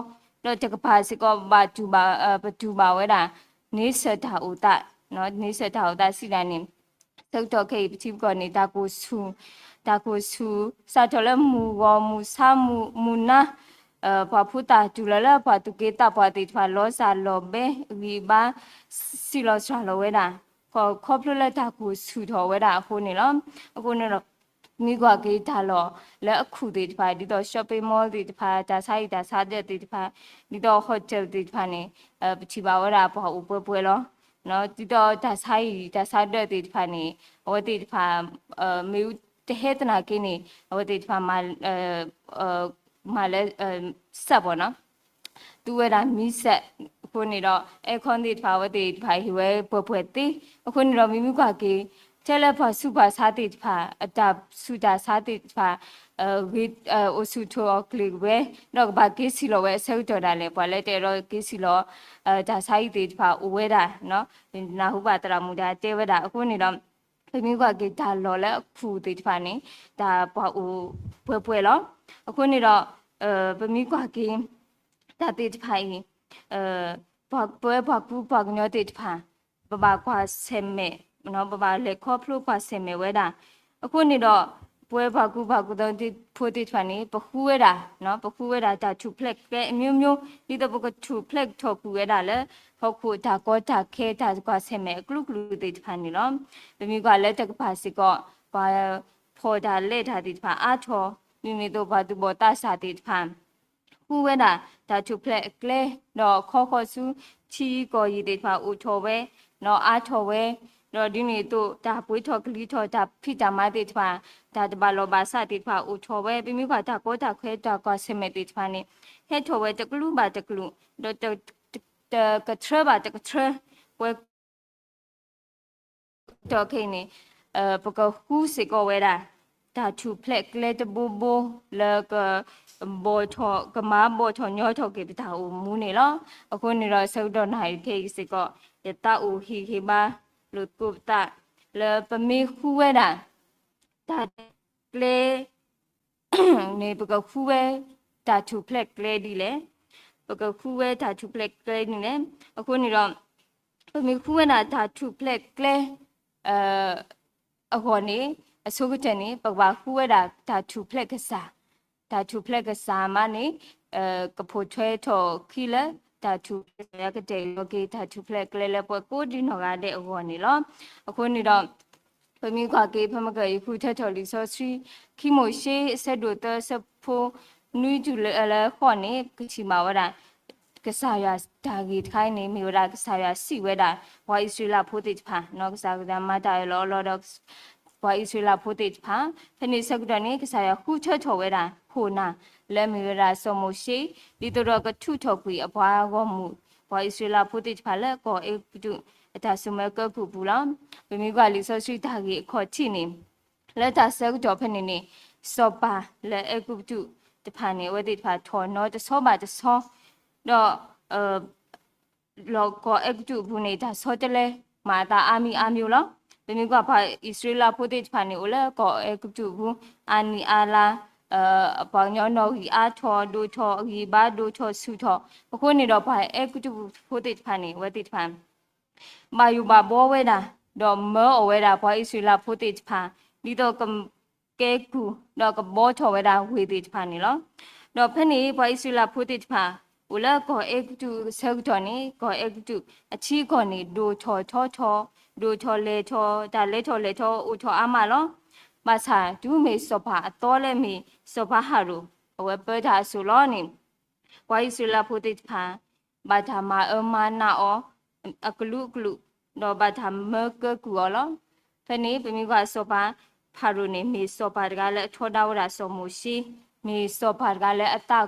ဒီးတကပၤစ့ၢ်ကီးဘၣ်တူၢ်ဘၣ်, ပတူၢ်ဘၣ်ဝဲဒၣ် န့ဆၢၣ်တၢ်အိၣ်သး, န့ဆၢၣ်တၢ်အိၣ်သးစံးဒၣ်န့ၣ်, ဆၢကတီၢ်ခဲအံၤပထံပကီၢ်န့ၣ် တၢ်ကိၢ်ဆူၣ်, တၢ်ကိၢ်ဆူၣ် စးထီၣ်လၢမုၢ်ဂီၤမုၢ်ဆါမုၢ်နၤ, ပှၤဖိသၣ်တုၤလီၤလၢပှၤသူၣ်က့သးပှၢ်သ့ၣ်တဖၣ် လီၤစၢ်လီၤဘဲ ဂံၢ်ဘါ စံးလီၤစှၤလီၤဝဲဒၣ်, ခီဖျိလၢတၢ်ကိၢ်ဆူၣ်ထီၣ်ဝဲဒၣ်အဃိန့ၣ်လီၤ. အဃိန့ၣ်ဒီး မ့ၢ်ကွၢ်က့ၤတၢ်လီၢ်လၢအခုၣ်သ့ၣ်တဖၣ် ဒ်သိး shopping mall သ့ၣ်တဖၣ် တၢ်ဆါဟံၣ်တၢ်ဆါဒၢးသ့ၣ်တဖၣ် ဒ်သိး hotel သ့ၣ်တဖၣ်န့ၣ် ပထံၣ်ဘၣ်ဝဲဒၣ်ပှၤအိၣ်ပှဲၤပှဲၤလီၤ. ဒ်သိးတၢ်ဆါဟံၣ်တၢ်ဆါဒၢးသ့ၣ်တဖၣ်န့ၣ် အဝဲသ့ၣ်တဖၣ် မ့ၢ်တဟဲသနာ်က့န့ၣ် အဝဲသ့ၣ်တဖၣ် မၤလၢ စက်ပေါ့နော် သူဝဲဒၣ်မံစက် အဃိန့ၣ်ဒီး အဲခီသ့ၣ်တဖၣ် အဝဲသ့ၣ်တဖၣ်ဟ့ၣ်ဝဲပှဲၤပှဲၤသ့ အဃိန့ၣ်ဒီး မ့မ့ၢ်ကွၢ်က့ၤ ထဲလၢပှၤဆူးပှၤဆါသ့ၣ်တဖၣ် အတၢ်ဆူးတၢ်ဆါသ့ၣ်တဖၣ် ဂ့ၤ အိၣ်ဆူၣ်ထီၣ်အီၤကျ့ၤဝဲ ဒီးကဘၣ်က့ၤဆံးလီၤဝဲအဆၢကတီၢ်ဒၣ်လဲာ် ပှၤလၢတအဲၣ်ဒိးက့ၤဆံးလီၤ တၢ်ဆါဟံၣ်သ့ၣ်တဖၣ်အိၣ်ဝဲဒၣ် နၢ်ဟူဘၣ်သရၣ်မုၣ်ဒၣ်တဲဝဲဒၣ် အဃိန့ၣ်ဒီး ပမ့ၢ်ကွၢ်က့ၤတၢ်လီၢ်လၢအခုၣ်သ့ၣ်တဖၣ်န့ၣ် တၢ်ပှၤအိၣ်ပှဲၤပှဲၤလီၤ. အဃိန့ၣ်ဒီး ပမ့ၢ်ကွၢ်က့ၤ တၢ်သ့ၣ်တဖၣ်အံၤ ပဝဲပှၤကူပှၤကညီသ့ၣ်တဖၣ် ပဘၣ်ကွၢ်ဆၢၣ်မဲာ် ပဘၣ်လဲၤခီဖျိကွၢ်ဆၢၣ်မဲာ်ဝဲဒၣ် အဃိန့ၣ်ဒီး ပဝဲပှၤကူပှၤကညီဖိသ့ၣ်တဖၣ်န့ၣ် ပဃုဝဲဒၣ် ပဃုဝဲဒၣ်တၢ်ထူၣ်ဖျဲးကဲအမျိုးမျိုး ဒ်သိးပကထူၣ်ဖျဲးထီၣ်ကွံာ်ဝဲဒၣ်လၢ ဟီၣ်ခိၣ်တၢ်ကီတၢ်ခဲတၢ်ကွၢ်ဆၢၣ်မဲာ်အကလုာ်ကလုာ်သ့ၣ်တဖၣ်န့ၣ်လီၤ. ပမ့ၢ်ကွၢ်လၢတကပၤစ့ၢ်ကီး ပှၤဖီၣ်တၢ်လဲတၢ်သ့ၣ်တဖၣ်အါထီၣ် ဒ်န့ၣ်အသိးပှၤသူၣ်ဘီၣ်သးစၢ်သ့ၣ်တဖၣ် ဃုဝဲဒၣ်တၢ်ထူၣ်ဖျဲးအကျဲ, ဒီးခီဃီၤဆူထံကီၢ်ယံၤသ့ၣ်တဖၣ်အိၣ်ထီၣ်ဝဲ, ဒီးအါထီၣ်ဝဲ, ဒီးဒ်န့ၣ်အသိးတၢ်ပှ့ၤထီၣ်ကလံၤထီၣ် တၢ်ဖံးတၢ်မၤသ့ၣ်တဖၣ်, တၢ်တဘၣ်လီၢ်ဘၣ်စးသ့ၣ်တဖၣ်အိၣ်ထီၣ်ဝဲ, ပမ့ၢ်ကွၢ်တၢ်ကီတၢ်ခဲတၢ်ကွၢ်ဆၢၣ်မဲာ်သ့ၣ်တဖၣ်န့ၣ် ဟဲထီၣ်ဝဲတကလုာ်ဘၣ်တကလုာ်, ဒီးတကထြၢဘၣ်တကထြၢ, ပဝဲ တီၢ်ခဲအံၤန့ၣ် ပကဃုစ့ၢ်ကီးဝဲဒၣ် တၢ်ထူၣ်ဖျဲးကျဲတဘိဘိလၢက ဘီၣ်ထီၣ် ကမၤဘီၣ်ထီၣ်ညီထီၣ်က့ၤပတၢ်အိၣ်မူန့ၣ်လီၤ. အဃိန့ၣ်ဒီးဆၢကတီၢ်နၣ်ရံၣ်ခဲအံၤစ့ၢ်ကီး ယသးအိၣ်ဟ့ၣ်ဂံၢ်ဟ့ၣ်ဘါလိာ်သကိးပသး လၢပမ့ၢ်ဃုဝဲဒၣ် တၢ်ကျဲ န့ၣ် ပကဃုဝဲတၢ်ထူၣ်ဖျဲးကျဲဒ်လဲၣ်, ပကဃုဝဲတၢ်ထူၣ်ဖျဲးကျဲဒ်လဲၣ်. အဃိန့ၣ်ဒီး ပမ့ၢ်ဃုဝဲဒၣ်တၢ်ထူၣ်ဖျဲးကျဲ အဂီၢ်န့ၣ် အဆိကတၢၢ်န့ၣ် ပကဘၣ်ဃုဝဲဒၣ်တၢ်ထူၣ်ဖျဲးကစၢ်, တၢ်ထူၣ်ဖျဲးကစၢ်မးန့ၣ် ကဖိးထွဲထီၣ်အခံလၢ တၢ်ထူၣ်ဖျဲးကစၢ်ယွၤကတဲာ်ကတီၤက့ၤ တၢ်ထူၣ်ဖျဲးကျဲလၢပှၤကိးဒံနီၢ်ဂၤဒဲးအဂီၢ်န့ၣ်လီၤ. အဃိန့ၣ်ဒီး ပမ့ၢ်ကွၢ်က့ၤ ဖဲမ့ၢ်ကယဃုထၢထီၣ်လံာ်စီဆှံ ခံမိၤၡ့အဆၢဒိၣ်သၢ အဆၢဖိနွံတုၤလၢဃိးန့ၣ် ပကထံၣ်ဘၣ်ဝဲဒၣ် ကစၢ်ယွၤတၢ်ဂ့ၢ်တခါအံၤန့ၣ် မ့ၢ်ဝဲဒၣ်ကစၢ်ယွၤစံးဝဲဒၣ် ပှၤအံၣ်စရ့လးဖိသ့ၣ်တဖၣ်, ကစၢ်ယွၤမၤတၢ်အၢၣ်လီၤအီလီၤဒီး ပှၤအံၣ်စရ့လးဖိသ့ၣ်တဖၣ်, ဖဲန့ၣ်ဆၢကတီၢ်န့ၣ် ကစၢ်ယွၤဃုထၢထီၣ်ဝဲဒၣ် ခိၣ်နၢ်လၢအမ့ၢ်ဝဲဒၣ်စီၤမိၤၡ့ ဒ်သိးဒီးကထုးထီၣ်ကွံာ်အပှၤဂီၢ်မုၢ် ပှၤအံၣ်စရ့လးဖိသ့ၣ်တဖၣ်လၢကီၢ်အဲၤကူပတူး အတၢ်စိာ်မၢကၢကုၢ်ပူၤလီၤ. ပမ့ၢ်ကွၢ်လံာ်စီဆှံတၢ်ဂ့ၢ်အခီၣ်ထံးန့ၣ် လၢတၢ်ဆၢကတီၢ်ဖဲန့ၣ်န့ၣ် စီၤပၤလၢအဲၤကူပတူးတဖၣ်န့ၣ် အဝဲသ့ၣ်တဖၣ်ထီၣ်နီတဆီဘၣ်တဆီ ဒီး လီၤကီၢ်အဲၤကူပတူးအပူၤန့ၣ် တၢ်ဆီတလဲမၤအသးအါမံၤအါမံၤလီၤ. ပမ့ၢ်ကွၢ်ပှၤအံၣ်စရ့လးဖိသ့ၣ်တဖၣ်န့ၣ် အိၣ်လၢကီၢ်အဲၤကူပတူးအပူၤ အါနံၣ်အါလါ, ပှၤကညီနီၣ်ဂံၢ်အါထီၣ်ဒိၣ်ထီၣ် အဂံၢ်အဘါဒိၣ်ထီၣ်ဆူၣ်ထီၣ်, အဃိန့ၣ်ဒီးပှၤအဲၤကူပတူးဖိသ့ၣ်တဖၣ်န့ၣ် အဝဲသ့ၣ်တဖၣ် ဘၣ်ယိၣ်ဘၣ်ဘှီဝဲဒၣ် ဒီးမၢအီၣ်ဝဲဒၣ်ပှၤအံၣ်စရ့လးဖိသ့ၣ်တဖၣ် ဒ်သိးကကဲကုၢ် ဒီးကဘှီထီၣ်ဝဲဒၣ်ဝ့ၢ်သ့ၣ်တဖၣ်န့ၣ်လီၤ. ဒီးဖဲန့ၣ် ပှၤအံၣ်စရ့လးဖိသ့ၣ်တဖၣ် အိၣ်လၢကီၢ်အဲၤကူပတူးအဆၢကတီၢ်န့ၣ် ကီၢ်အဲၤကူပတူးအထံအကီၢ်န့ၣ် ဒိၣ်ထီၣ်ထီထီၣ်, ဒိၣ်ထီၣ်လဲၢ်ထီၣ်, တၢ်လဲၤထီၣ်လဲၤထီၣ်အိၣ်ထီၣ်အါမးလီၤ. ဘၣ်ဆၣ်တုၤမ့ၢ်စီၤပၤအသီလၢအမ့ၢ်စီၤပၤဖၤရိၤ အဝဲပၢတၢ်အစိၣ်လီၤန့ၣ် ပှၤအံၣ်စရ့လးဖိသ့ၣ်တဖၣ် ဘၣ်တၢ်မၤအၢမၤနးအီၤ အကလုာ်ကလုာ်, ဒီးဘၣ်တၢ်မၢကၢကုၢ်အီၤလီၤ. ဖဲန့ၣ် ပမ့ၢ်ကွၢ်စီၤပၤဖၤရိၤန့ၣ် မ့ၢ်စီၤပၤတဂၤလၢအထီဒါဝဲဒၣ်စီၤမိၤၡ့, မ့ၢ်စီၤပၤတဂၤလၢအသး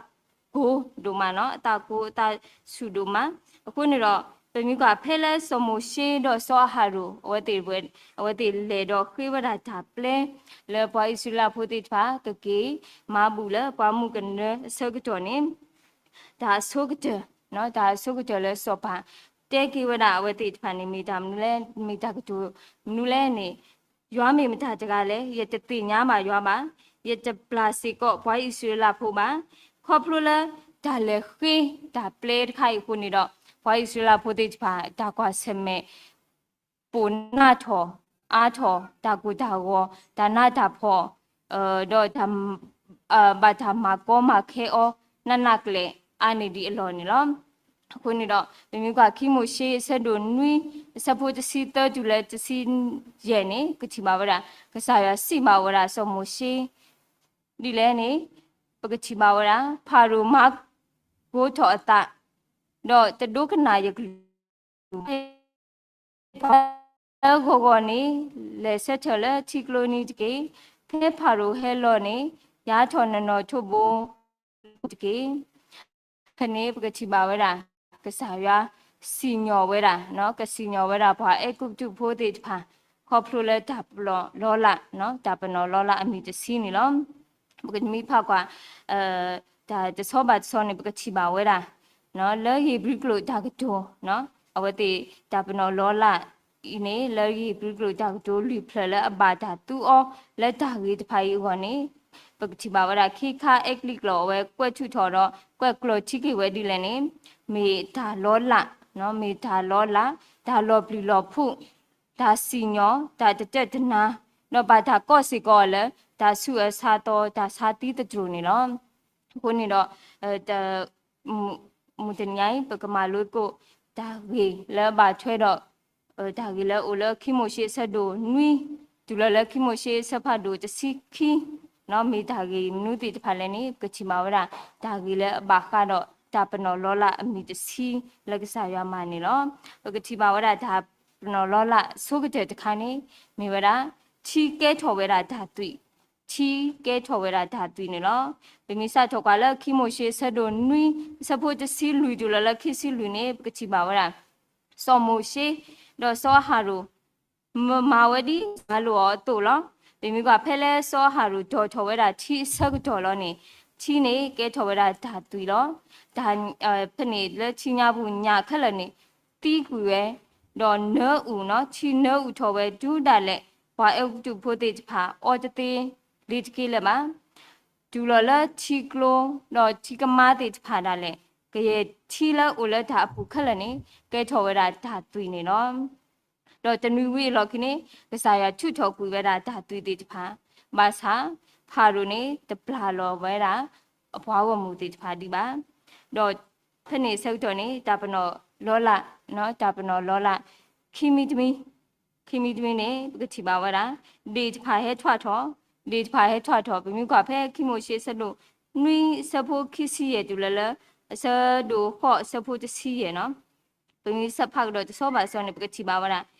ကိၤဒိၣ်မးနီၤ, အသးကိၤအသးဆူၣ်ဒိၣ်မး. အဃိန့ၣ်ဒီး ပမ့ၢ်ကွၢ်ဖဲလၢစီၤမိၤၡ့ဒီးစီၤအၤဟရိၣ် အဝဲသ့ၣ် အဝဲသ့ၣ်လဲၤဒီးဃ့ဝဲဒၣ်တၢ်ပျဲ လၢပှၤအံၣ်စရ့လးဖိသ့ၣ်တဖၣ် ကက့ၤမၤဘူၣ်လၢပှၤမုၣ်ကနၢအဆၢကတီၢ်န့ၣ် တၢ်အဆိကတၢၢ်, တၢ်အဆိကတၢၢ်လၢစီၤပၤ တဲက့ၤဝဲဒၣ်အဝဲသ့ၣ်တဖၣ်န့ၣ် မ့ၢ်တၢ်မနုၤလဲၣ်, မ့ၢ်တၢ်ကတိၤမနုၤလဲၣ်န့ၣ်, ယွၤမ့ၢ်မတၤတဂၤလဲၣ်, ယတသ့ၣ်ညါဘၣ်ယွၤဘၣ်, ယတပျၢ်စ့ၢ်ကီးပှၤအံၣ်စရ့လးဖိဘၣ်. ခီဖျိလၢတၢ်လဲၤဃ့တၢ်ပျဲတခါအံၤအဃိန့ၣ်ဒီး ပှၤအံၣ်စရ့လးဖိသ့ၣ်တဖၣ် တၢ်ကွၢ်ဆၢၣ်မဲာ် ပိာ်နးထီၣ်အါထီၣ် တၢ်ကိၢ်တၢ်ဂီၤ တၢ်နးတၢ်ဖှီၣ် ဒီးတၢ် ဘၣ်တၢ်မၤကီမၤခဲအီၤ နးနးကျဲၤအါန့ၢ်ဒံးအလီၢ်န့ၣ်လီၤ. အဃိန့ၣ်ဒီး ပမ့ၢ်ကွၢ်ခံမိၤၡ့အဆၢဒိၣ်နွံ အဆၢဖိတဆံသၢတုၤလၢတဆံယဲၢ်န့ၣ် ကထံၣ်ဘၣ်ဝဲဒၣ် ကစၢ်ယွၤစံးဘၣ်ဝဲဒၣ်စီၤမိၤၡ့ ဒ်လဲၣ်န့ၣ် ပကထံၣ်ဘၣ်ဝဲဒၣ် ဖၤရိၤမၤကိၤထီၣ်အသး ဒီးတဒိကနၣ်ယကလုၢ် ဖဲပှၤလၢဂီၤဂီၤန့ၣ် လဲၤဆၢထၢၣ်လၢထံကျိနံၤတက့ၢ်. ဖဲဖၤရိၤဟဲလီၤန့ၣ် ယၤထီၣ်နနီၣ်ထိးဘိတက့ၢ်. ဖဲန့ၣ်ပကထံၣ်ဘၣ်ဝဲဒၣ် ကစၢ်ယွၤစံၣ်ညီၣ်ဝဲဒၣ်, ကစံၣ်ညီၣ်ဝဲဒၣ်ပှၤအဲၤကူပတူးဖိသ့ၣ်တဖၣ် ခီဖျိလၢတၢ်ပနီၣ်လီလး, တၢ်ပနီၣ်လီလးအမံၤတဆံန့ၣ်လီၤ. ပကမ့ၢ်ဖးကွၢ် တၢ်တဆီဘၣ်တဆီန့ၣ် ပကထံၣ်ဘၣ်ဝဲဒၣ် လၢဧ့ၤဘြံၤကျိာ်တၢ်ကတိၤ အဝဲသ့ၣ်တၢ်ပနီၣ်လီလးအံၤန့ၣ် လၢဧ့ၤဘြံၤကျိာ်တၢ်ကတိၤလွံၢ်ဖျၢၣ်လၢအဘၣ်တၢ်သူအီၤလၢတၢ်ဂ့ၢ်တဖၣ်အံၤအဂီၢ်န့ၣ် ပကထံၣ်ဘၣ်ဝဲဒၣ် ခံခါအဲကလံးကျိာ်အဝဲကွဲးထုးထီၣ်ဒီး ကွဲးကျိာ်ထံက့ၤဝဲဒ်လဲၣ်န့ၣ် မ့ၢ်တၢ်လီလး, မ့ၢ်တၢ်လီလး, တၢ်လီၤပျံၤလီၤဖုး, တၢ်စံၣ်ညီၣ်, တၢ်တတၢၢ်တနါ, ဒီးဘၣ်တၢ်ကိးစ့ၢ်ကီးအီၤလၢ တၢ်ဆူးအၢဆါသီ တၢ်ဆါသံသတြိာ်န့ၣ်လီၤ. အဃိန့ၣ်ဒီး မုၢ်တနံၤအံၤ ပကမၤလိသကိး တၢ်ဂ့ၢ်လၢဘၣ်ထွဲဒီး တၢ်ဂ့ၢ်လၢအိၣ်လၢခံမိၤၡ့အဆၢဒိၣ်နွံ တုၤလီၤလၢခံမိၤၡ့အဆၢဖးဒိၣ်တဆံခံ မ့ၢ်တၢ်ဂ့ၤမနုၤသ့ၣ်တဖၣ်လဲၣ်န့ၣ် ပကထံၣ်ဘၣ်ဝဲဒၣ် တၢ်ဂ့ၤလၢအဘၣ်ဃးဒီးတၢ်ပနီၣ်လီလးအမံၤတဆံလၢကစၢ်ယွၤမၤန့ၣ်လီၤ. ပကထံၣ်ဘၣ်ဝဲဒၣ်တၢ်ပနီၣ်လီလးအဆိကတၢၢ်တခါန့ၣ် မ့ၢ်ဝဲဒၣ် ထံကဲထီၣ်ဝဲဒၣ်တၢ်သွံၣ်, ထံကဲထီၣ်ဝဲဒၣ်တၢ်သွံၣ်န့ၣ်လီၤ. ပမ့ၢ်စးထီၣ်ကွၢ်လၢခံမိၤၡ့အဆၢဒိၣ်နွံ အဆၢဖိတဆံလွံၢ်တုၤလီၤလၢခံဆံလွံၢ်န့ၣ် ပကထံၣ်ဘၣ်ဝဲဒၣ် စီၤမိၤၡ့ ဒီးစီၤအၤဟရိၣ် မၤဝဲဒ်မၤလိာ်အီၤအသိးလီၤ. ပမ့ၢ်ကွၢ်ဖဲလၢစီၤအၤဟရိၣ်တီၢ်ထီၣ်ဝဲဒၣ်ထံအဆၢကတီၢ်လီၤန့ၣ် ထံန့ၣ်ကဲထီၣ်ဝဲဒၣ်တၢ်သွံၣ်လီၤ. တၢ် ဖဲန့ၣ်လၢထံညါပူၤညၣ်ခဲလၢာ်န့ၣ် သံကွံာ်ဝဲ, ဒီးနၢအုၣ်နီၤ ထံနၢအုၣ်ထီၣ်ဝဲတုၤဒၣ်လဲာ် ပှၤအဲၤကူပတူးဖိသ့ၣ်တဖၣ်အီတသ့ လ့ၤတက့လၢၤဘၣ်. တုၤလီၤလၢထံကျိ ဒီးထံကမါသ့ၣ်တဖၣ်ဒၣ်လဲာ် ကယဲၢ်ထံလၢအိၣ်လၢတၢ်အပူၤခဲလၢာ်န့ၣ် ကဲထီၣ်ဝဲဒၣ်တၢ်သွံၣ်န့ၣ်လီၤ. ဒီးတနွံဝံၤအလီၢ်ခံန့ၣ် ကစၢ်ယွၤထုးထီၣ်ကွံာ်ဝဲဒၣ်တၢ်သွံၣ်သ့ၣ်တဖၣ်, ဘၣ်ဆၣ် ဖၤရိၤန့ၣ် တပျၢ်လီၤဝဲဒၣ် အပှၤဂီၢ်မုၢ်သ့ၣ်တဖၣ်ဒံးဘၣ်. ဒီးဖဲန့ၣ်အဆၢကတီၢ်န့ၣ် တၢ်ပနီၣ်လီလး, တၢ်ပနီၣ်လီလး ခံမံၤတမံၤ, ခံမံၤတမံၤန့ၣ် ပကထံၣ်ဘၣ်ဝဲဒၣ် ဒ့ၣ်တဖၣ်ဟဲထွဲထီၣ်, ဒ့ၣ်တဖၣ်ဟဲထွဲထီၣ် ပမ့ၢ်ကွၢ်ဖဲခံမိၤၡ့အဆၢဒိၣ်နွံ အဆၢဖိခံဆံယဲၢ်တုၤလၢလၢ အဆၢဒိၣ်ဃိး အဆၢဖိတဆံယဲၢ်နီၤ, ပမ့ၢ်ဆဲးဖးကဒီးတဆီဘၣ်ဆီန့ၣ် ပကထံၣ်ဘၣ်ဝဲဒၣ်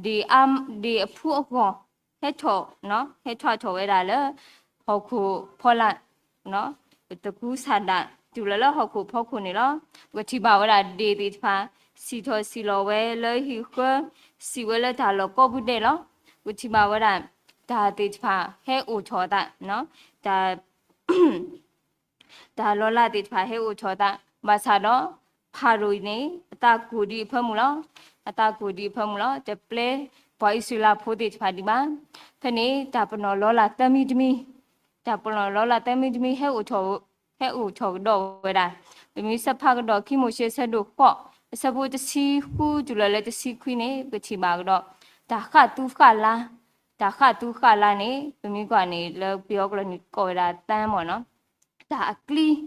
ဒ့ၣ်အါ, ဒ့ၣ်အဖုအဂီၢ် ဟဲထီၣ်, ဟဲထွဲထီၣ်ဝဲဒၣ်လၢ ဟီၣ်ခိၣ်ဖီလာ်, ပတကူစၢ်ဒၣ် တုၤလီၤလၢဟီၣ်ခိၣ်ဖီခိၣ်န့ၣ်လီၤ. ပကထံၣ်ဘၣ်ဝဲဒၣ်ဒ့ၣ်သ့ၣ်တဖၣ် စံၣ်ထီၣ်စံၣ်လီၤဝဲလၢဟံၣ်ဃၢ, စံးဝဲလၢတၢ်လီၢ်ကိးပူၤဒဲးလီၤ. ပကထံၣ်ဘၣ်ဝဲဒၣ် တၢ်သ့ၣ်တဖၣ်ဟဲအိၣ်ထီၣ်အသး, တၢ် တၢ်လီၤလးသ့ၣ်တဖၣ်ဟဲအိၣ်ထီၣ်အသး, ဘၣ်ဆၣ်ဒီး ဖၤရိၤအံၤန့ၣ် အသးကိၢ်ဒံးအဖၢမုၢ်လီၤ. အသးကိၢ်ဒံးအဖၢမုၢ်လီၤ. တပျဲပှၤအံၣ်စရ့လးဖိသ့ၣ်တဖၣ်ဒံးဘၣ်. ဖဲန့ၣ် တၢ်ပနီၣ်လီၤလးသၢမံၤတမံၤ, တၢ်ပနီၣ်လီၤလးသၢမံၤတမံၤ ဟဲအိၣ်ထီၣ်ကဒီးဝဲဒၣ်. ပမ့ၢ်ဆဲးဖးကဒီး ခံမိၤၡ့အဆၢဒိၣ်ဃိး အဆၢဖိတဆံဃုတုၤလီၤလၢတဆံခွံန့ၣ် ပကထံၣ်ဘၣ်ကဒီး တၢ်ဃၣ်သူဃၣ်လါ, တၢ်ဃၣ်သူဃၣ်လါန့ၣ် ပမ့ၢ်ကွၢ်န့ၣ် လၢပယီၤကျိာ်န့ၣ် ကိးဝဲဒၣ်သၢမၢ်နီၤ, တၢ်အကျံ,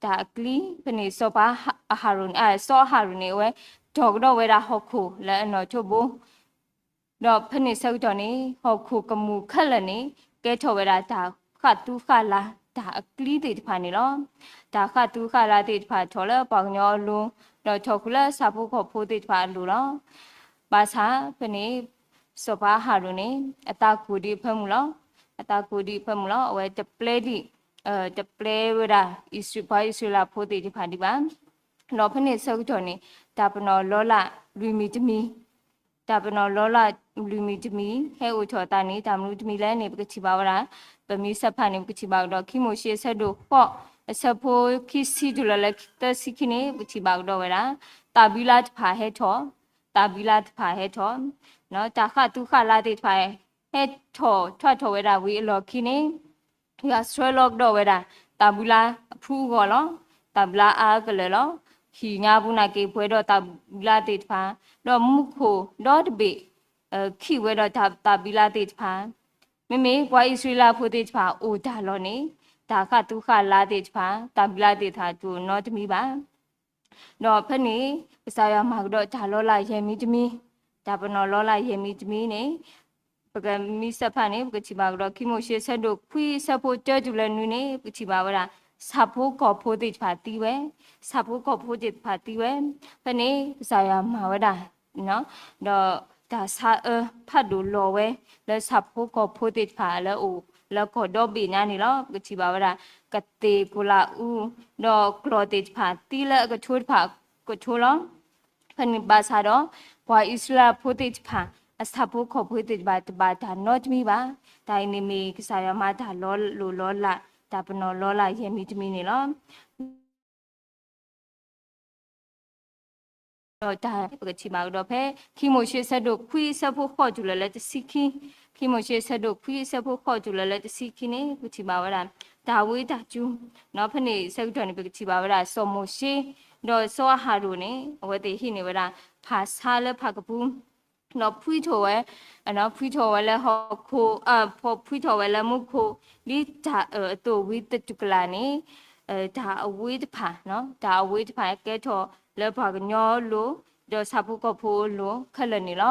တၢ်အကျံ, ဖဲန့ၣ် စီၤပၤအၤဟရိၣ်န့ၣ်, စီၤအၤဟရိၣ်န့ၣ် အဝဲတီၢ်ကဒီးဝဲဒၣ်ဟီၣ်ခိၣ်လၢအနီၣ်ထိးဘိ, ဒီးဖဲန့ၣ်ဆၢကတီၢ်န့ၣ် ဟီၣ်ခိၣ်ကမူၣ်ခဲလၢာ်န့ၣ် ကဲထီၣ်ဝဲဒၣ်တၢ်ဃၣ်သူဃၣ်လါ တၢ်အကျံသ့ၣ်တဖၣ်န့ၣ်လီၤ. တၢ်ဃၣ်သူဃၣ်လါသ့ၣ်တဖၣ်ထီၣ်လၢပှၤကညီအလိၤ, ဒီးထီၣ်ဃုာ်လၢဆၣ်ဖိကီၢ်ဖိသ့ၣ်တဖၣ်အလိၤလီၤ. ဘၣ်ဆၣ်ဖဲန့ၣ် စီၤပၤအၤဟရိၣ်န့ၣ် အသးကိၢ်ဒံးအဖၢမုၢ်လီၤ. အသးကိၢ်ဒံးအဖၢမုၢ်လီၤ. အဝဲတပျဲဒံး, တပျဲဝဲဒၣ် ပှၤအံၣ်စရ့လးဖိသ့ၣ်တဖၣ်ဒံးဘၣ်. ဒီးဖဲန့ၣ်ဆၢကတီၢ်န့ၣ် တၢ်ပနီၣ်လီၤလးလွံၢ်မံၤတမံၤ, တၢ်ပနီၣ်လီၤလးလွံၢ်မံၤတမံၤ ဟဲအိၣ်ထီၣ်အသးန့ၣ် တၢ်မနုၤတမံၤလဲၣ်န့ၣ် ပကထံၣ်ဘၣ်ဝဲဒၣ်, ပမ့ၢ်ဆဲးဖးန့ၣ် ပကထံၣ်ဘၣ်ကဒီး ခံမိၤၡ့အဆၢဒိၣ်ဃိး အဆၢဖိခံဆံတုၤလီၤလၢသၢဆံခံန့ၣ် ပကထံၣ်ဘၣ်ကဒီးဝဲဒၣ် သၣ်ဘံလါတဖၣ်ဟဲထီၣ်, သၣ်ဘံလါတဖၣ်ဟဲထီၣ်, တၢ်ဃၣ်သူဃၣ်လါသ့ၣ်တဖၣ် ဟဲထီၣ်ထွဲထီၣ်ဝဲဒၣ်ဝံၤအလီၢ်ခံန့ၣ် ယွၤဆှၢလီၤကဒီးဝဲဒၣ် သၣ်ဘံလါအဖုအဂီၢ်လီၤ. သၣ်ဘံလါအါကလၢာ်လီၤ. ဟံၣ်ညါပူၤနာ်က့ၤပှဲၤဒီးသၣ်ဘံလါသ့ၣ်တဖၣ်, ဒီးမူခိၣ်ဒီတဘ့ၣ် ခံးဝဲဒီးသၣ်ဘံလါသ့ၣ်တဖၣ်, မ့မ့ၢ်ပှၤအံၣ်စရ့လးဖိသ့ၣ်တဖၣ်အိၣ်တၢ်လီၢ်န့ၣ် တၢ်ဃၣ်သူဃၣ်လါသ့ၣ်တဖၣ် သၣ်ဘံလါသ့ၣ်တဖၣ်တအိၣ်နီတမံၤဘၣ်. ဒီးဖဲန့ၣ် ကစၢ်ယွၤမၤကဒီးတၢ်လီၤလးယဲၢ်မံၤတမံၤ, တၢ်ပနီၣ်လီၤလးယဲၢ်မံၤတမံၤန့ၣ် ပကမ့ၢ်ဆဲးဖးန့ၣ် ပကထံၣ်ဘၣ်ကဒီး ခံမိၤၡ့အဆၢဒိၣ်ခွံအဆၢဖိတၢတုၤလၢနွံန့ၣ် ပကထံၣ်ဘၣ်ဝဲဒၣ် ဆၣ်ဖိကီၢ်ဖိသ့ၣ်တဖၣ်သံဝဲ, ဆၣ်ဖိကီၢ်ဖိသ့ၣ်တဖၣ်သံဝဲ, ဖဲန့ၣ် ကစၢ်ယွၤမၤဝဲဒၣ် ဒီးတၢ်ဆါအၢဖးဒိၣ်လီၤဝဲ လၢဆၣ်ဖိကီၢ်ဖိသ့ၣ်တဖၣ်လၢအအိၣ်လၢကီၢ်ဒီဘ့ၣ်ညါန့ၣ်လီၤ. ပကထံၣ်ဘၣ်ဝဲဒၣ် ကသ့ၣ်ကိၤလၤအူ, ဒီးကျီၢ်သ့ၣ်တဖၣ်သံလၢအကထိတဖၣ်ကထိလီၤ. ဖဲန့ၣ်ဘၣ်ဆၣ်ဒီး ပှၤအံၣ်စရ့လးဖိသ့ၣ်တဖၣ် အဆၣ်ဖိကီၢ်ဖိသ့ၣ်တဖၣ် တဘၣ်တၢ်နီတမံၤဘၣ်. တၢ်အံၤန့ၣ်မ့ၢ်ကစၢ်ယွၤမၤတၢ်လီၤလိၢ်လီၤလး တၢ်ပနီၣ်လီၤလးယဲၢ်မံၤတမံၤန့ၣ်လီၤ. ဒီးတၢ်ပကထံၣ်ဘၣ်ကဒီးဖဲ ခံမိၤၡ့အဆၢဒိၣ်ခွံ အဆၢဖိဃိးတုၤလၢလၢတဆံခံ, ခံမိၤၡ့အဆၢဒိၣ်ခွံ အဆၢဖိဃိးတုၤလၢလၢတဆံခံန့ၣ် ပထံၣ်ဘၣ်ဝဲဒၣ် တၢ်ဝံတၢ်စူၤ, ဒီးဖဲန့ၣ်ဆၢကတီၢ်န့ၣ် ပကထံၣ်ဘၣ်ဝဲဒၣ် စီၤမိၤၡ့ ဒီးစီၤအၤဟရိၣ်န့ၣ် အဝဲသ့ၣ်ဟံးန့ၢ်ဝဲဒၣ် ဖၣ်ဆါလၢဖၣ်ကပူၤ ဒီးဖှံထီၣ်ဝဲ, ဖှံထီၣ်ဝဲလၢဟီၣ်ခိၣ်, ဖှံထီၣ်ဝဲလၢမူခိၣ် ဒ်တၢ်အၢၣ်အသိးဝံၤတတူၢ်ကလာ်န့ၣ်, တၢ်အဝံတဖၣ်, တၢ်အဝံတဖၣ်ကဲထီၣ်လၢပှၤကညီအလိၤ, ဒီးဆၣ်ဖိကီၢ်ဖိအလိၤခဲလၢာ်န့ၣ်လီ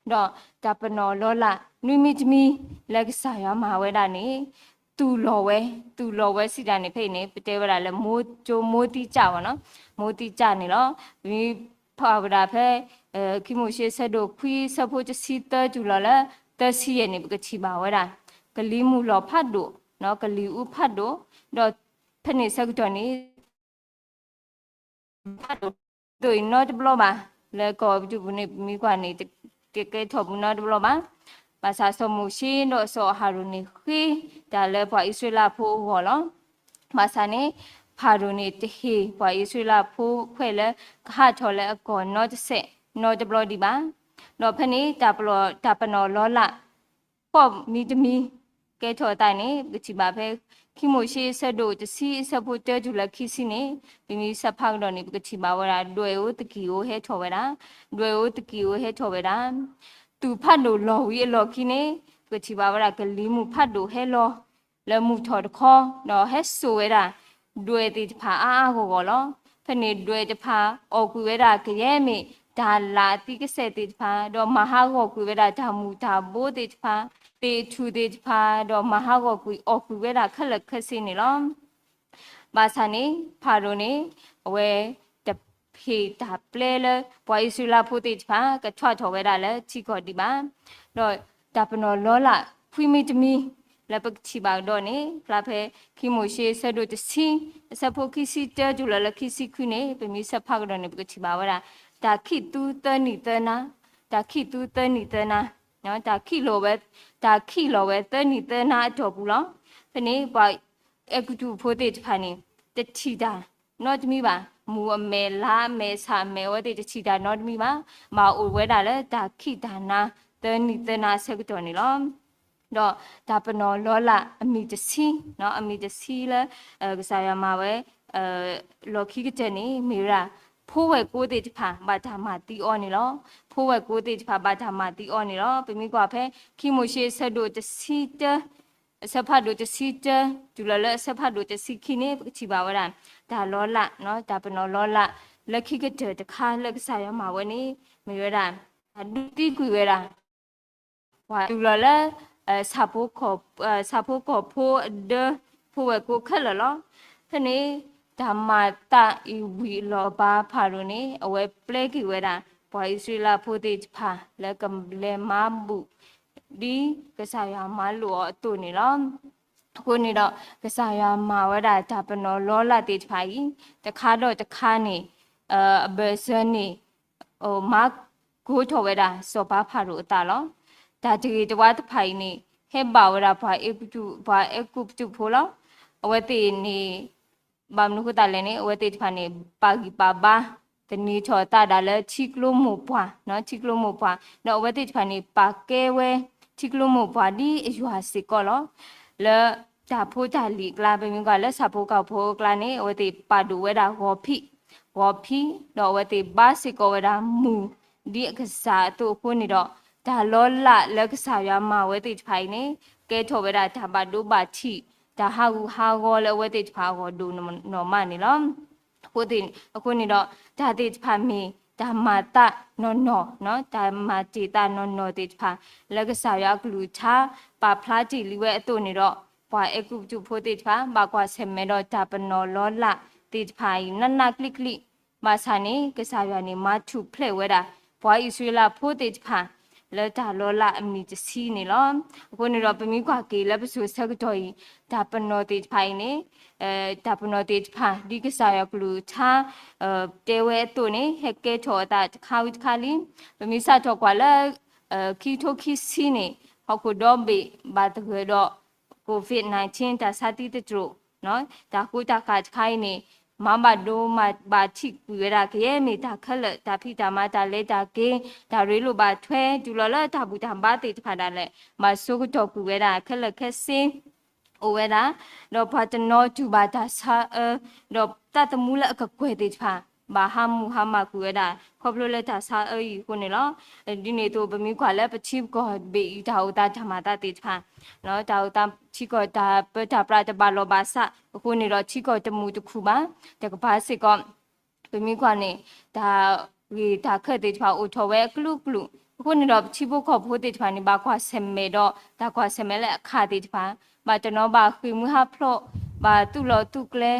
ၤ. ဒီးတၢ်ပနီၣ်လီၤလး နွံမံၤတမံၤ လၢကစၢ်ယွၤမၤဝဲဒၣ်န့ၣ် သူၣ်လီၤဝဲ, သူၣ်လီၤဝဲစံးတၢ်န့ၣ် ဖဲအံၤန့ၣ် ပတဲဝဲဒၣ်လၢ မိၢ်ကၠိမိၢ်သံကၠၢ်ဝဲနီၤ, မိၢ်သံကၠၢ်န့ၣ်လီၤ. ပမ့ၢ်ဖးဝဲဒၣ်ဖဲ ခံမိၤၡ့ဆၢဒိၣ်ခွံ ဆၢဖိတဆံသၢတုၤလီၤလၢ သၢဆံယဲၢ်န့ၣ် ပကထံၣ်ဘၣ်ဝဲဒၣ် ကလံၤမုၢ်လီၤဖးဒိၣ်, ကလံၤအူဖးဒိၣ်, ဒီးဖဲန့ၣ်ဆၢကတီၢ်န့ၣ် ဖးဒိၣ်ဒ်အံၤနီတဘျီဘၣ်, လၢကီၢ်အဲၤကူပတူးပူၤန့ၣ် ပမ့ၢ်ကွၢ်န့ၣ် တကဲထီၣ်ပူၤနီတဘျီဘၣ်. ဘၣ်ဆၣ်စီၤမိၤၡ့ဒီးစီၤအၤဟရိၣ်န့ၣ် ဃ့တၢ်လၢပှၤအံၣ်စရ့လးဖိအဂီၢ်လီၤ. ဘၣ်ဆၣ်န့ၣ် ဖၤရိၣ်န့ၣ် တဟ့ၣ်ပှၤအံၣ်စရ့လးဖိခွဲးလၢ ကဟးထီၣ်လၢအကီၢ်နီတစဲးနီတဘျီဒံးဘၣ်. ဒီးဖဲန့ၣ် တၢ်ပနီၣ်လီၤလး ဃိးမံၤတမံၤ ကဲထီၣ်အသးန့ၣ် ပကထံၣ်ဘၣ်ဖဲ ခံမိၤၡ့ဆၢဒိၣ်တဆံ ဆၢဖိတၢတုၤလၢခံဆံန့ၣ် ပမ့ၢ်ဆဲးဖးကဒီးန့ၣ် ပကထံၣ်ဘၣ်ဝဲဒၣ် ဒွဲၣ်ဧိၤသကံၢ်ဧိၤဟဲထီၣ်ဝဲဒၣ်, ဒွဲၣ်ဧိၤသကံၢ်ဧိၤဟဲထီၣ်ဝဲဒၣ်, သူၣ်ဖးဒိၣ်လီၤဝံၤအလီၢ်ခံန့ၣ် ပကထံၣ်ဘၣ်ဝဲဒၣ် ကလံၤမုၢ်ဖးဒိၣ်ဟဲလီၤ လၢမုၢ်ထီၣ်တခီ ဒီးဟဲစိာ်ဝဲဒၣ် ဒွဲၣ်သ့ၣ်တဖၣ်အါအါဂီၢ်ဂီၢ်လီၤ. ဖဲန့ၣ်ဒွဲၣ်တဖၣ်အီၣ်ကွံာ်ဝဲဒၣ်ကယဲၢ်မ့ၢ် တၢ်လၣ်အသံကစဲးသ့ၣ်တဖၣ်, ဒီးမၤဟးဂီၤကွံာ်ဝဲဒၣ်တၢ်မူၤတၢ်ဘိသ့ၣ်တဖၣ်, သ့ၣ်ထူၣ်သ့ၣ်တဖၣ်, ဒီးမၤဟးဂီၤကွံာ်အီၣ်ကွံာ်ဝဲဒၣ်ခဲလၢာ်ခဲဆ့န့ၣ်လီၤ. ဘၣ်ဆၣ်န့ၣ် ဖၤရိၣ်န့ၣ် အဝဲတဟ့ၣ်တၢ်ပျဲလၢ ပှၤအံၣ်စရ့လးဖိသ့ၣ်တဖၣ် ကထွးထီၣ်ဝဲဒၣ်လၢထံကီၢ်ဒံးဘၣ်. ဒီးတၢ်ပနီၣ်လီၤလး ခွံမံၤတမံၤ လၢပကထံၣ်ဘၣ်ကဒီးန့ၣ် ဖျါဖဲ ခံမိၤၡ့ဆၢဒိၣ်တဆံ အဆၢဖိခံဆံတၢတုၤလီၤလၢခံဆံခွံန့ၣ် ပမ့ၢ်ဆဲးဖးကဒီးန့ၣ် ပကထံၣ်ဘၣ်ဝဲဒၣ် တၢ်ခံးသူသၢနံၣ်သၢနၤ, တၢ်ခံးသူသၢနံၣ်သၢနၤ, တၢ်ခံးလီၤဝဲ, တၢ်ခံးလီၤဝဲသၢနံၣ်သၢနၤအတီၢ်ပူၤလီၤ. ဖဲန့ၣ် ပှၤအဲၤကူပတူးဖိသ့ၣ်တဖၣ်န့ၣ် တထံၣ်တၢ်နီတမံၤဘၣ်. မူၤအမဲာ် လါအမဲာ် ဆၣ်အမဲာ် အဝဲသ့ၣ်တထံၣ်တၢ်နီတမံၤဘၣ်. ဘၣ်အိၣ်ဝဲဒၣ်လၢတၢ်ခံးတၢ်နၤ သၢနံၣ်သၢနၤအဆၢကတီၢ်န့ၣ်လီၤ. ဒီးတၢ်ပနီၣ်လီၤလးအမံၤတဆံ, အမံၤတဆံလၢ ကစၢ်ယွၤမၤဝဲ လီၢ်ခံကတၢၢ်န့ၣ် မ့ၢ်ဝဲဒၣ် ဖိဝဲၢ်ကိသ့ၣ်တဖၣ် ဘၣ်တၢ်မၤသံအီၤန့ၣ်လီၤ. ဖိဝဲၢ်ကိသ့ၣ်တဖၣ် ဘၣ်တၢ်မၤသံအီၤန့ၣ်လီၤ. ပမ့ၢ်ကွၢ်ဖဲ ခံမိၤၡ့ဆၢဒိၣ်တဆံတၢ အဆၢဖးဒိၣ်တဆံတၢ တုၤလီၤလၢအဆၢဖးဒိၣ်တဆံခံန့ၣ် ပကထံၣ်ဘၣ်ဝဲဒၣ် တၢ်လီၤလး, တၢ်ပနီၣ်လီၤလး လၢခံကတၢၢ်တခါလၢကစၢ်ယွၤမၤဝဲန့ၣ် မ့ၢ်ဝဲဒၣ် တၢ်ဒုးသံကွံာ်ဝဲဒၣ် ပှၤတုၤလီၤလၢ ဆၣ်ဖိကီၢ်ဖိအဒၢ ဖိဝဲၢ်ကိခဲလၢာ်လီၤ. ဖဲန့ၣ် တၢ်မၤသးအံၤဝံၤအလီၢ်ဘၣ် ဖၤရိၣ်န့ၣ် အဝဲပျဲက့ၤဝဲဒၣ် ပှၤအံၣ်စရ့လးဖိသ့ၣ်တဖၣ် လၢကလဲၤမၤဘူၣ် ဒ်ကစၢ်ယွၤမၤလိာ်အီၤအသိးန့ၣ်လီၤ. အဃိန့ၣ်ဒီး ကစၢ်ယွၤမၤဝဲဒၣ်တၢ်ပနီၣ်လီၤလးသ့ၣ်တဖၣ်အံၤ တခါဒီးတခါန့ၣ် အဘၢၣ်စၢၤန့ၣ် မၤကိးထီၣ်ဝဲဒၣ် စီၤပၤဖၤရိၣ်အသးလီၤ. တၢ်တဂ့ၤတဝါတဖၣ်အံၤန့ၣ် ဟဲဘၣ်ဝဲဒၣ်ပှၤအဲၤကူပတူးဖိလီၤ. အဝဲသ့ၣ်န့ၣ် ဘၣ်မနုၤဃိသတးလဲၣ်န့ၣ် အဝဲသ့ၣ်တဖၣ်န့ၣ် ပာ်ဂံၢ်ပာ်ဘါ သန့ၤထီၣ်အသးဒၣ်လၢထံကျိမိၢ်ပှၢ်, ထံကျိမိၢ်ပှၢ်, ဒီးအဝဲသ့ၣ်တဖၣ်န့ၣ် ပာ်ကဲဝဲထံကျိမိၢ်ပှၢ်ဒ်အယွၤစ့ၢ်ကီးလီၤ. လၢတၢ်ဖိတၢ်လံၤအကျါ ပမ့ၢ်ကွၢ်လၢဆၣ်ဖိကီၢ်ဖိအကျါန့ၣ် အဝဲသ့ၣ်ပာ်ဒိၣ်ဝဲဒၣ်ဂီၤဖံး, ဂီၤဖံး, ဒီးအဝဲသ့ၣ်ဘါစ့ၢ်ကီးဝဲဒၣ်မုၢ် ဒ်အကစၢ်အသိးအဃိန့ၣ်ဒီး တၢ်လီၤလးလၢကစၢ်ယွၤမၤဝဲသ့ၣ်တဖၣ်အံၤန့ၣ် ကဲထီၣ်ဝဲဒၣ်တၢ်ဘၣ်ဒိဘၣ်ထံး တၢ်ဟးဂူာ်ဟးဂီၤလၢအဝဲသ့ၣ်တဖၣ်အဂီၢ်ဒိၣ်နီၢ်မးန့ၣ်လီၤ. အဃိန့ၣ်ဒီး တၢ်သ့ၣ်တဖၣ်မ့ၢ်တၢ်မၤသးနီၢ်နီၢ်, တၢ်မၤတ့ၢ်သးနီၢ်နီၢ်သ့ၣ်တဖၣ် လၢကစၢ်ယွၤအကလုၢ်ကထါ ပာ်ဖျါတ့ၢ်လံဝဲအသိးန့ၣ်ဒီး ပှၤအဲၤကူပတူးဖိသ့ၣ်တဖၣ် ဘၣ်ကွၢ်ဆၢၣ်မဲာ်ဒီးတၢ်ပနီၣ်လီၤလးသ့ၣ်တဖၣ်အံၤ နးနးကျံးကျံး, ဘၣ်ဆၣ်န့ၣ် ကစၢ်ယွၤန့ၣ် မၤထူၣ်ဖျဲးဝဲဒၣ် ပှၤအံၣ်စရ့လးဖိသ့ၣ်တဖၣ် လၢတၢ်လီၤလးအမံၤတဆံန့ၣ်လီၤ. အဃိန့ၣ်ဒီး ပမ့ၢ်ကွၢ်က့ၤလၢပစိၤဆၢကတီၢ်အံၤ တၢ်ပနီၣ်သ့ၣ်တဖၣ်အံၤန့ၣ် တၢ်ပနီၣ်သ့ၣ်တဖၣ် ဒ်ကစၢ်ယွၤကလုၢ်ကထါ တဲဝဲအသိးန့ၣ် ဟဲကဲထီၣ်အသးတခါဝံၤတခါလံ. ပမ့ၢ်စးထီၣ်ကွၢ်လၢ ခံကထိခံဆံန့ၣ် ဟီၣ်ခိၣ်ဒီဘ့ၣ်ဘၣ်သဂၢၢ်ဒီး COVID nineteen တၢ်ဆါသံသတြိာ် တၢ်ဃိတၢ်ဃၣ်တခါအံၤန့ၣ် မၤဘၣ်ဒိမၤဘၣ်ထံးကွံာ်ဝဲဒၣ် ကယဲၢ်မ့ၢ်တၢ်ခဲလၢာ် တၢ်ဖံးတၢ်မၤ တၢ်လဲၤတၢ်က့ၤ တၢ်ရ့လိာ်ဘၣ်ထွဲ တုၤလီၤလၢတၢ်ဘူၣ်တၢ်ဘါသ့ၣ်တဖၣ်ဒၣ်လဲာ် ဘၣ်ဆိကတီၢ်ကွံာ်ဝဲဒၣ်ခဲလၢာ်ခဲဆ့ အိၣ်ဝဲဒၣ်, ဒီးပှၤတနီၤတူၢ်ဘၣ်တၢ်ဆါအၢ, ဒီးသးသမူလၢအကကွဲၢ်သ့ၣ်တဖၣ် ဘၣ်ဟးမုၢ်ဟါမၢ်ကွံာ်ဝဲဒၣ် ခီဖျိလၢတၢ်ဆါအၢအံၤအဃိန့ၣ်လီၤ. ဒ်န့ၣ်အသိး ပမ့ၢ်ကွၢ်လၢပထံပကီၢ်ဘ့ၣ်အံၤ တၢ်အိၣ်သးတၢ်မၤသးသ့ၣ်တဖၣ် တၢ်အိၣ်သးထံကီၢ်တၢ်ပၢတၢ်ပြးတဘၣ်လီၢ်ဘၣ်စးအဃိန့ၣ်ဒီး ထံကီၢ်တမုာ်တခုၣ်ဘၣ် တကပၤစ့ၢ်ကီး ပမ့ၢ်ကွၢ်န့ၣ် တၢ်ဂ့ၢ်တၢ်ခၢၣ်သ့ၣ်တဖၣ်အိၣ်ထီၣ်ဝဲအကလုာ်ကလုာ် အဃိန့ၣ်ဒီး ပထံဖိကီၢ်ဖိသ့ၣ်တဖၣ်န့ၣ် ဘၣ်ကွၢ်ဆၢၣ်မဲာ်ဒီး တၢ်ကွၢ်ဆၢၣ်မဲာ်လၢအခးသ့ၣ်တဖၣ်, ဘၣ်တနီၤဘၣ်ဃ့ၢ်မှံဟးဖျိး, ဘၣ်သူၣ်လီၤသူၣ်ကျဲ,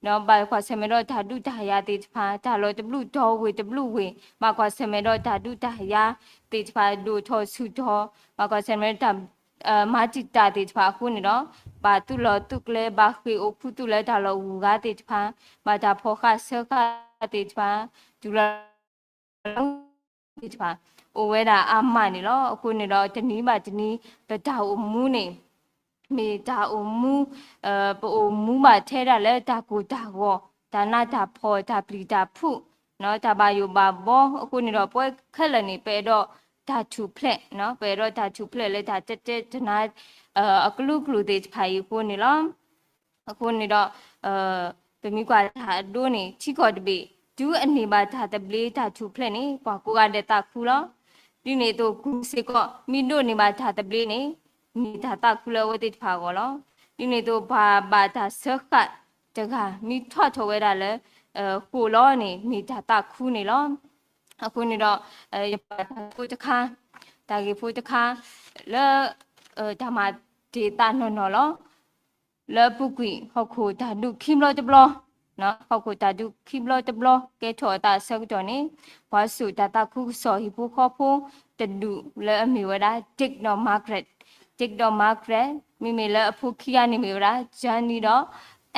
ဒီးဘၣ်ကွၢ်ဆၢၣ်မဲာ်ဒီးတၢ်ဒုးတၢ်ယၤသ့ၣ်တဖၣ်, တၢ်လီၤတဘျုးတီၤဝ့ၢ်တဘျုးဝ့ၢ်, ဘၣ်ကွၢ်ဆၢၣ်မဲာ်ဒီးတၢ်ဒုးတၢ်ယၤသ့ၣ်တဖၣ် ဒိၣ်ထီၣ်ဆူၣ်ထီၣ်, ဘၣ်ကွၢ်ဆၢၣ်မဲာ်ဒီးတၢ် မၤတံာ်တာ်သ့ၣ်တဖၣ်အဃိန့ၣ်ဒီး ဘၣ်သူၣ်လီၤသူၣ်ကျဲ, ဘၣ်ဃ့ၢ်အိၣ်ခူသူၣ်လၢတၢ်လီၢ်ဂုၤဂၤသ့ၣ်တဖၣ်, ဘၣ်တၢ်ဖီၣ်ဃာ်ဆၢဃာ်သ့ၣ်တဖၣ်, တုၤလီၤသ့ၣ်တဖၣ် အိၣ်ဝဲဒၣ်အါမးန့ၣ်လီၤ. အဃိန့ၣ်ဒီး တနံၤဘၣ်တနံၤ ပတၢ်အိၣ်မူန့ၣ် မ့ၢ်တၢ်အိၣ်မူ, ပအိၣ်မူဘၣ်ထဲဒၣ်လၢတၢ်ကိၢ်တၢ်ဂီၤ, တၢ်နးတၢ်ဖှီၣ်, တၢ်ပျံၤတၢ်ဖုး, တၢ်ဘၣ်ယိၣ်ဘၣ်ဘီအဃိန့ၣ်ဒီး ပဝဲခဲလၢာ်န့ၣ် ပအဲၣ်ဒိးတၢ်ထူၣ်ဖျဲး, ပအဲၣ်ဒိးတၢ်ထူၣ်ဖျဲးလၢတၢ်တဲတဲတနါ အကလုာ်ကလုာ်သ့ၣ်တဖၣ်အံၤအဃိန့ၣ်လီၤ. အဃိန့ၣ်ဒီး ပမ့ၢ်ကွၢ်တၢ်အဒိန့ၣ် ထံကီၢ်တဘ့ၣ် တုၤအန့ၢ်ဘၣ်တၢ်သဘျ့တၢ်ထူၣ်ဖျဲးန့ၣ် ပှၤကိးဂၤဒဲးသးခုလီၤ. ဒ်န့ၣ်အသိး ကူစ့ၢ်ကီး မ့ၢ်ဒိးန့ၢ်ဘၣ်တၢ်သဘျ့န့ၣ် မ့ၢ်တၢ်သးခုလၢအဝဲသ့ၣ်တဖၣ်အဂီၢ်လီၤ. ဒ်န့ၣ်အသိး ပှၤဘၣ်တၢ်စၢဃာ်တဂၤ မ့ၢ်ထီၣ်ထီၣ်ဝဲဒၣ်လၢ ဃိာ်လီၤန့ၣ် မ့ၢ်တၢ်သးခုန့ၣ်လီၤ. အဃိန့ၣ်ဒီး ယပာ်တၢ်ဖိတခါ, တၢ်ဂ့ၢ်ဖိတခါ လၢ တၢ်မၤတ့ၢ်သးနီၢ်နီၢ်လီၤ. လၢအပူၤကွံာ် ဟီၣ်ခိၣ်တၢ်ဒုးခံဘျီတဘျီ, ဟီၣ်ခိၣ်တၢ်ဒုးခံဘျီတဘျီ ကဲထီၣ်အသးအဆၢကတီၢ်န့ၣ် ပှၤစိာ်တၢ်သးခုကစီၣ်ဟံၣ်ဖိဃီဖိတဒူၣ်လၢအမ့ၢ်ဝဲဒၣ် Dick ဒီး Margaret, Dick ဒီး Margaret, မ့မ့ၢ်လၢအဖိခံဂၤန့ၣ်မ့ၢ်ဝဲဒၣ် Johnny ဒီး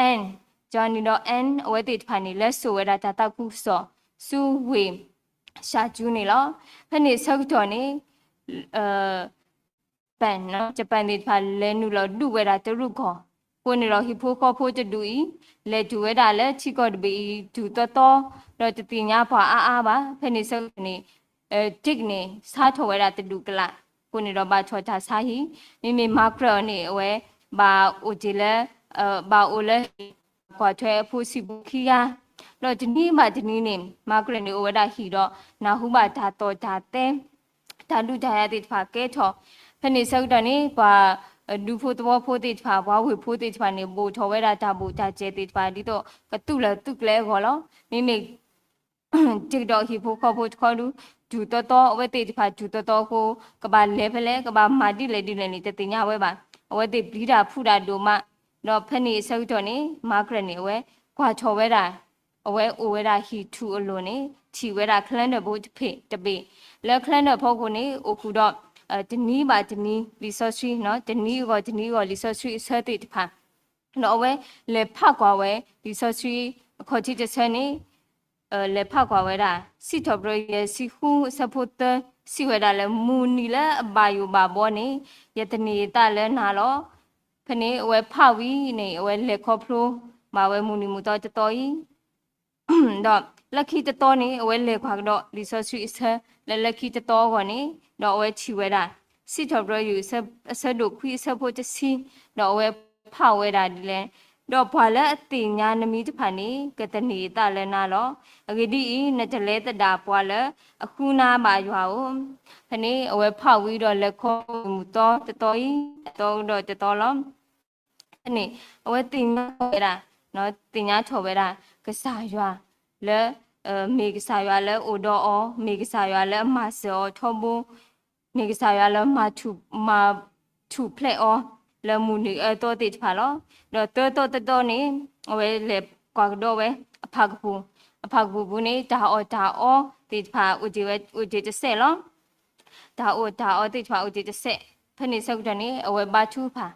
Anne, Johnny ဒီး Anne အဝဲသ့ၣ်တဖၣ်န့ၣ် လဲၤစိာ်ဝဲဒၣ်တၢ်သးခုကစီၣ် ဆူဝ့ၢ် ရှၤကၠူန့ၣ်လီၤ. ဖဲန့ၣ်အဆၢကတီၢ်န့ၣ် Japan, Japan သ့ၣ်တဖၣ်လဲၤနုာ်လီၤဒုးဝဲဒၣ်တရူးကီၢ်အဃိန့ၣ်ဒီး ဟံၣ်ဖိဃီဖိတဒူၣ်အံၤ လဲၤတုၤဝဲဒၣ်လၢထံကီၢ်တဘ့ၣ်အံၤ တုၤသီသီ ဒီးတသ့ၣ်ညါပှၤအါအါဘၣ်. ဖဲန့ၣ်အဆၢကတီၢ်န့ၣ် Dick န့ၣ် ဆါထီၣ်ဝဲဒၣ်တဒူၣ်ကလာ်အဃိန့ၣ်ဒီး ဘၣ်ထီၣ်တၢ်ဆါဟံၣ်, မ့မ့ၢ် Margaret အီၤန့ၣ် အဝဲ ဘၣ်အိၣ်တ့ၢ်လၢ ဘၣ်အိၣ်လၢ ကွၢ်ထွဲအဖိဆံးဖိခံဂၤ, ဒီးတနံၤဘၣ်တနံၤန့ၣ် Margaret န့ၣ် အိၣ်ဝဲဒၣ်ဟံၣ်ဒီး နၢ်ဟူဘၣ်တၢ်သီၣ်တၢ်သဲ တၢ်ဒုးတၢ်ယၤသ့ၣ်တဖၣ်ကဲထီၣ်, ဖဲန့ၣ်အဆၢကတီၢ်န့ၣ် ပှၤဒူဖိသဝီဖိသ့ၣ်တဖၣ် ပှၤဝ့ၢ်ဖိသ့ၣ်တဖၣ်န့ၣ် ဘိၣ်ထီၣ်ဝဲဒၣ်တၢ်ဘိၣ်တၢ်စဲၤသ့ၣ်တဖၣ် ဒ်သိးကသူၣ်လီၤသူၣ်ကျဲအဂီၢ်လီၤ. မ့မ့ၢ် Dick ဒီးဟံၣ်ဖိဃီဖိတခီဒုး တုၤသီသီ အဝဲသ့ၣ်တဖၣ်တုၤသီသီအဃိ ကဘၣ်လဲၤဖဲလဲၣ် ကဘၣ်မၤဒ်လဲၣ်ဒ်လဲၣ်န့ၣ် တသ့ၣ်ညါဝဲဘၣ်. အဝဲသ့ၣ်ပျံၤတၢ်ဖုးတၢ်ဒိၣ်မး, ဒီးဖဲန့ၣ်အဆၢကတီၢ်န့ၣ် Margaret န့ၣ် အဝဲကွၢ်ထီၣ်ဝဲဒၣ် အဝဲအိၣ်ဝဲဒၣ်ဟံၣ်ထူၣ်အလိၤန့ၣ် ထံၣ်ဝဲဒၣ် calendar ဖိတဘ့ၣ်, လၢ calendar ဖီခိၣ်န့ၣ် အိၣ်ဃုာ်ဒီး တနံၤဘၣ်တနံၤလံာ်စီဆှံ, တနံၤအဂီၢ်တနံၤအဂီၢ်လံာ်စီဆှံအဆၢသ့ၣ်တဖၣ်, ဒီးအဝဲလဲၤဖးကွၢ်ဝဲ လံာ်စီဆှံအခီၣ်ထံးတဆၢန့ၣ် လဲၤဖးကွၢ်ဝဲဒၣ် စံးထီၣ်ပတြၢၤယဲၢ်ဆံဃုအဆၢဖိသၢ စံးဝဲဒၣ်လၢ မုၢ်နံၤလၢအဘၣ်ယိၣ်ဘၣ်ဘီန့ၣ် ယသန့ၤယသးလၢနၤလီၤ. ဖဲန့ၣ်အဝဲဖးဝံၤန့ၣ် အဝဲလဲၤခီဖျိဘၣ်ဝဲမုၢ်နံၤမုၢ်သီတသီအံၤ ဒီးလၢခံတသီန့ၣ် အဝဲလဲၤကွၢ်ကဒီးလံာ်စီဆှံအဆၢ လၢလၢခံတသီအဂီၢ်န့ၣ် ဒီးအဝဲထံၣ်ဝဲဒၣ် စံးထီၣ်ပတြၢၤယွၤအဆၢဒိၣ်ခွံအဆၢဖိတဆံ, ဒီးအဝဲဖးဝဲဒၣ်ဒ်လဲၣ်, ဒီးပှၤလၢအသ့ၣ်ညါနမံၤတဖၣ်န့ၣ် ကသန့ၤအသးလၢနၤလီၤ. အဂ့ၢ်ဒ်အံၤ, နတလဲၤသဒၣ်ပှၤလၢအဃုနၤဘၣ်ယွၤဧၢ. ဖဲန့ၣ် အဝဲဖးဝံၤဒီးလဲၤခီဖျိမုၢ်သီတသီအံၤ တသီဒီးတသီလီၤ. ဖဲန့ၣ် အဝဲသ့ၣ်ညါထီၣ်ဝဲဒၣ်, သ့ၣ်ညါထီၣ်ဝဲဒၣ် ကစၢ်ယွၤလၢ မ့ၢ်ကစၢ်ယွၤလၢအိၣ်ဒီးအီၤ, မ့ၢ်ကစၢ်ယွၤလၢအမၤစၢၤအီၤထီဘိ, မ့ၢ်ကစၢ်ယွၤလၢမၤထူၣ်, မၤထူၣ်ဖျဲးအီၤ လၢမုၢ်နံၤအၢသီသ့ၣ်တဖၣ်လီၤ. ဒီးသၢသီတသီန့ၣ် အဝဲလဲၤကွၢ်ကဒီးဝဲအဖၣ်ကပူၤ, အဖၣ်ကပူၤပူၤန့ၣ် တၢ်အီၣ်တၢ်အီသ့ၣ်တဖၣ်အိၣ်တ့ၢ်ဝဲ အိၣ်တ့ၢ်တစဲးလီၤ. တၢ်အီၣ်တၢ်အီသ့ၣ်တဖၣ်အိၣ်တ့ၢ်တစဲး, ဖဲန့ၣ်ဆၢကတီၢ်န့ၣ် အဝဲဘါထုကဖၣ်,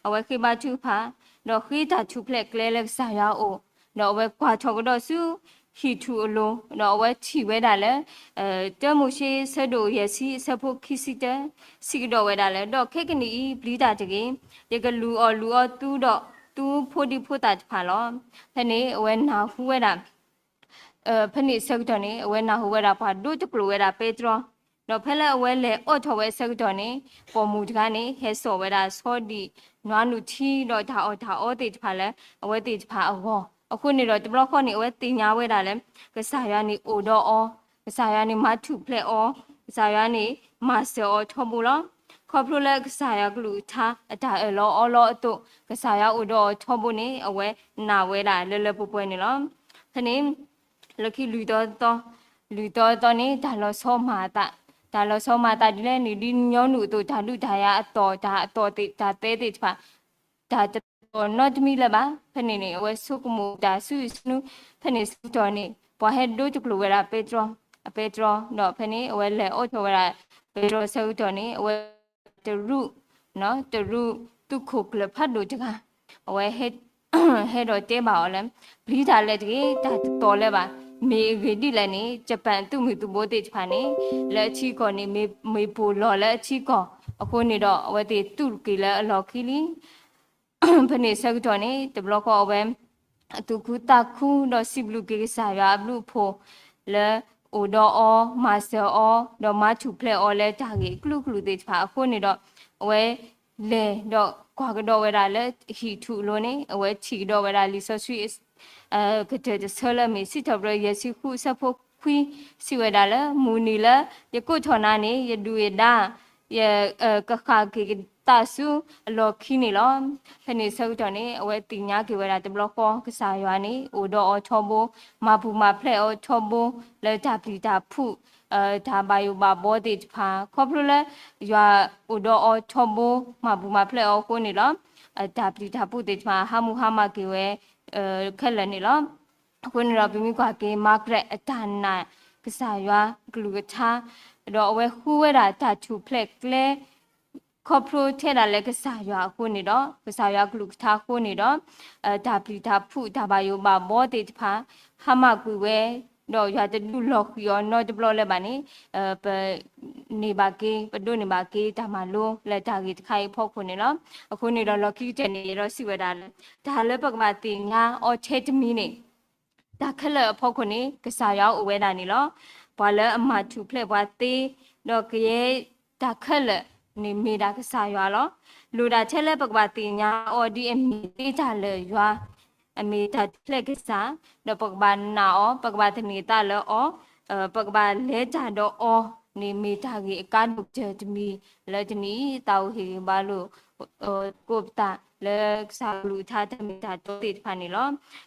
အဝဲဃ့ဘါထုကဖၣ်, ဒီးဃ့တၢ်ထူၣ်ဖျဲးကျဲလၢကစၢ်ယွၤအအိၣ်, ဒီးအဝဲကွၢ်ထီၣ်ကဒီးဆူ ဟံၣ်ထူၣ်အလိၤ, ဒီးအဝဲထံၣ်ဝဲဒၣ်လၢ တၢမိၤၡ့ဆၢဒိၣ်ယဲၢ်ဆံအဆၢဖိခံဆံတၢ စံးကဒီးဝဲဒၣ်လၢ ဒီးခဲကနံၣ်အံၤပျံၤတၢ်တဂ့ၤ, ယကလူၤအီၣ်လူၤအီသုဒီးသုဖိဒံဖိသၣ်တဖၣ်လီၤ. ဖဲန့ၣ်အဝဲနၢ်ဟူဝဲဒၣ် ဖဲန့ၣ်အဆၢကတီၢ်န့ၣ် အဝဲနၢ်ဟူဝဲဒၣ်ပှၤဒိတကျိာ်ဝဲဒၣ်ပဲတြီ, ဒီးဖဲလၢအဝဲလဲၤအိးထီၣ်ဝဲအဆၢကတီၢ်န့ၣ် ပိာ်မုၣ်တဂၤန့ၣ် ဟဲစိာ်ဝဲဒၣ်ဆီဒံၣ်နွါနုၢ်ထံဒီးတၢ်အီၣ်တၢ်အီသ့ၣ်တဖၣ်လၢ အဝဲသ့ၣ်တဖၣ်အဂီၢ်, အဃိန့ၣ်ဒီးတဘျီဃီန့ၣ် အဝဲသ့ၣ်ညါဝဲဒၣ်လၢ ကစၢ်ယွၤန့ၣ်အိၣ်ဒီးအီၤ, ကစၢ်ယွၤန့ၣ်မၤထူၣ်ဖျဲးအီၤ, ကစၢ်ယွၤန့ၣ်မၤစၢၤအီၤထီဘိလီၤ. ခီဖျိလၢကစၢ်ယွၤကလူးအထါအတၢ်အၢၣ်လီၤအီလီၤအသိး ကစၢ်ယွၤအိၣ်ဒီးအီၤထီဘိန့ၣ် အဝဲနာ်ဝဲဒၣ်လၢလၢပှဲၤပှဲၤန့ၣ်လီၤ. ဖဲန့ၣ် လၢခံလွံၢ်သီတသီ, လွံၢ်သီတသီန့ၣ် တၢ်လီၤဆီမၤအသး, တၢ်လီၤဆီမၤသးဒ်လဲၣ်န့ၣ် ဒ်ညီနုၢ်အသိး တၢ်ဒုးတၢ်ယၤအသီၣ် တၢ်အသီၣ်သ့ၣ် တၢ်သဲသ့ၣ်တဖၣ် တၢ်တသီၣ်နီတမံၤလၢၤဘၣ်. ဖဲန့ၣ်န့ၣ် အဝဲဆိကမိၣ်တၢ်ဆူၣ်ဆူၣ် ဖဲန့ၣ်ဆၢကတီၢ်န့ၣ် ပှၤဟဲဒိတကျိၤဝဲဒၣ်ပဲတြီ, အပဲတြီ, ဒီးဖဲန့ၣ် အဝဲလဲၤအိးထီၣ်ဝဲဒၣ်ပဲတြီဆၢကတီၢ်န့ၣ် အဝဲတရူး တရူးသုးခိၣ်ကျၢၢ်ဖးဒိၣ်တဂၤ အဝဲ ဟဲဒီးတဲဘၣ်အီၤလၢ ပျံၤတၢ်လဲၣ်တဂ့ၤ, တၢ်တသီၣ်လၢၤဘၣ်. မ့ၢ်အဂ့ၢ်ဒ်လဲၣ်န့ၣ် ယပၣ်သုးမုၢ်သုးဘိသ့ၣ်တဖၣ်န့ၣ် လၢအထံကီၢ်န့ၣ် မ့ၢ်ပိၢ်လီၢ်လၢအထံကီၢ်အဃိန့ၣ်ဒီး အဝဲသ့ၣ်သူၣ်က့ၤလၢအလီၢ်ခံလံ. ဖဲန့ၣ်ဆၢကတီၢ်န့ၣ် တဘျီဃီအဝဲ အသူၣ်ခုသးခုဒီးစံးဘျုးက့ၤကစၢ်ယွၤအဘျုးအဖှိၣ် လၢအိၣ်ဒီးအီၤ မၤစၢၤအီၤ ဒီးမၤထူၣ်ဖျဲးအီၤလၢတၢ်ဂ့ၢ်အကလုာ်ကလုာ်သ့ၣ်တဖၣ်အဃိန့ၣ်ဒီး အဝဲလဲၤဒီးကွၢ်ကဒီးဝဲဒၣ်လၢဟံၣ်ထူၣ်အလိၤန့ၣ် အဝဲထံၣ်ကဒီးဝဲဒၣ်လံာ်စီဆှံ ကတၢၢ်တဆၢလၢအမ့ၢ်စံးထီၣ်ပတြၢၤယဲၢ်ဆံဃုအဆၢဖိခွံ စံးဝဲဒၣ်လၢ မုၢ်နံၤလၢယကိးထီၣ်နၤန့ၣ် ယဒုၣ်ယဒါ ယ ကဃၣ်က့ၤကသးဆူအလီၢ်ခံန့ၣ်လီၤ. ဖဲန့ၣ်ဆၢကတီၢ်န့ၣ် အဝဲသ့ၣ်ညါက့ၤဝဲဒၣ်တဘျီဃီ ကစၢ်ယွၤန့ၣ် အိၣ်ဒီးအီၤထီဘိ, မၤပူၤမၤဖျဲးအီၤထီဘိ လၢတၢ်ပျံၤတၢ်ဖုး တၢ်ဘၣ်ယိၣ်ဘၣ်ဘီသ့ၣ်တဖၣ် ခီဖျိလၢ ယွၤအိၣ်ဒီးအီၤထီဘိ မၤပူၤမၤဖျဲးအီၤအဃိန့ၣ်လီၤ. တၢ်ပျံၤတၢ်ဖုးသ့ၣ်တဖၣ် ဟးမူဟါမၢ်က့ၤဝဲ ခဲလၢာ်န့ၣ်လီၤ. အဃိန့ၣ်ဒီး ပမ့ၢ်ကွၢ်က့ၤ Margaret အတၢ်နာ်ကစၢ်ယွၤကလုၢ်ကထါ ဒီးအဝဲဃုဝဲဒၣ်တၢ်ထူၣ်ဖျဲးကျဲ ခီဖျိထဲဒၣ်လဲာ်ကစၢ်ယွၤအဃိန့ၣ်ဒီး ကစၢ်ယွၤကလုၢ်ကထါအဃိန့ၣ်ဒီး တၢ်ပျံၤတၢ်ဖုး တၢ်ဘၣ်ယိၣ်ဘၣ်ဘီသ့ၣ်တဖၣ် ဟါမၢ်ကွံာ်ဝဲ ဒီးယွၤတဒုးလီၤဃံၤအီၤနီတဘျီလၢၤဘၣ်န့ၣ် ပန့ၢ်ဘၣ်က့ၤ ပဒိးန့ၢ်ဘၣ်က့ၤတၢ်မၤလိလၢတၢ်ဂ့ၢ်တခါအံၤအဖီခိၣ်န့ၣ်လီၤ. အဃိန့ၣ်ဒီးလီၢ်ခံကတၢၢ်န့ၣ် ယဲဒီးစံးဝဲဒၣ်လၢ တၢ်လၢပကဘၣ်သ့ၣ်ညါအီၤထဲတမံၤန့ၣ် တၢ်ခဲလၢာ်အဖီခိၣ်န့ၣ် ကစၢ်ယွၤအိၣ်ဝဲဒၣ်န့ၣ်လီၤ. ပှၤလၢအမၤထူၣ်ဖျဲးပှၤသ့ ဒီးကယဲၢ်တၢ်ခဲလၢာ်န့ၣ်မ့ၢ်ဒၣ်ကစၢ်ယွၤလီၤ. လိၣ်ဒၣ်ထဲလၢပကဘၣ်သ့ၣ်ညါအီၤဒ်အမ့ၢ်သ့တၢ်လၢာ်ယွၤ အမ့ၢ်တၢ်ထူၣ်ဖျဲးကစၢ်, ဒီးပကဘၣ်နာ်အီၤ, ပကဘၣ်သန့ၤသးလၢအီၤ, ပကဘၣ်လဲၤတၢ်ဒီးအီၤန့ၣ် မ့ၢ်တၢ်ဂ့ၢ်အကါဒိၣ်ကတၢၢ်တမံၤလၢတနံၤအံၤ သးအိၣ်ဟ့ၣ်ဂံၢ်ဘါလိာ် ကိးပသးလၢကစၢ်ကလုၢ်ကထါတၢ်မ့ၢ်တၢ်တီသ့ၣ်တဖၣ်န့ၣ်လီၤ.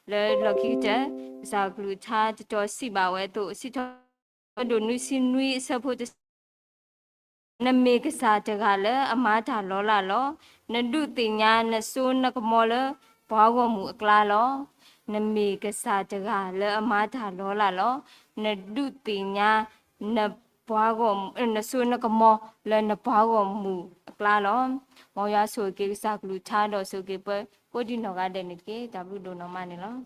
လၢလီၢ်ခံကတၢၢ် ကစၢ်ကလုၢ်ကထါတတီၤစံးဘၣ်ဝဲအသိး စံးထီၣ်ပတြၢၤ ဒိၣ်နွံဆံနွံအဆၢဖိတဆၢ နမ့ၢ်ကစၢ်တဂၤလၢအမၤတၢ်လီၤလးလီၤ. နဒုးသ့ၣ်ညါနစိနကမီလၢပှၤဂီၢ်မုၢ်အကျါလီၤ. နမ့ၢ်ကစၢ်တဂၤလၢအမၤတၢ်လီၤလးလီၤ. နဒုးသ့ၣ်ညါ နပှၤဂီၢ် နစိနကမီလၢနပှၤဂီၢ်မုၢ်အကျါလီၤ. မ်ယွၤဆိၣ်ဂ့ၤက့ၤကစၢ်ကလုၢ်ကထါဒီးဆိၣ်ဂ့ၤက့ၤပှၤကိးဒံနီၢ်ဂၤဒဲးန့ၣ်တက့ၢ်. တၢ်ဘျုးဒိၣ်နီၢ်မးန့ၣ်လီၤ.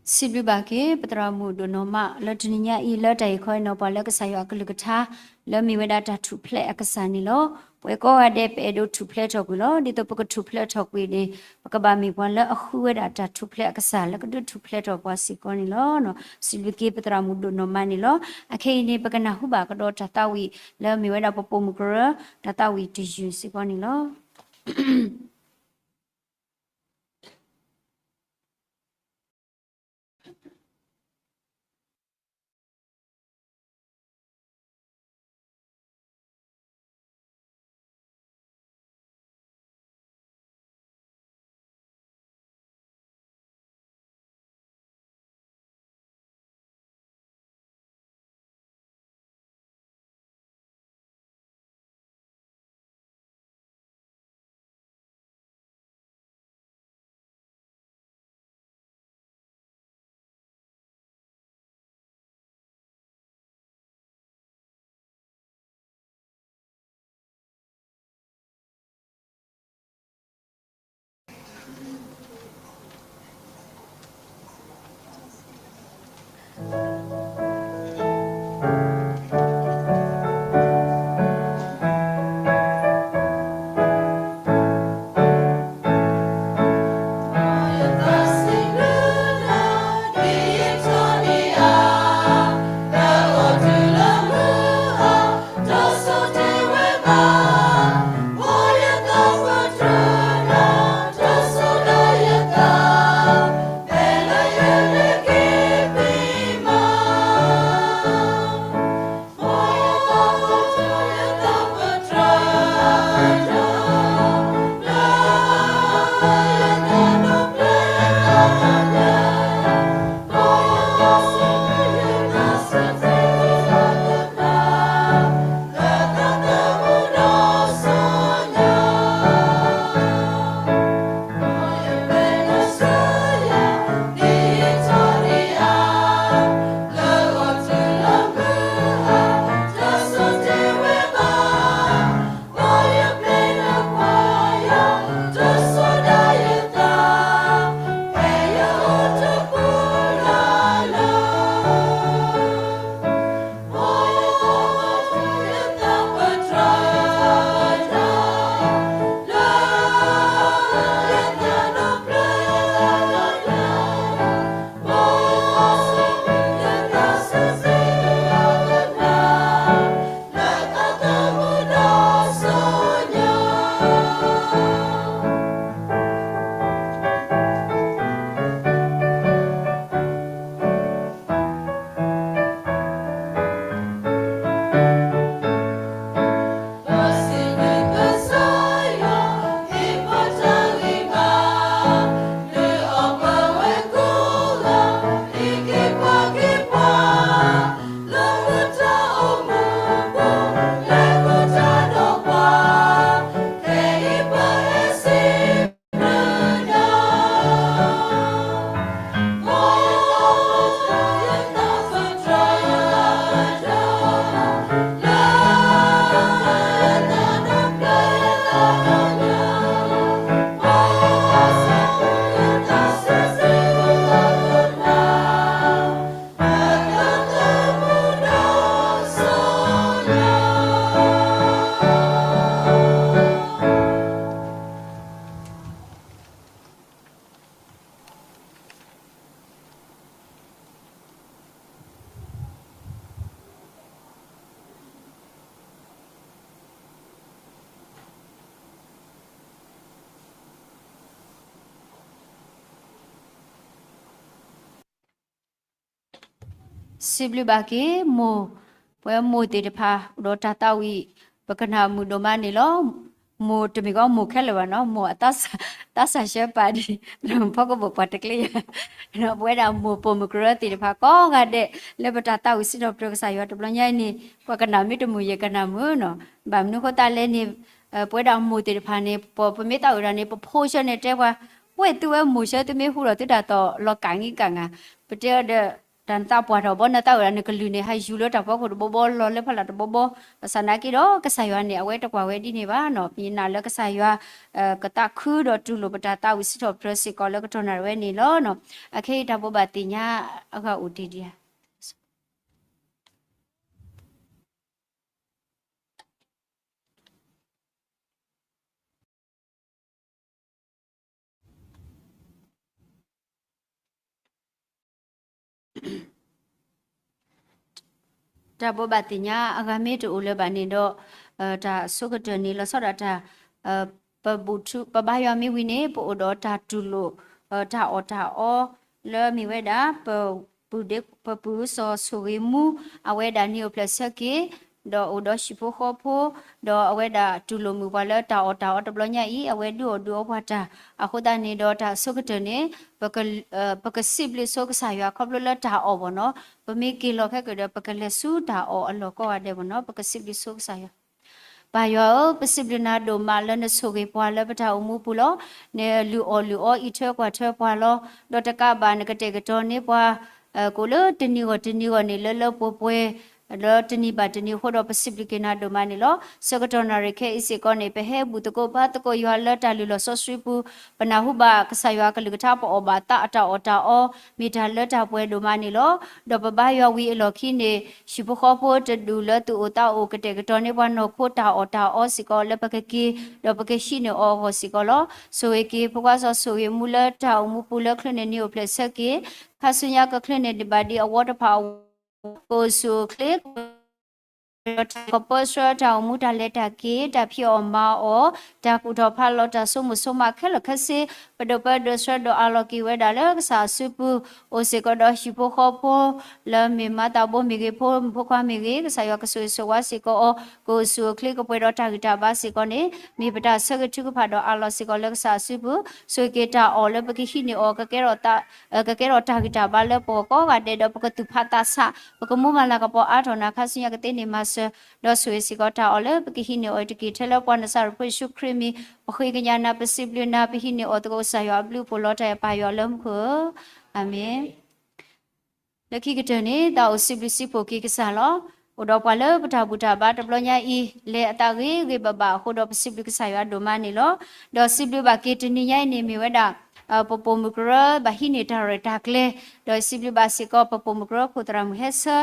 စံးဘျုးဘၣ်က့ၤ ပသရၣ်မုၣ်ဒိၣ်နီၢ်မး လၢတနံၤညါအံၤ လၢတၢ်အံၤခီအံၤနီၤ ပှၤလၢကစၢ်ယွၤအကလုၢ်ကထါ လၢမ့ၢ်ဝဲဒၣ်တၢ်ထူၣ်ဖျဲးအကစၢ်န့ၣ်လီၤ. ပဝဲကိးဂၤဒဲး ပအဲၣ်ဒိးထူၣ်ဖျဲးထီၣ်ကွံာ်လီၤ. ဒ်သိးပကထူၣ်ဖျဲးထီၣ်ကွံာ်န့ၣ် ပကဘၣ်မ့ၢ်ပှၤလၢအဃုဝဲဒၣ်တၢ်ထူၣ်ဖျဲးအကစၢ် လၢကဒုးထူၣ်ဖျဲးထီၣ်ပှၤစ့ၢ်ကီးန့ၣ်လီၤ. စံးဘျုးက့ၤပသရၣ်မုၣ်ဒိၣ်နီၢ်မးန့ၣ်လီၤ. အခဲအံၤန့ၣ် ပကနၢ်ဟူဘၣ်ကဒီးတၢ်သးဝံၣ် လၢမ့ၢ်ဝဲဒၣ်ပပိာ်မုၣ်ကရၢ တၢ်သးဝံၣ်တယုၢ်စ့ၢ်ကီးန့ၣ်လီၤ. စံးဘျုးဘၣ်က့ၤမိၢ်, ပဝဲမိၢ်သ့ၣ်တဖၣ် အိၣ်ဒီးတၢ်သးဝံၣ် ပကနၣ်မုာ်ဒိၣ်မးန့ၣ်လီၤ. မိၢ်တမ့ၢ်ကီးမိၢ်ခဲလၢာ်ဘၣ်နီၤ, မိၢ်အသးစၢ်, သးစၢ်ဆှၢပာ်ဒ် ဖီကဘိၣ်ပှၤတကျ့ယၤ, ပဝဲဒၣ်မိၢ်ပိာ်မုၣ်ကရၢသ့ၣ်တဖၣ်ကိးဂၤဒဲး လၢပတၢ်သးဝံၣ်စံးထီၣ်ပတြၢၤကစၢ်ယွၤတဘျီညါအံၤန့ၣ် ပှၤကနၣ်မ့ၢ်တမုာ်ယဲၢ်ကနၣ်မုာ်နီၤ. ဘၣ်မနုၤအဃိသတးလဲၣ်န့ၣ် ပဝဲဒၣ်မိၢ်သ့ၣ်တဖၣ်န့ၣ် ပမ့ၢ်သးဝံၣ်တၢ်န့ၣ် ပဖိဆၢန့ၣ်တဲပှၤ, ဝဲသုဝဲမိၢ်ဆၢ သုမ့ၢ်ဟူထီၣ်သုတၢ်သီၣ်လီၤကၣ်နံကၣ်နၤ, ပတဲအီၤဒီး တၢ်နသးပှၢ်ထီၣ်ဘီ နသးဝံၣ်ဒၣ်နကလုၢ်န့ၣ် ဟးယူၤလၢတၢ်ဖီခိၣ်တဘီဘီ လီၤလၢဖီလာ်တဘီဘီ, ဘၣ်ဆၣ်နာ်က့ဒီး ကစၢ်ယွၤန့ၣ် အဝဲတကွၢ်ဝဲဒ်န့ၣ်ဘၣ်နီၤ. ပနာ်လၢကစၢ်ယွၤ ကသးခုဒီးတူၢ်လိာ်ပတၢ်သးဝံၣ်စံးထီၣ်ပတြၢၤစ့ၢ်ကီးလၢကတီၢ်နၣ်ရံၣ်ဝဲန့ၣ်လီၤ. အခဲအံၤတၢ်ဘိးဘၣ်သ့ၣ်ညါအဂၤအိၣ်တ့ၢ်ဒံးဧါ. တၢ်ဘိးဘၣ်သ့ၣ်ညါအဂၤမ့ၢ်တအိၣ်လၢၤဘၣ်န့ၣ်ဒီး တၢ်အဆိကတၢၢ်န့ၣ် လီၤဆီဒၣ်တၢ် ပဘူၣ်ထူ ပဘါယွၤမ့ၢ်ဝံၤန့ၣ် ပအိၣ်ဒီးတၢ်တူၢ်လိာ် တၢ်အီၣ်တၢ်အီ လၢမ့ၢ်ဝဲဒၣ် ပပုၢ်စီၤဆိၣ်ဂ့ၤမူ အဝဲဒၣ်နံၣ်အိၣ်ဖျဲၣ်ဆၢက့ၤ ဒီးအိၣ်ဒီးဟံၣ်ဖိဃီဖိ ဒီးအဝဲဒၣ်တူၢ်လိာ်မုာ်ပှၤလၢတၢ်အီၣ်တၢ်အီတဘျီညါအံၤ အဝဲဒုးအီၣ်ဒုးအီပှၤတၢ် အဃိသတးန့ၣ်ဒီးတၢ်အဆိကတၢၢ်န့ၣ် ပကစံးဘျုးဆိကစၢ်ယွၤခီဖျိလၢတၢ်အီၣ်ဘၣ်နီၤ. ပမ့ၢ်က့ၤလီၤခဲကဒီး ပကလဲၤဆူတၢ်အီၣ်အလီၢ်ကိးဂၤဒဲးဘၣ်နီၤ. ပကစံးဘျုးဆိကစၢ်ယွၤ ပၢ်ယွၤဧၢ, ပစံးဘျုးနၤဒိၣ်မးလၢနဆိၣ်ဂ့ၤပှၤလၢပတၢ်အိၣ်မူပူၤလီၤ. နလုၢ်အီၣ်လုၢ်အီအံးထွဲကွၢ်ထွဲပှၤလီၤ. ဒီးတကးဘၣ်နကတဲာ်ကတီၤန့ၢ်ပှၤ ကိးလၢတနံၤဂီၢ်တနံၤဂီၢ်န့ၣ် လၢလၢပှဲၤပှဲၤ လၢတနံၤဘၣ်တနံၤအဃိဒီး ပစံးဘျုးက့ၤနၤဒိၣ်မးန့ၣ်လီၤ. ဆၢကတီၢ်နၣ်ရံၣ်ခဲအံၤစ့ၢ်ကီးန့ၣ် ပဟဲဘူၣ်သကိးဘါသကိးယွၤလၢတၢ်လုၢ်လီၢ်စီဆှံပူၤ, ပနၢ်ဟူဘၣ်ကစၢ်ယွၤအကလုၢ်ကထါ ပအီၣ်ဘၣ်သးအတၢ်အီၣ်တၢ်အီ မ့ၢ်တၢ်လၢတၢ်ပှဲၤဒိၣ်မးန့ၣ်လီၤ. ဒီးပဘါယွၤဝံၤအလီၢ်ခံန့ၣ် ဟံၣ်ဖိဃီဖိတဒူၣ်လၢသူၣ်အိၣ်သးအိၣ် ကတဲာ်ကတီၤန့ၢ်ပှၤနီၢ်ခိတၢ်အီၣ်တၢ်အီစ့ၢ်ကီး လၢပကက့ၤ ဒီးပကဟံးန့ၢ်အီၤအဂီၢ်စ့ၢ်ကီးလီၤ. ဆိၣ်ဂ့ၤက့ၤ ဖိခွါစီၤဆိၣ်ဂ့ၤမူလၢတၢ်အိၣ်မူပူၤလၢချုးန့ၢ်နံၣ်အိၣ်ဖျဲၣ်ဆၢက့ၤ ခါဆူညါကချုးန့ၢ်ဒံးဘၣ်ဒံးအဝီတဖၣ်အဂီၢ် ကအိၣ်ဆူၣ်အိၣ်ချ့ တၢ်ကပၢဆှၢတၢ်အိၣ်မူတၢ်လဲၤတၢ်က့ၤ တၢ်ဖံးအီၣ်မၤအီၣ် တၢ်ကူၣ်ထီၣ်ဖးလီၤ တၢ်ဆိကမိၣ်ဆိကမးခဲလၢာ်ခဲဆ့ ပဒိၣ်ပၢဒိၣ်ဆှၢဒိၣ်အးလီၤက့ၤဝဲဒၣ်လၢကစၢ်အစုပူၤ အိၣ်စ့ၢ်ကီးဒီးဟံၣ်ဖိဃီဖိ လၢမ့ၢ်မၤသးဘိမ့ၢ်ဂ့ၤ ဖိမုၣ်ဖိခွါမ့ၢ်ဂ့ၤ ကစၢ်ယွၤကဆိၣ်ဂ့ၤဆိၣ်ဝါစ့ၢ်ကီးအီၤ ကအိၣ်ဆူၣ်အိၣ်ချ့ကပှဲၤဒီးတၢ်ဂံၢ်တၢ်ဘါစ့ၢ်ကီးန့ၣ် မ့ၢ်ပတၢ်ဆၢဂ့ၤထုကဖၣ်ဒီးအးလီၤစ့ၢ်ကီးလၢကစၢ်အစုပူၤ ဆိၣ်ဂ့ၤက့ၤတၢ်အီၣ်လၢပကဟံးန့ၢ်အီၤ ကကဲထီၣ်တၢ်ဂံၢ်တၢ်ဘါလၢပဂီၢ်ကိးဂၤဒဲးဒီး ပကသူၣ်ဖးသးဆး ပကမူမၤလၤကပီၤအါထီၣ်နၤ ခါဆူညါကသ့န့ၢ်မၤစၢၤ ဒီးဆိၣ်ဂ့ၤစ့ၢ်ကီးတၢ်အီၣ်လၢပကဟံးန့ၢ်အီၤတက့ၢ် ထဲလၢပှၤနစၤရ့းဖိယ့ၣ်ၡူးခရံာ်မံၤ ပဃ့ကညးနၤ ပစံးဘျုးနၤ ပဟံးန့ၢ်အီၤသကိးကစၢ်ယွၤအဘျုးအဖှိၣ်လီၤတၢ်အဲၣ်ပၢ်ယွၤလၢမူခိၣ်ဧၢ အၤမ့ၣ် လၢခံကတၢၢ်န့ၣ် သးအိၣ်စံးဘျုးစံးဖှိၣ်က့ၤကစၢ်လီၤ. အိၣ်ဒီးပှၤလၢပတၢ်ဘူၣ်တၢ်ဘါတဘျီညါအံၤ လဲၤအသးဂ့ၤဂ့ၤဘၣ်ဘၣ်အဃိဒီး ပစံးဘျုးကစၢ်ယွၤဒိၣ်မးန့ၣ်လီၤ. ဒီးစံးဘျုးဘၣ်က့ၤတနံၤညါအံၤန့ၣ် မ့ၢ်ဝဲဒၣ် ပပိာ်မုၣ်ကရၢဘၣ်ဟံးန့ၢ်တၢ်ရဲၣ်တၢ်ကျဲၤ, ဒီးစံးဘျုးဘၣ်စ့ၢ်ကီး ပပိာ်မုၣ်ကရၢခိၣ်သရၣ်မုၣ်ဟဲဆၢ,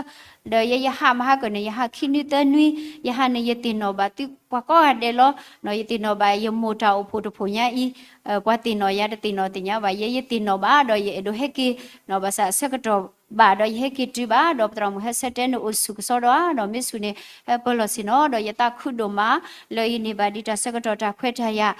ဒီးယဲယဟးမဟါကၢၣ်န့ၣ် ယဟးခံနွံသၢနွံ, ယဟးန့ၣ်ယသ့ၣ်နီၣ်ဘၣ်သုပှၤကိးဂၤဒဲးလီၤ. ယသ့ၣ်နီၣ်ဘၣ်ယမိၢ်တၢ်အိၣ်ဖှိၣ်တဖှိၣ်ညါအံၤ ပှၤသ့ၣ်နီၣ်ယၤတသ့ၣ်နီၣ်သ့ၣ်ညါဘၣ် ယဲယသ့ၣ်နီၣ်ဘၣ် ဒီးယအဲၣ်ဒိးဟဲက့ၤနီၣ်ဘၣ်ဆၣ်ဆၢကတီၢ်ဘၣ် ဒီးယဟဲက့ၤတုၤဘၣ် ဒီးပသရၣ်မုၣ်ဟဲဆၢတဲန့ၣ်အိၣ်ဆူၣ်ကစီဒီဧါ ဒီးမ့ၢ်ဆူၣ်န့ၣ် ဟဲပၢၢ်လီၤဆ့ၣ်နီၤ ဒီးယသးခုဒိၣ်မး လၢအံၤန့ၢ်ဘၣ်ဒ်တၢ်ဆၢကတီၢ်တၢ်ခွဲးတၢ်ယာ်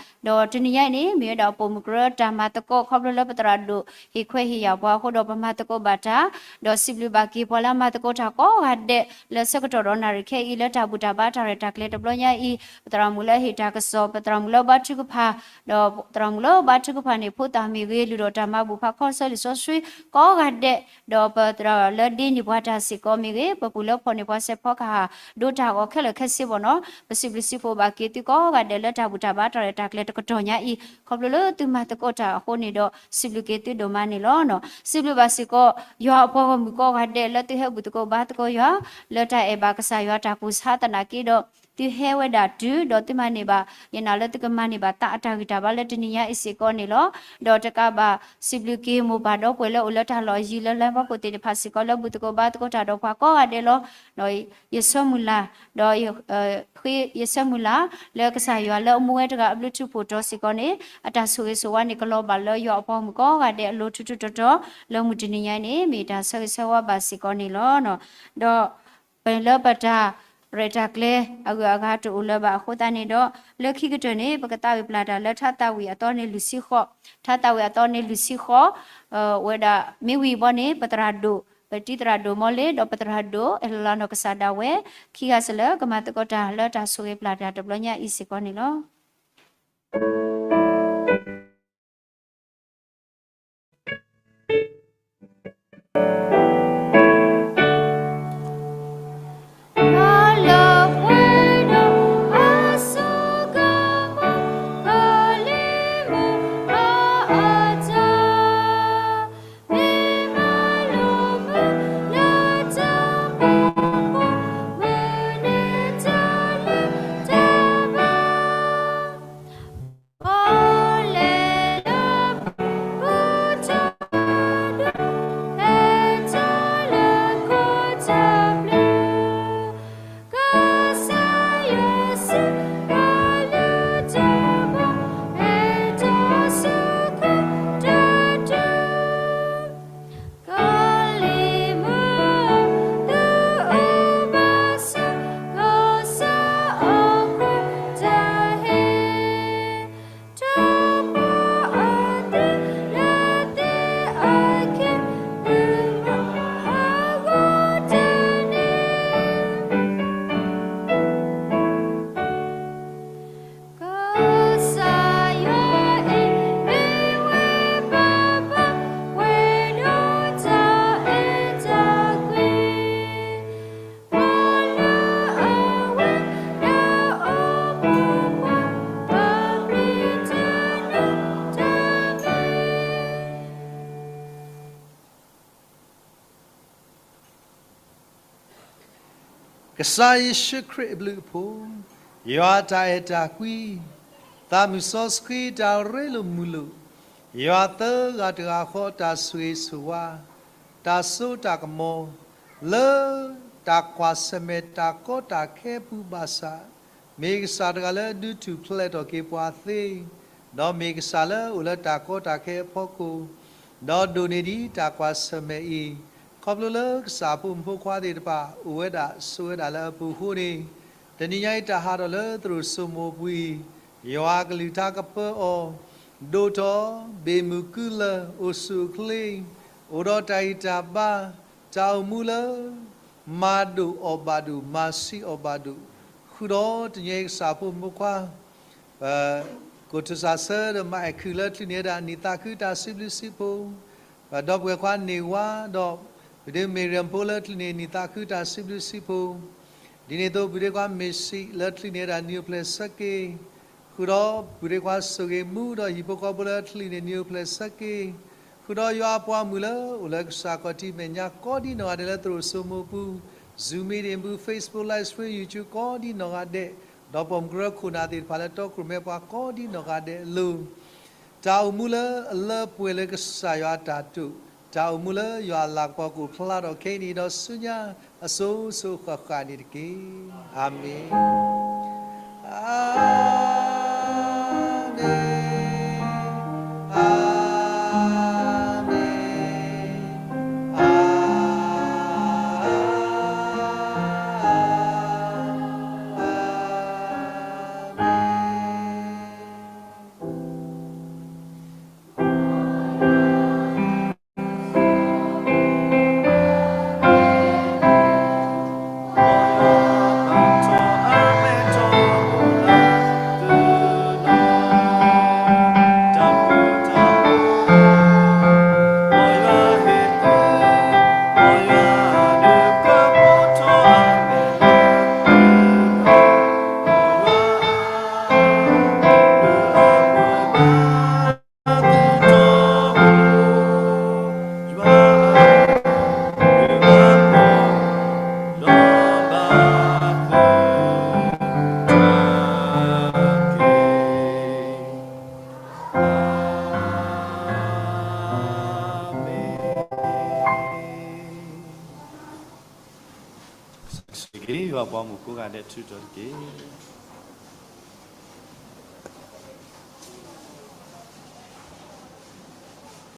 ဒီးတနံၤညါအံၤန့ၣ် မ့ၢ်ဝဲဒၣ်ပိာ်မုၣ်ကရၢတၢ်မၤသကိး ခီဖျိလၢပသရၣ်ဒိၣ်ဟ့ၣ်ခွဲးဟ့ၣ်ယာ်ပှၤအဃိဒီး ပမၤသကိးဘၣ်တၢ် ဒီးစံးဘျုးဘၣ်က့ၤပှၤလၢအမၤသကိးတၢ်ကိးဂၤဒဲး လၢဆၢကတီၢ်ဒီးနၣ်ရံၣ်ခဲအံၤလၢတၢ်ဘူၣ်တၢ်ဘါတၢ်ရဲၣ်တၢ်ကျဲၤတဘျီညါအံၤ ပသရၣ်မုၣ်လၢဟ့ၣ်တၢ်ကစီၣ် ပသရၣ်မုၣ်လၢဘါထုကဖၣ် ဒီးသရၣ်မုၣ်လၢဘါထုကဖၣ်န့ၣ် ဖိသၣ်မ့ၢ်ဂ့ၤ လုၢ်ထီၣ်တၢ်မၤဘူၣ်ဖးခီဆၢလံာ်စီဆှံကိးဂၤဒဲး ဒီးပသရၣ်လၢဒ့န့ၢ်ပှၤတၢ်စ့ၢ်ကီးမ့ၢ်ဂ့ၤ ပပုၢ်လၢဖီၣ်န့ၢ်ပှၤစဲးဖီကဟၣ် ဒိတၢ်ဂီၤခဲလၢာ်ခဲဆ့ဘၣ်နီၤ ပစံးဘျုးစံးဖှိၣ်ဘၣ်က့ၤသုကိးဂၤဒဲးလၢတၢ်ဘူၣ်တၢ်ဘါတၢ်ရဲၣ်တၢ်ကျဲၤတကတီၢ်ညါအံၤ ခီဖျိလၢသုမၤသကိးတၢ်အဃိန့ၣ်ဒီး စံးဘျုးက့ၤသုဒိၣ်မးန့ၣ်လီၤ. စံးဘျုးဘၣ်စ့ၢ်ကီး ယွၤအပှၤဂီၢ်မုၢ်ကိးဂၤဒဲးလၢသုဟဲဘူၣ်သကိးဘါသကိးယွၤ လၢတၢ်အဲၣ်ဘၣ်ကစၢ်ယွၤတၢ်ကူၣ်ဆါသနာ်က့ဒီး သုဟဲဝဲဒၣ်တုၤ ဒီးသုမၤန့ၢ်ဘၣ် ယနာ်လၢသုကမၤန့ၢ်ဘၣ်သးအတၢ်ဂံၢ်တၢ်ဘါလၢတနံၤညါအံၤစ့ၢ်ကီးန့ၣ်လီၤ. ဒီးတကးဘၣ် စံးဘျုးက့ၤမိၢ်ပၢ်ဒီပုၢ်ဝဲၢ်လၢအိၣ်လၢတၢ်လီၢ်အယံၤလၢလါဖီခိၣ်သ့ၣ်တဖၣ်စ့ၢ်ကီး လၢဘူၣ်သကိးဘါသကိးတၢ်ဒီးပှၤကိးဂၤဒဲးလီၤ. ဒီးယဆၢမုၢ်လၢ် ဒီး ယဆၢမုၢ်လၢ် လၢကစၢ်ယွၤလၢအမူဝဲတဂၤအဘျုးထူးဖှိၣ်တီၤစ့ၢ်ကီးန့ၣ် အတၢ်ဆိၣ်ဂ့ၤဆိၣ်ဝါန့ၣ် ကလီၤဘၣ်လၢယွၤအပှၤဂီၢ်မုၢ်ကိးဂၤဒဲးအလိၤထူးထူးတီၤတီၤ လၢမုၢ်တနံၤညါအံၤန့ၣ် မ့ၢ်တၢ်ဆၢဂ့ၤဆၢဝါဘၣ်စ့ၢ်ကီးန့ၣ်လီၤ. ဒီး ပလၢပတၢ်ရဲၣ်တၢ်ကျဲၤအဂုၤအဂၤတအိၣ်လၢၤဘၣ်အဃိသတးန့ၣ်ဒီး လၢခံကတၢၢ်န့ၣ် ပကသးဝံၣ်ပျၢ်တၢ်လၢထါသးဝံၣ်အသီန့ၣ်လွံၢ်ဆံဃိး, ထါသးဝံၣ်အသီန့ၣ်လွံၢ်ဆံဃိး ဝဲဒၣ်မ့ၢ်ဝံၤဘီန့ၣ် ပသရၣ်ဒိၣ် ပတံၤသရၣ်ဒိၣ်မီလ့ ဒီးပသရၣ်ဒိၣ်အဲၣ်လီၤလီၤနီၢ်ကစၢ်ဒၣ်ဝဲ ခံဂၤစ့ၢ်လၢကမၤသကိးတၢ်လၢတၢ်ဆိၣ်ဂ့ၤပျၢ်တၢ်တဘျီညါအံၤစ့ၢ်ကီးန့ၣ်လီၤ. ကစၢ်ယ့ၣ်ၡူးခရံာ်အဘျုးအဖှိၣ်, ယွၤတၢ်အဲၣ်တၢ်ကွံ, သးမုၢ်စီဆှံတၢ်ရ့လိာ်မုာ်လိာ်, ယွၤသၢဂၤတဂၤဃီတၢ်ဆိၣ်ဂ့ၤဆိၣ်ဝါ, တၢ်စိတၢ်ကမီၤ, လၢတၢ်ကွၢ်ဆၢၣ်မဲာ်တၢ်ကီတၢ်ခဲအပူၤဘၣ်ဆၣ်, မ့ၢ်ကစၢ်တဂၤလၢဒုးထူၣ်ဖျဲးထီၣ်က့ၤပှၤသ့, ဒီးမ့ၢ်ကစၢ်လၢအိၣ်လၢတၢ်ကီတၢ်ခဲအဖီခိၣ်, ဒီးဒိၣ်န့ၢ်ဒံးတၢ်ကွၢ်ဆၢၣ်မဲာ်အံၤ, ခီဖျိလၢကစၢ်အဖိမုၣ်ဖိခွါသ့ၣ်တဖၣ် အိၣ်ဝဲဒၣ်ဆိးဝဲဒၣ်လၢအပူၤအဃိန့ၣ်, တနံၤညါအံၤတၢ်ဟးထီၣ်လၢသရိာ်စိမိၤပူၤအံၤ, ယွၤအကလုၢ်ကထါကပၢအီၤ, ဒိၣ်ထီၣ်, ဘ့ၣ်မုၢ်ကုလၢ်, အိၣ်ဆူၣ်အိၣ်ချ့, အိၣ်ဒီးတၢ်ဂံၢ်တၢ်ဘါ, တၢ်အိၣ်မူလၢ မၤဒိၣ်အီၣ်ဘၣ်ဒိၣ်, မၤဆံးအီၣ်ဘၣ်ဒိၣ်, ဃုာ်ဒီးတနံၤညါအံၤကစၢ်အဖိမုၣ်ဖိခွါ ပ ကိးထူၣ်စးဆၢဒီးမၤအဲၣ်ခုၣ်လၢချုးန့ၢ်ဝဲဒၣ်နံၣ်သးခုတၢ်စံးဘျုးစံးဖှိၣ်, ပဒီပုၢ်ဝဲၢ်ခွါန့ၢ်ဝါဒီး ပဒ့မ့ၢ်ရၢၢ်ဖိလၢချုးန့ၢ်နံၣ်သးခုတၢ်စံးဘျုးစံးဖှိၣ်, ဒ်န့ၣ်အသိး ပဒ့ခွါမ့ၢ်စံးလၢချုးန့ၢ်ဝဲဒၣ်နံၣ်အိၣ်ဖျဲၣ်ဆၢက့ၤ, ဃုာ်ဒီးပဒ့ခွါစိၣ်ဂ့ၤမူဒီးဟံၣ်ဖိဃီဖိလၢချုးန့ၢ်နံၣ်အိၣ်ဖျဲၣ်ဆၢက့ၤ, ဃုာ်ဒီးယွၤအပှၤမုၣ်လၢအိၣ်လၢကစၢ်ခီၣ်ထံးမဲာ်ညါကိးဒံနီၢ်ဂၤဒဲးလၢသရိာ်စိမိၤပူၤ, Zoom meeting ပူၤ, Facebook live stream, YouTube ကိးဒံနီၢ်ဂၤဒဲး, ဒီးပိာ်မုၣ်ကရၢခိၣ်နၢ်သ့ၣ်တဖၣ်လၢတီခိၣ်ရိၣ်မဲပှၤကိးဒံနီၢ်ဂၤဒဲးအလိၤ, တၢ်အိၣ်မူလၢအလၢပှဲၤလၢကစၢ်ယွၤအတၢ်တိာ်, တၢ်အိၣ်မူလၢယွၤအလၤကပီၤကအိၣ်ဖျါထီၣ်ခဲအံၤန့ၣ်ဒီးဆူညါအစိၤစိၤဃၣ်ဃၣ်န့ၣ်တက့ၢ်. အၤမ့ၣ်. အၤမ့ၣ်, အၤမ့ၣ်, အၤမ့ၣ်. ယွၤအပှၤမုၣ်ကိးဂၤဒဲးထုးထီၣ်တက့ၢ်.